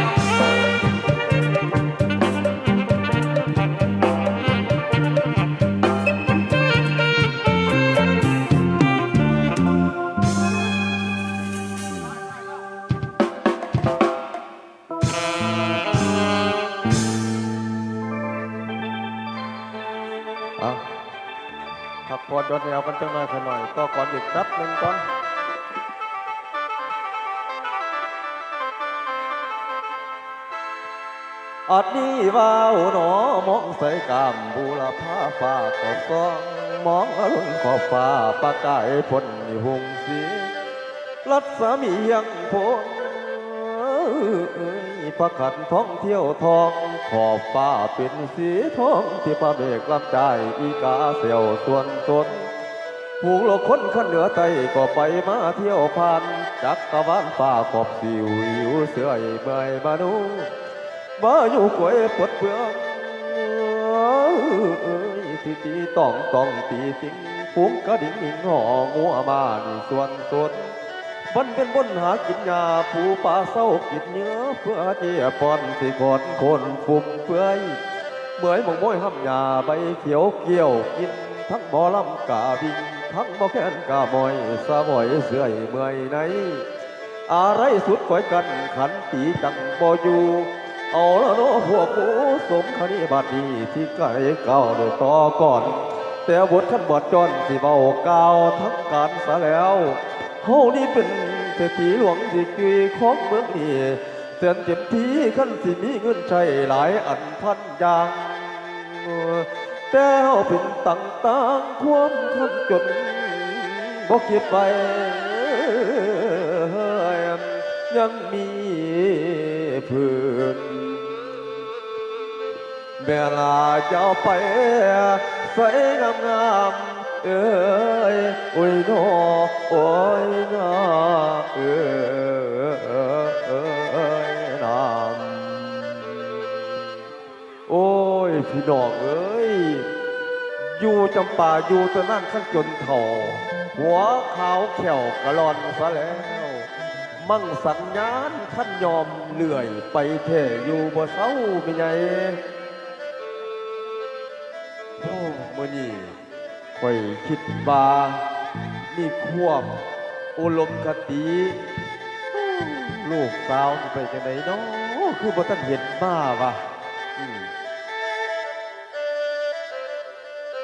ເອົ້າ ພັກຜ່ອນຢ່ອນແອວກັນຈັກໜ້ອຍຂ້ານ້ອຍ ຕໍ່ກ່ອນອີກແປັບໜຶ່ງກ່ອນ. ອັນນີ້ວ່າວໜໍມອງໃສ່ກ້າມບູລະພາ ຟ້າກໍສ່ອງມອງອະລຸນຂອບຟ້າ ປະກາຍພົ້ນຮຸ່ງສີ ລັດສະໝີຮຽງໂພນ ພະຂັນທອງທຽວທອງ ຂອບຟ້າເປັນສີທອງ ທີ່ພະເມກລຳຈາຍ ອີກາແຊວຊວນສົນ ຜູ້ໂລກຄົນຂັ້ນເໜືອໃຕ້ ກໍໄປມາທຽວຜ່ານ ຈັກກະວານຟ້າຂອບສີ ຫວິວເຊື່ອຍເມື່ອຍມະໂນ ມາຢູ່ກວຍປົດເປືອງ ຕິຕິຕ້ອງຕ້ອງຕີຕິງ ຝູງກະດິງຫິງຫໍ ງົວມ້ານີ້ຊວນສົນ ບັນເປັນບົນຫາກິນຫຍ້າ ປູປາເຊົາກິນເຫຍື່ອ ເພື່ອເຈຍປ້ອນຊິຂອນໂຄນຟຸມເຟືອຍ ເມື່ອຍໝອງໂມຍຫ້ຳຫຍ້າ ໃບຂຽວກ່ຽວກິນ ທັງໝໍລຳກາວິ່ງ ທັງໝໍແຄນກາໝອຍ ສະຫວອຍເຊື່ອຍເມື່ອຍໃນ ອາໄລສຸດຂ້ອຍກັນຂັນຕີຈັງບໍ່ຢູ່ ເອົາລະເນາະພວກໝູ່ສົມຄະນີ ບາດນີ້ທີ່ໄກກ້າວໄດ້ຕໍ່ກ່ອນ ແຕ່ບົດຄັນບອດຈ້ອນຊິເວົ້າກ່າວທາງການສາແລ້ວ ເຮົານີ້ເປັນເສດຖີຫຼວງທີ່ຈຸ້ຍຂອງເມືອງນີ້ ແສນເຕັມທີ່ຄັນຊິມີເງິນໃຊ້ຫຼາຍອັນພັນຢ່າງ ແຕ່ເຮົາເປັນຕ່າງໆ ຄວາມຄັນຈົນບໍ່ຄິດໄວ້ ຍັງມີພື້ນ ແມ່ລາຈະເອົາໄປໃສງາມໆ ເອີຍ ໂອ້ຍນໍ ໂອ້ຍນາ ເອີຍນາ. ໂອ້ຍ ພີ່ນ້ອງເອີຍ ຢູ່ຈຳປາຢູ່ແຕ່ນານ ຄັນຈົນເຖົ້າ ຫົວຂາວແຂ້ວກະລ່ອນຊະແລ້ວ ມັງສັງຍານຄັນຍອມເລື່ອຍໄປແທ້ ຢູ່ບໍ່ເຊົາແມ່ໃຫຍ່. ໂອ້ ມື້ນີ້ ຂ້ອຍຄິດວ່າມີຄວາມອຸດົມຄະຕິ ລູກສາວນີ້ໄປຈັ່ງໃດນໍ ຄືບໍ່ທັນເຫັນມາວະ? ອືມ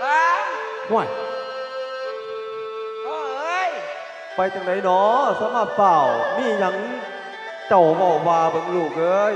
ອ້າວ ຫ້ວຍ ພໍ່ເອີຍ ໄປຈັ່ງໃດນໍ ສະມາຟ້າວ ມີຫຍັງເຈົ້າເວົ້າວ່າເບິ່ງລູກເອີຍ?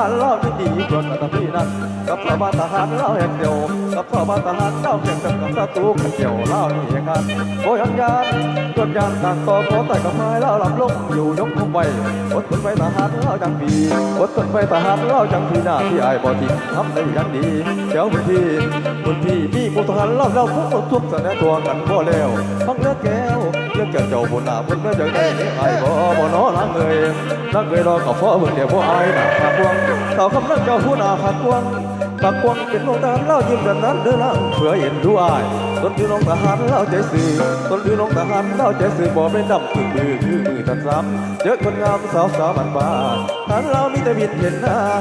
ານລາວຍິນດີ ເພື່ອນກັນນະພີ່ນັ້ນ ກັບຊາວບ້ານທະຫານລາວແຮງແກ່ວ ກັບຊາວບ້ານທະຫານລາວແຮງແກ່ວ ກັບສັດຕູຂັນແກ່ວລາວນີ້ແຮງງານ ບໍ່ຍັງຍານ ເກີດຢ້ານການຕໍ່ ຂໍໃຕ້ກັບພາຍລາວລຳລົງ ຢູ່ຍົງຄົງໄວ້ ອົດທົນໄວ້ທະຫານລາວຈັ່ງປີ ອົດທົນໄວ້ທະຫານລາວຈັ່ງປີ ໜ້າທີ່ອ້າຍບໍ່ຖິ້ມ ທຳໄດ້ຢ່າງດີ ແຖວພື້ນທີ່ ພື້ນທີ່ມີໝູ່ທະຫານລາວ ລາວຄົງບໍ່ທຸກສະແນຕົວກັນບໍ່ແລ້ວ ຟັງເລື່ອງແກ້ວ ເລື່ອງແກ້ວເຈົ້າບໍ່ໜ້າບຸນເມືອງຈັ່ງໃດ ເອີ ອ້າຍບໍ່ ບໍ່ນໍນາງເອີຍ ນາງເອີຍລໍກໍພໍເບິ່ງແຕ່ບໍ່ອາຍໜ້າຜາກກວ້າງ ສາວຄຳນາງເຈົ້າຜູ້ໜ້າຜາກກວ້າງ ປາກກວ້າງເປັນວງທະຫານລາວ ຍິ້ມກັນນັ້ນເດີນາງ ເພື່ອເອັນດູອ້າຍ ຕົນຄືນ້ອງທະຫານລາວໃຈຊື່ ຕົນຄືນ້ອງທະຫານລາວໃຈຊື່ ບໍ່ແມ່ນດຳປຶ້ງໆ ຄືມື້ນັ້ນຊ້ຳ ເຈີຄົນງາມສາວສາມັນປາ ທະຫານລາວມີແຕ່ບິນເຫັນນາງ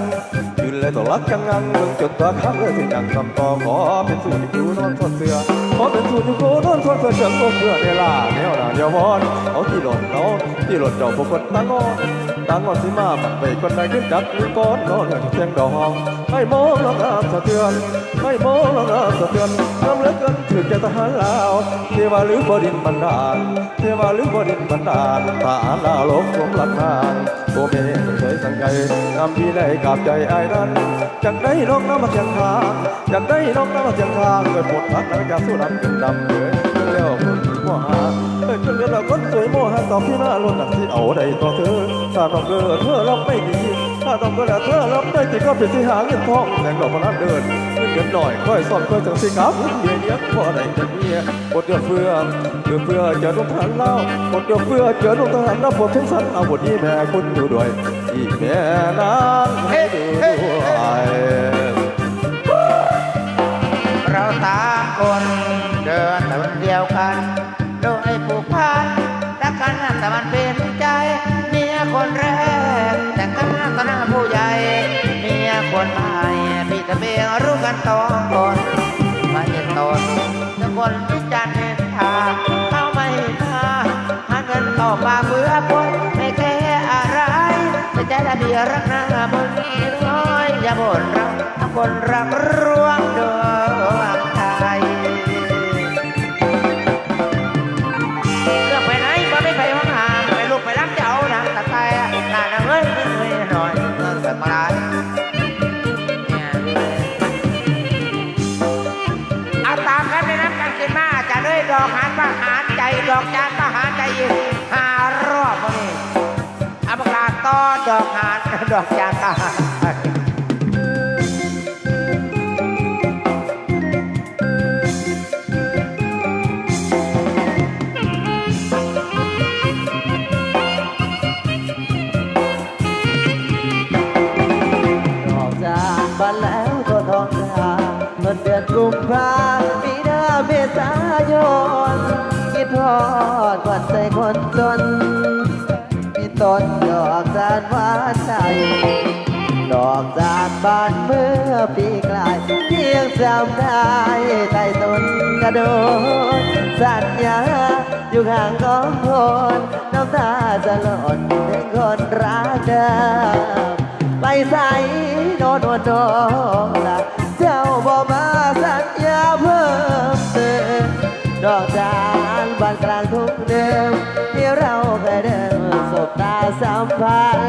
ຢືນແລຕ້ອງລັກຈັງງັງ ເບິ່ງຈົນຕົວຄ້າງເລີຍຊິຍັງນຳຕໍ່ ຂໍເປັນສູ້ຢູ່ຄູ່ນອນຊອນເຊື່ອ ຂໍເປັນສູ້ຢູ່ຄູ່ນອນຊອນເຊື່ອ ເຈີໂກເພື່ອແນ່ລາ ແນວໜ້າແນວວອນ ເອົາທີ່ຫຼອນເອົາທີ່ຫຼອນ ເຈົ້າບໍ່ຄວນຕາງອນ ຕາງອນຊິມາ ມັນໄປກ່ອນນາຍຂຶ້ນຈັກມີກ່ອນ ນອນເຮືອນແຂງດອງ ໃຫ້ມອງລະງາມສະເທືອນ ໃຫ້ມອງລະງາມສະເທືອນ ງາມເຫຼືອເກີນຖືກໃຈທະຫານລາວ ເທວາຫຼືບໍ່ດິນບັນດານ ເທວາຫຼືບໍ່ດິນບັນດານ ທະຫານລາວຫຼົງຫຼົມລັກນາງ ໂອແມ່ເພິ່ນເຄີຍສັງໄກ ນຳທີ່ໄດ້ກາບໃຈອ້າຍນັ້ນ ຢາກໄດ້ນ້ອງນຳມາຄຽງຂ້າງ ຢາກໄດ້ນ້ອງນຳມາຄຽງຂ້າງ ເກີດຜົນພັກນາງຈາກສຸລຳເປັນດຳເດີ ແລ້ວຄົນສວຍໂມຫະ ເອີ ຈົນເກີດແລ້ວຄົນສວຍໂມຫະ ຕອບທີ່ມາລົດໜັກທີ່ເອົາໄດ້ຕໍ່ເທີ ຖ້ານ້ອງເກີດເທີລຳໄມ່ດີ ຖ້ານ້ອງເກີດແລ້ວເທີລຳໄມ່ດີ ກໍເປັນທີ່ຫາເງິນທອງແຕ່ງດອກມານານເດີນ ເງິນເດືອນໜ້ອຍ ຄ່ອຍສອນຄ່ອຍຈັງຊິກາບ ເງິນເດືອນເຍອະ ພໍໄດ້ຈັກເມຍ ກົດເກືອເຟືອ ເກືອເຟືອເຈີໜຸ່ມທະຫານລາວ ກົດເກືອເຟືອເຈີໜຸ່ມທະຫານລາວ ປວດເທິງສັນ ເອົາບົດນີ້ແມ່ຄຸນຢູ່ດ້ວຍ ອີກແມ່ນາງໃຫ້ດູດ້ວຍ ເຮົາສາມຄົນເດີນຖະໜົນດຽວກັນ ໂດຍຜູກພັນ ຮັກກັນແຕ່ມັນເປັນໃຈ ເມຍຄົນແລກແຕ່ງງານຕໍ່ໜ້າຜູ້ໃຫຍ່ ເມຍຄົນໃໝ່ມີແຕ່ເບງ ຮູ້ກັນສອງຄົນ ມາເຮັດຕົນ ທຸກຄົນວິຈານນິນທາ ເຮົາໄມ່ມາ ຫາເງິນເຂົ້າປາກເພື່ອຄົນ ໄມ່ແຄອະໄລ ໃສ່ໃຈລະເບຍຮັກນາບຸນນ້ອຍ ຢ່າບ່ນຮັກຄົນຮັກລວງດວງໃຈ ເລື່ອງໄປໃນບໍ່ມີໃຜຫວງຫ້າມ ໄປລູກໄປຫຼານຈະເອົານາງຕາແຕ່ ໜ້ານາງເອີຍ ເອີຍໜ້ອຍ ເອີຍແບບມາຫຼາຍ ເອົາຕາມຄຳແນະນຳກັນຂຶ້ນມາ ອາຈານເອີຍ ດອກຫານປະຫານໃຈ ດອກຈານປະຫານໃຈອີກ ດອກຫານ ດອກຈານຕາ. ດອກຈານບານແລ້ວກໍທອງທາ ເດືອນກຸມພາ ມີນາ ເມສາ ຍອນ ຄິດຮອດຂວັນໃຈຄົນຈົນ ມີຕົ້ນດອກຈານຫວານໃສ ດອກຈານບານເມື່ອປີກາຍ ພຽງຈຳໄດ້ໃຕ້ຕົ້ນກະໂດນ ສັນຍາຢູ່ຂ້າງກອງໂພນ ນ້ຳຕາຈະຫຼົ່ນເຖິງຄົນຮັກເດີມ ໄປໃສນ້ອ ນ້ອງລະ ເຈົ້າບໍ່ມາສັນຍາເພີ່ມເຕີມ ດອກຈານບ້ານກາງທຸງເດີມ ທີ່ເຮົາເຄີຍເດີນສົບຕາສຳພັນ.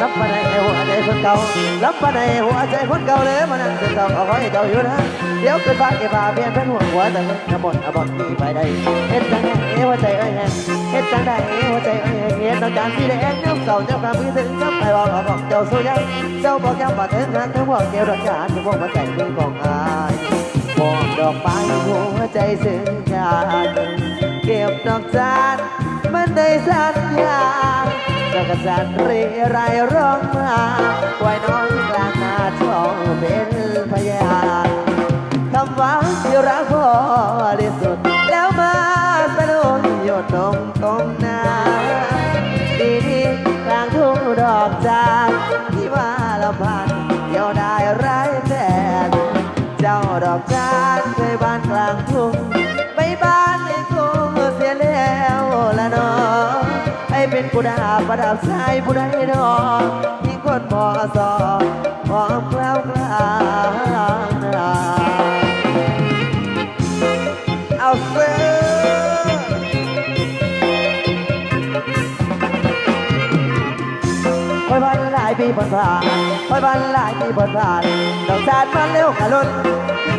ລັບປານໃດໃຫ້ຫົວໃຈຄົນເກົ່າ ລັບປານໃດໃຫ້ຫົວໃຈຄົນເກົ່າເລີຍ ມານັ່ງເຊົາ ເອົາໃຫ້ເຈົ້າຢູ່ນາ ດຽວເກີດຟ້າເກັບຜ້າ ປ່ຽນເປັນຫົວ ຫົວໃຈ ນ້ຳມົນອາບົດມີໄປໄດ້ ເຮັດຈັ່ງໃດຫົວໃຈເອີຍແຮງ ເຮັດຈັ່ງໃດຫົວໃຈເອີຍແຮງ ເຮັດນ້ຳຕານສີແດງ ຍາມເຊົ້າຍາມຄ່ຳ ຄິດເຖິງກັບໄປເວົ້າເອົາຂອງເຈົ້າສູ່ຍາມ ເຈົ້າບອກຍາມວ່າເຖິງຫາກເຖິງພວກແກ້ວດອກຈານ ພວກມາໃສ່ມືຂອງອ້າຍ ມອບດອກໄມ້ຫົວໃຈເຊິ່ງກັນ ເກັບດອກຈານ ມັນໄດ້ສັນຍາ ຈັກກະຈັນເຣໄລຮ້ອງມາ ຄວາຍນ້ອຍກາງນາຈອງເປັນພະຍານ ຄຳວ່າທີ່ຮັກບໍລິສຸດ ແລ້ວມາສະໜຸນຢູ່ຕົງຕົງໜ້າ ດີໆ ກາງທົ່ງດອກຈານ ທີ່ວ່າລຳພັນ ດຽວດາຍໄຮ້ແກ່ນ ເຈົ້າດອກຈານເຄີຍບ້ານກາງທຸງ ໄປບ້ານໃນກຸງເສຍແລ້ວລະເນາະ ໃຜເປັນຜູ້ດາປະດັບຊາຍຜູ້ໃດເນາະ ຍິງຄົນໝໍ້ຊອກ ຫອມແກ້ວກາງນາ ເອົາເຊີ ໂອ້ຍ ວັນຫຼາຍປີຜ່ານມາ ໂອ້ຍ ວັນຫຼາຍປີຜ່ານມາ ດອກຈານມາແລ້ວກະຫຼົ່ນ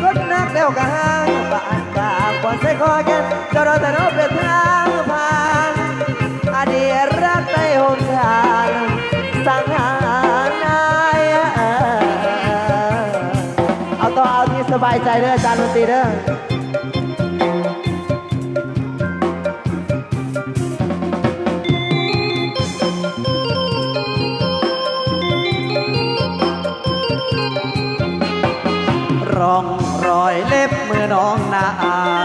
ຄົນຮັກແລ້ວກະຫ່າງ ປານກາງຄວັນໃສ່ຄໍແຂນ ເຈົ້າດອກແຕ່ເນາະເປັນທາງຜ່ານ ອະດີດຮັກໃນຫົນທາງ ສັງຫານາຍ ເອົາຕໍ່ ເອົາທີ່ສະບາຍໃຈເດີ ອາຈານດົນຕີເດີ. ຮ່ອງຮອຍເລັບມືນ້ອງນາ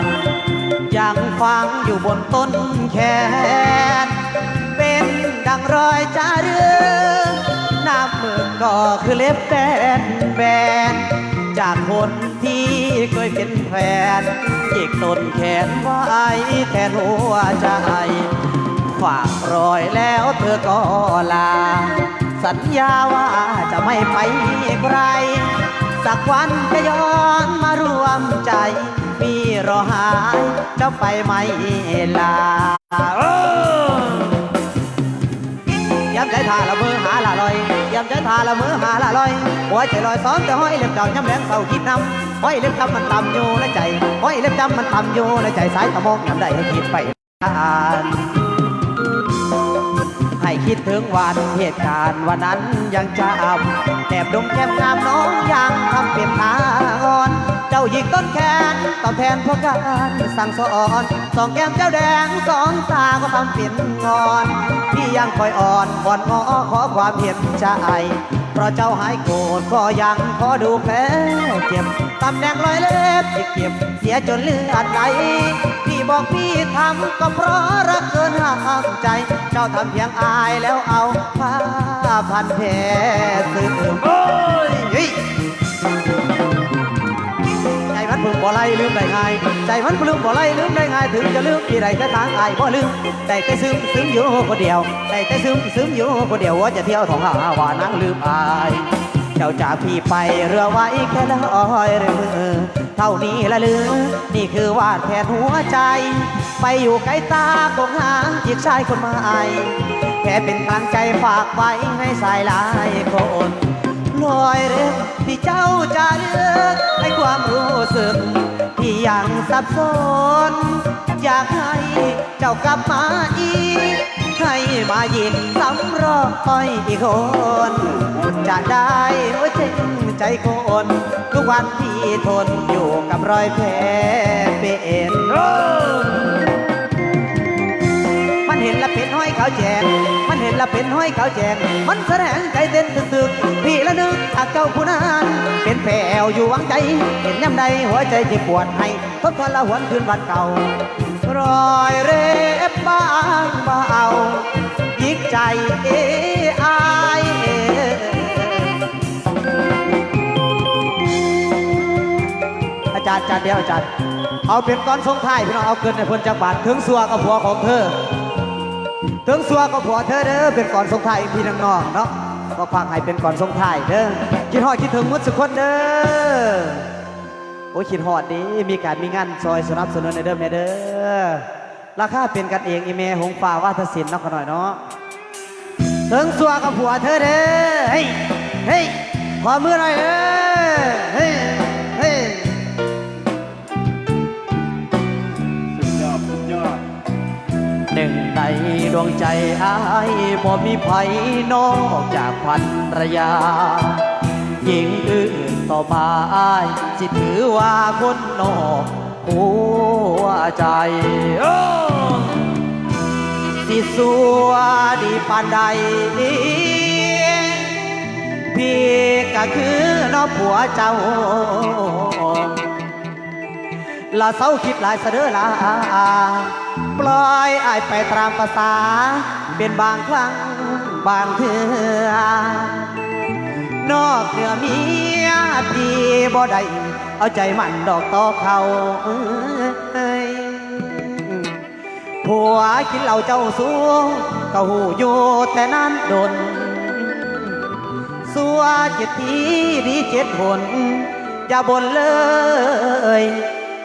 ງ ຍັງຝັງຢູ່ບົນຕົ້ນແຂນ ເປັນດັ່ງຮອຍຈາເລືອນ ນ້ຳມືກໍຄືເລັບແບນແບນ ຈາກຄົນ ທີ່ເຄີຍເປັນແຟນ ຈິກຕົ້ນແຂນໄວ້ແທນຫົວໃຈ ຝາກຮອຍແລ້ວເທີກໍລາ ສັນຍາວ່າຈະໄມ່ໄປໃກ ສັກວັນຈະຍ້ອນມາຮ່ວມໃຈ ມີລໍຫາຍເຈົ້າໄປໄມ່ລາ ເອີ. ຍາມໃຈຖ້າລະເມີຫາລະລອຍ ຍາມໃຈຖ້າລະເມີຫາລະລອຍ ຫົວໃຈລອຍສອນແຕ່ຮອຍເລັບເຈົ້າ ຍາມແລງເຝົ້າຄິດນຳ ຮອຍເລັບຈຳມັນຕຳຢູ່ໃນໃຈ ຮອຍເລັບຈຳມັນຕຳຢູ່ໃນໃຈ ສາຍຕາມອງຍາມໃດໃຫ້ຄິດໄປນານ ໃຫ້ຄິດເຖິງວັນເຫດການ ວັນນັ້ນຍັງຈຳ ແນບດົມແກ້ມງາມນ້ອງ ຍັງທຳເປັນຕາອ່ອນ ເຈົ້າຍິກຕົ້ນແຂນຕອບແທນພວກການສັ່ງສອນ ສອງແກ້ມເຈົ້າແດງ ສອງຕາກໍທຳເປັນງອນ ທີ່ຍັງຄອຍອ້ອນ ວອນງໍຂໍຄວາມເຫັນໃຈ ເພາະເຈົ້າຫາຍໂກດ ກໍຍັງຂໍດູແຜເຈັບ ຕຳແໜ່ງຮອຍເລັບທີ່ເກັບ ເສຍຈົນເລືອດໄຫຼ ທີ່ບອກມີທຳ ກໍເພາະຮັກເກີນຫ້າມໃຈ ເຈົ້າທຳພຽງອາຍ ແລ້ວເອົາຜ້າພັນແຜຊຶມ ໂອ້ຍ ເຮີ້ຍ. ໃຈມັນເພິ່ງບໍ່ໄດ້ລືມໄດ້ງ່າຍ ໃຈມັນເພິ່ງບໍ່ໄດ້ລືມໄດ້ງ່າຍ ເຖິງຈະລືມປີໃດກໍຕາມ ອ້າຍບໍ່ລືມ ໄດ້ແຕ່ຊຶມຊຶມຢູ່ຄົນດຽວ ໄດ້ແຕ່ຊຶມຊຶມຢູ່ຄົນດຽວ ຫົວໃຈທ່ຽວທ່ອງຫາວ່ານາງລືມອ້າຍ ເຈົ້າຈາກພີ່ໄປ ເຫຼືອໄວ້ແຄ່ລອຍມື ເທົ່ານີ້ລະຫຼື ນີ້ຄືວາດແຜນຫົວໃຈ ໄປຢູ່ໄກຕາກົງຫາອີກຊາຍຄົນໃໝ່ ແຄ່ເປັນກຳລັງໃຈຝາກໄວ້ໃຫ້ຊາຍຫຼາຍຄົນ รอยเล็บที่เจ้าจารึกให้ความรู้สึกที่ยังสับสน อยากให้เจ้ากลับมาอีก ให้มาหยิกซ้ำรอยอีกหน จะได้หัวเจ็บใจคน ทุกวันที่ทนอยู่กับรอยแผลเป็น มันเห็นละเป็นห้อยขาวแจง มันเห็นละเป็นห้อยขาวแจง มันแสดงใจเต้นตึกๆ พี่ละนึกจากเจ้าผู้นั้น เป็นแผวอยู่หวังใจ เห็นยามใดหัวใจเจ็บปวดให้ ทบทวนละหวนคืนวันเก่า รอยเล็บบ้างเบา หยิกใจเออายเออ อาจารย์ อาจารย์ เดี๋ยวอาจารย์ เอาเป็นกลอนส่งท้ายพี่น้อง เอาเกริ่นให้เพิ่นจักบาท ถึงซั่วกับผัวของเธอ ถึงซั่วกับผัวเธอเด้อ เป็นกลอนส่งท้ายพี่น้องๆ เนาะ ก็ฝากให้เป็นกลอนส่งท้ายเด้อ คิดฮอดคิดถึงหมดสุคนเด้อ โอ้ย คิดฮอดเด้ มีการมีงานซอยสนับสนุนแหน่เด้อแม่เด้อ ราคาเป็นกันเอง อีแม่หงฟ้าวาทศิลป์เนาะ ขอหน่อยเนาะ ถึงซั่วกับผัวเธอเด้อ เฮ้ย เฮ้ย ขอมือหน่อยเด้อ เฮ้ย เฮ้ย สุดยอด สุดยอด หนึ่งในดวงใจอ้ายบ่มีไผนอกจากภรรยา หญิงอื่นต่อมาอ้ายสิถือว่าคนนอกหัวใจ โอ้ สิซั่วดีปานใด พี่ก็คือเนาะผัวเจ้า ละเซาคิดหลายซะเด้อลา ปล่อยอ้ายไปตามประสา เป็นบางครั้งบางเทื่อ นอกเหนือเมียพี่บ่ได้ เอาใจมันดอกต่อเขา เอ้ย ผัวกินเหล้าเจ้าชู้ ก็ฮู้อยู่แต่นานดน ซั่วเจ็ดทีดีเจ็ดหน อย่าบ่นเลย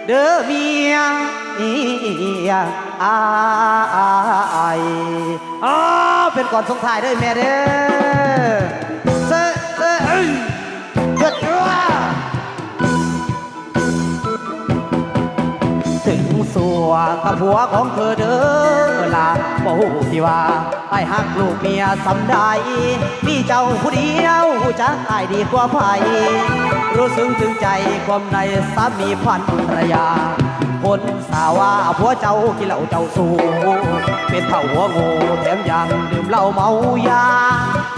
เด้อเมียอ้าย อ้า เป็นกลอนส่งท้ายเด้อแม่เด้อ เซอะ เซอะ เอ้ย เดือดร้อน ถึงซั่วกับผัวของเธอเด้อล่ะ บ่ฮู้สิว่า อ้ายฮักลูกเมียส่ำใด มีเจ้าผู้เดียวฮู้จักอ้ายดีกว่าไผ รู้ซึ้งถึงใจความในสามีภรรยา คนสาว่าผัวเจ้ากินเหล้าเจ้าชู้ เป็นเฒ่าหัวโง่แถมยังดื่มเหล้าเมายา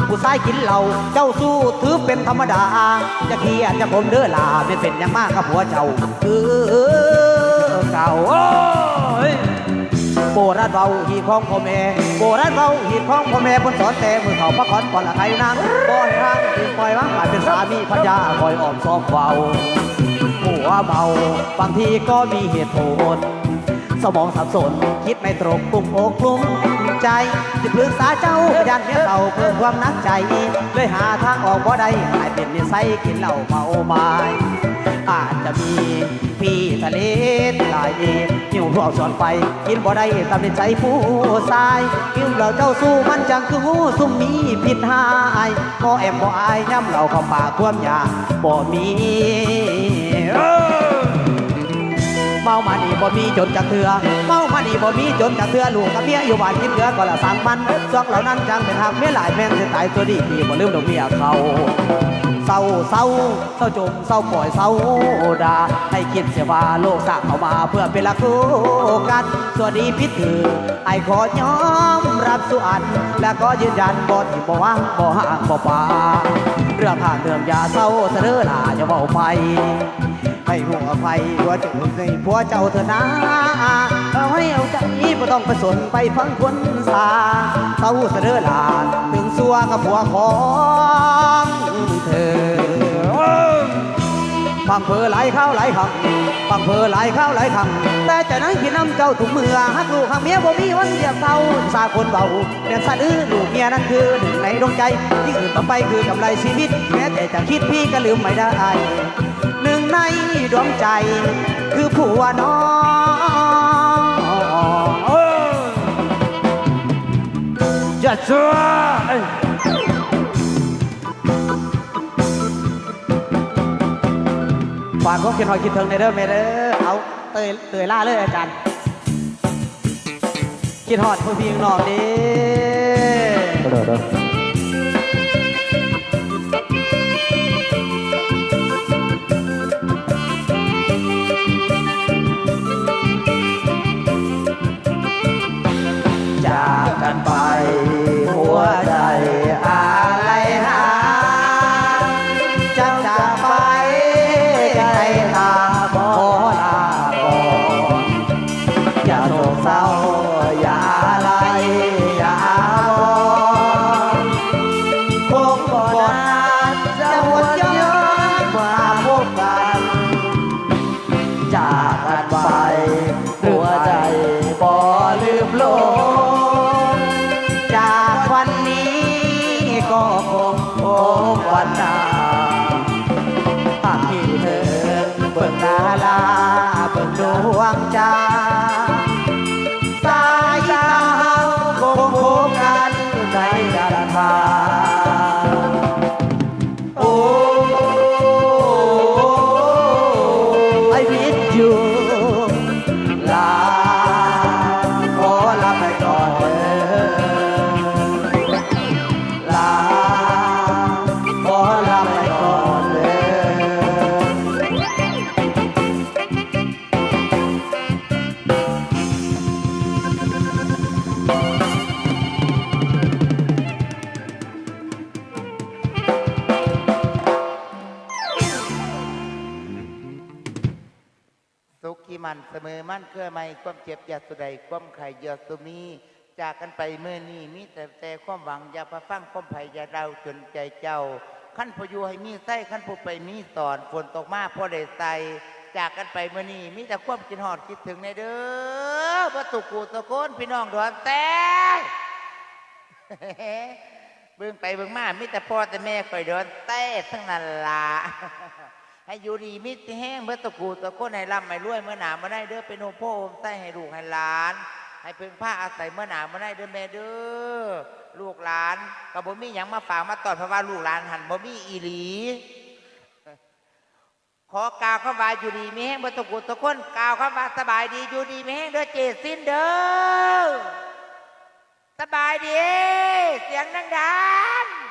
ผู้ชายกินเหล้าเจ้าชู้ถือเป็นธรรมดา อย่าเครียดอย่าขมเด้อหล่า แม่นเป็นหยังมากับผัวเจ้า คือเก่า โอ้ย โบราณเว้าฮีตของพ่อแม่ โบราณเว้าฮีตของพ่อแม่ เพิ่นสอนแต่มื้อเฒ่าพาขวัญป้อนละไข่นาง บ่ให้ห่าง ปล่อยวาง กลายเป็นสามีภรรยา คอยอ้อมซ้อมเว้า ผัวเมา บางทีก็มีเหตุผล สมองสับสน คิดไม่ตรง กลุ้มอกกลุ้มใจ สิปรึกษาเจ้า ย้านเมียเฒ่าเพิ่มความหนักใจ เลยหาทางออกบ่ได้ กลายเป็นนิสัยกินเหล้าเมามาย อาจจะมีพี่ทะเลที่หลาย หิ้วพวกสวนไป กินบ่ได้ตามนิสัยผู้ชาย หิ้วเหล้าเจ้าชู้มันจั่งคืองูซุ่มมีพิษร้าย บ่แอมบ่อาย ยามเหล้าเข้าปากความอยากบ่มี เออ เมามานี่บ่มีจนจักเทื่อ เมามานี่บ่มีจนจักเทื่อ ลูกกับเมียอยู่บ้านกินเหลือก็ละสั่งมัน ช่วงเหล่านั้นจั่งเป็นฮักเมียหลาย แม่นสิตายตัวดีที่บ่ลืมดอกเมียเขา เซา เซา เซาจม เซาปล่อย เซาด่า ให้คิดเสียว่าโลกสร้างเข้ามาเพื่อเป็นหลักคู่กัน ชั่วดีผิดถือ อ้ายขอยอมรับสู่อัน และขอยืนยันบ่ถิ่มบ่วาง บ่ฮ้างบ่ปา เรื่องฮักเรื่องหย่าเซาซะเด้อหล่า อย่าเว้าไป ให้หัวไผหัวเจ้า ให้ผัวเจ้าเถิดนา เอาให้เอาใจ บ่ต้องไปสนไปฟังคนสา เซาซะเด้อหล่า ถึงซั่วกับผัวของเธอ พร่ำเพ้อหลายคราวหลายครั้ง พร่ำเพ้อหลายคราวหลายครั้ง แต่ใจนั้นคิดนำเจ้าทุกเมื่อ ฮักลูกฮักเมียบ่มีวันเทียบเท่า สาคนเว้าแม่นสะดือ ลูกเมียนั้นคือหนึ่งในดวงใจ ที่อื่นต่อไปคือกำไรชีวิต แม้แต่จะคิดพี่ก็ลืมไม่ได้ หนึ่งในดวงใจคือผัวน้อง เอ้ย อย่าเชื่อ เอ้ย ຝາກຄວາມຄິດຮອດຄິດເຖິງແດ່ເດີແມ່ເດີ. ເອົາ ເຕີຍ ເຕີຍລາເລີຍອາຈານ ຄິດຮອດຜູ້ພີ່ນ້ອງເດ້. ເດີ ເດີ. ຈາກກັນໄປຫົວໃຈອາໄລຫາ ຈະຈາກໄປໃຫ້ຕາຂໍລາກ່ອນ ຢ່າໂສກເສົ້າ ຢ່າອາໄລ ຢ່າອາວອນ ຄົງບໍ່ນານຈະຫວນຍ້ອນມາພົບກັນ ຈາກກັນໄປ ຫົວໃຈບໍ່ລືມລົງ ຈາກວັນນີ້ກໍຄົງພົບວັນໜ້າ ຫາກຄິດເຖິງເບິ່ງດາລາ ເບິ່ງດວງໃຈ ສາຍຕາເຮົາຄົງພົບກັນໃນກັນທາ. ໂອ້ I miss you ລາ ຂໍລາໄປກ່ອນເດີ ລາ ຂໍລາໄປກ່ອນເດີ. ສຸກທີ່ໝັ້ນສະເໝີໝັ້ນເຄືອໄມ້ ຄວາມເຈັບຢ່າສູ່ໄດ້ ຄວາມໄຂ້ຢ່າສູ່ມີ. ຈາກກັນໄປມື້ນີ້ ມີແຕ່ ແຕ່ຄວາມຫວັງ ຢ່າໄປຟັງຄວາມໃຜ ຢ່າເລົ່າຈົນໃຈເຈົ້າ. ຄັນຜູ້ຢູ່ໃຫ້ມີໄຊ ຄັນຜູ້ໄປມີສອນ ຝົນຕົກມາພໍໄດ້ໃສ່. ຈາກກັນໄປມື້ນີ້ ມີແຕ່ຄວາມຄິດຮອດຄິດເຖິງແດ່ເດີ ເບິດທຸກຜູ້ທຸກຄົນ ພີ່ນ້ອງດອນແຕ້. ເບິ່ງໄປເບິ່ງມາ ມີແຕ່ພໍ່ແຕ່ແມ່ຂ້ອຍດອນແຕ້ທັງນັ້ນລະ. ໃຫ້ຢູ່ດີມີແຮງເບິດທຸກຜູ້ທຸກຄົນ ໃຫ້ລ່ຳໃຫ້ລວຍເມື່ອໜ້າເມື່ອໃນເດີ ເປັນຮົ່ມໂພຮົ່ມໄຊໃຫ້ລູກໃຫ້ຫຼານ ໃຫ້ເພິ່ງພາອາໄສເມື່ອໜ້າເມື່ອໃນເດີແມ່ເດີ. ລູກຫຼານກໍບໍ່ມີຫຍັງມາຝາກມາຕ້ອນ ເພາະວ່າລູກຫຼານຫັ້ນບໍ່ມີອີ່ຫຼີ. ຂໍກ່າວຄຳວ່າຢູ່ດີມີແຮງເບິດທຸກຜູ້ທຸກຄົນ ກ່າວຄຳວ່າສະບາຍດີ ຢູ່ດີມີແຮງເດີເຈ້ຊິນເດີ. ສະບາຍດີ ສຽງດັງໆ.